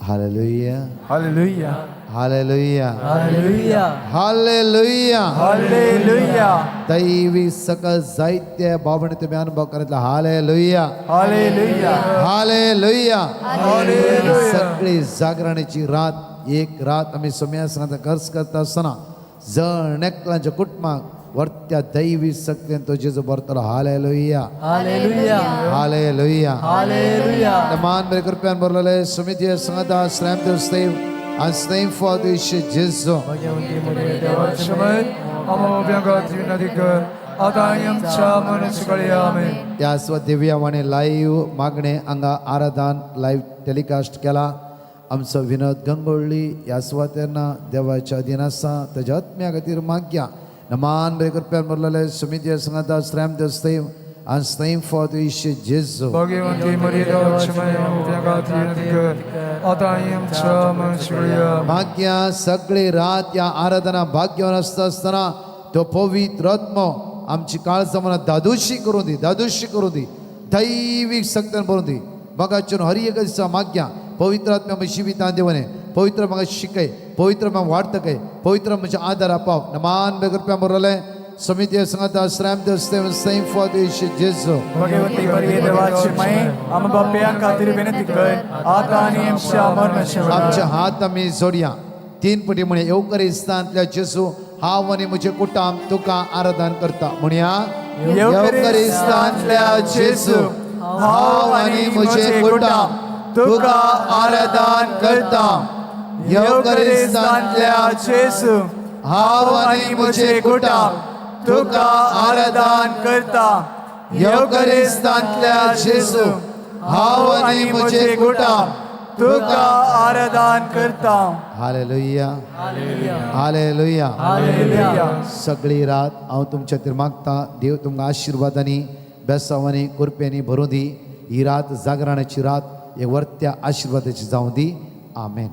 Hallelujah, hallelujah, hallelujah, hallelujah, hallelujah. Hallelujah. दैवी सकल जायते बाबांनी तुम्ही अनुभव Kartala. Hallelujah, hallelujah, hallelujah. Hallelujah. सगळी जागरणाची रात एक रात आम्ही सोम्या सांगता खर्च करता आसतना जण एकलांच्या कुटुंबाक वर्त्या दैवी शक्तीन तो जेजू भरतलो. Hallelujah, hallelujah, hallelujah. हालेलुया. मान मेरे कृपयान भरलेले समिती सांगता श्रम देव आणि स्नेह फॉर जेजू. त्या दिव्यावाणी लाईव्ह मागणे हांगा आराधन लाईव्ह टेलिकास्ट केला. आमचो विनोद गंगोळ्ळी ह्या सुवातेर देवाच्या अधीन आसा. ताच्या आत्म्या खातीर मागया. मान बरे कृपयान भरलेले समिती सांगता श्रम देव आणि स्नेह फॉर जेजू. भाग्या सगळी रात या आराधना भाग्यवान आसता आसतना तो पवित्र आत्मो आमची काळजां मनां दादोशी करूं दी, दादोशी करूं दी, दैवीक शक्तीन भरून दी. मोगाच्यान हर एक दिसा मागया पवित्र आत्म्या म्हज्या जिवितान देवने पवित्र म्हाका शिकय. पवित्र वाडतकय पवित्र म्हज्या आदारा पाव नमान बेगर रुपया बरोवलें समिती संगता श्राम देव सेम फॉर जेजू भगवती बरी देवाची माई आम बाप्यां खातीर विनंती कर आता आनी आमच्या मरणाच्या वेळार. आमचे हात आमी जोडया तीन पटी म्हणे येवकरिस्तांतल्या जेजू हांव आनी म्हजें कुटाम तुका आराधन करता म्हणया येवकरिस्तांतल्या जेजू हांव आनी म्हजें कुटाम तुका आराधन करता येवकरिस्तांतल्या जेजू हांव आनी म्हजें कुटाम तुका आराधन करता येवकरिस्तांतल्या जेजू हांव आनी म्हजें कुटाम तुका आराधन करता. Hallelujah hallelujah. हालेलुया. सगळी रात हांव तुमच्या खातीर मागता देव तुमकां आशिर्वादांनी बेसांवांनी कृपेंनी भरूं दी. ही रात जागरणाची रात हे वर्त्या आशिर्वादाची जावं दी. आमेन.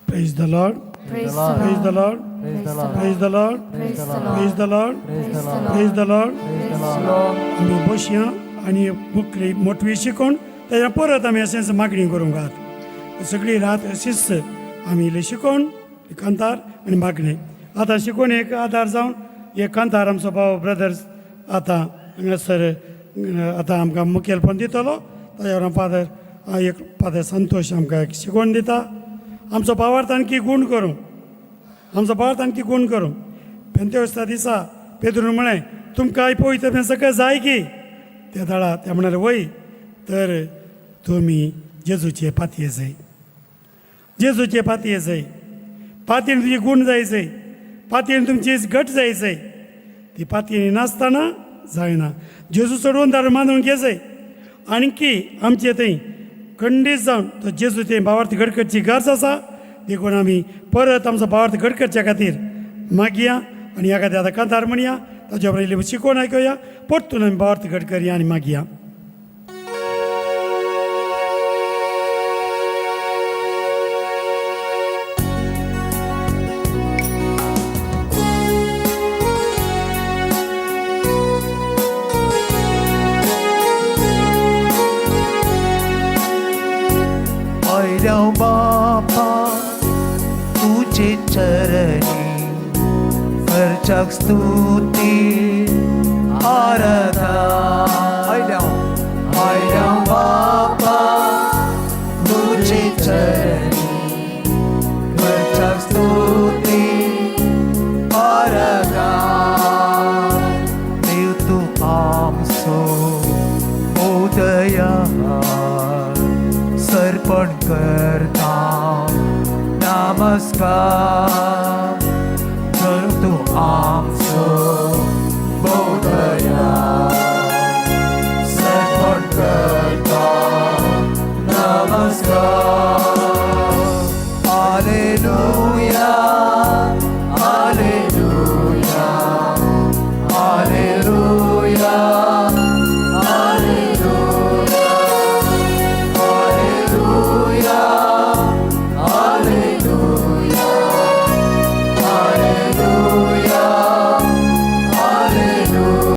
Praise the Lord. Praise the Praise the Lord. Praise the Lord. Praise the Lord. Praise the Lord. आमी बसया आनी बुकली मोटवी शिकोवन तेज्या परत आमी अशेंच मागणी करूंक आहात. सगळी रात अशीच आमी इल्ली शिकोवन कांतार आनी मागणी. आतां शिकोवन एक आदार जावन एक कांतार आमचो भाव ब्रदर्स आतां हांगासर आतां आमकां मुखेलपण दितलो. ताज्या उपरांत फादर एक फादर संतोश आमकां एक शिकोवन दिता. आमचो भावार्थ आणखी गूण करूं, आमचो भावार्थ आणखी गूण करूं. पेंतेवस्ता दिसा पेद्रून म्हळें तुमकां पवित्र सगळें जाय की त्या दळा ते म्हणाले वय तर तुमी जेजूचे पातये जाय, जेजूचे पातये जाय. पातयेन तुजी गूण जाय जाय, पातयेन तुमची घट जाय जाय. ती पातयेन नासतना जायना. जेजू चडोवन दार मानून घे जाय. आणखी आमचे थंय खंडीत जावन तो जेजू थंय भावार्थ घट करची गरज आसा. देखून आमी परत आमचो भावार्थ घट करच्या खातीर मागया आनी ह्या खातीर आतां कांतार म्हणया. ताच्या उपरांत इल्ली शिकोवन आयकुया, परतून आमी भावार्थ घट करया आनी मागया. आयल्या बापा तुजे चरणी करच्याक स्तुती आराधना. आयल्या आयल्या बापा तुजे चरणी करच्याक स्तुती आराधना. देव तूं आमचो उदया सर्पण करता नमस्कार. जर तूं आमचो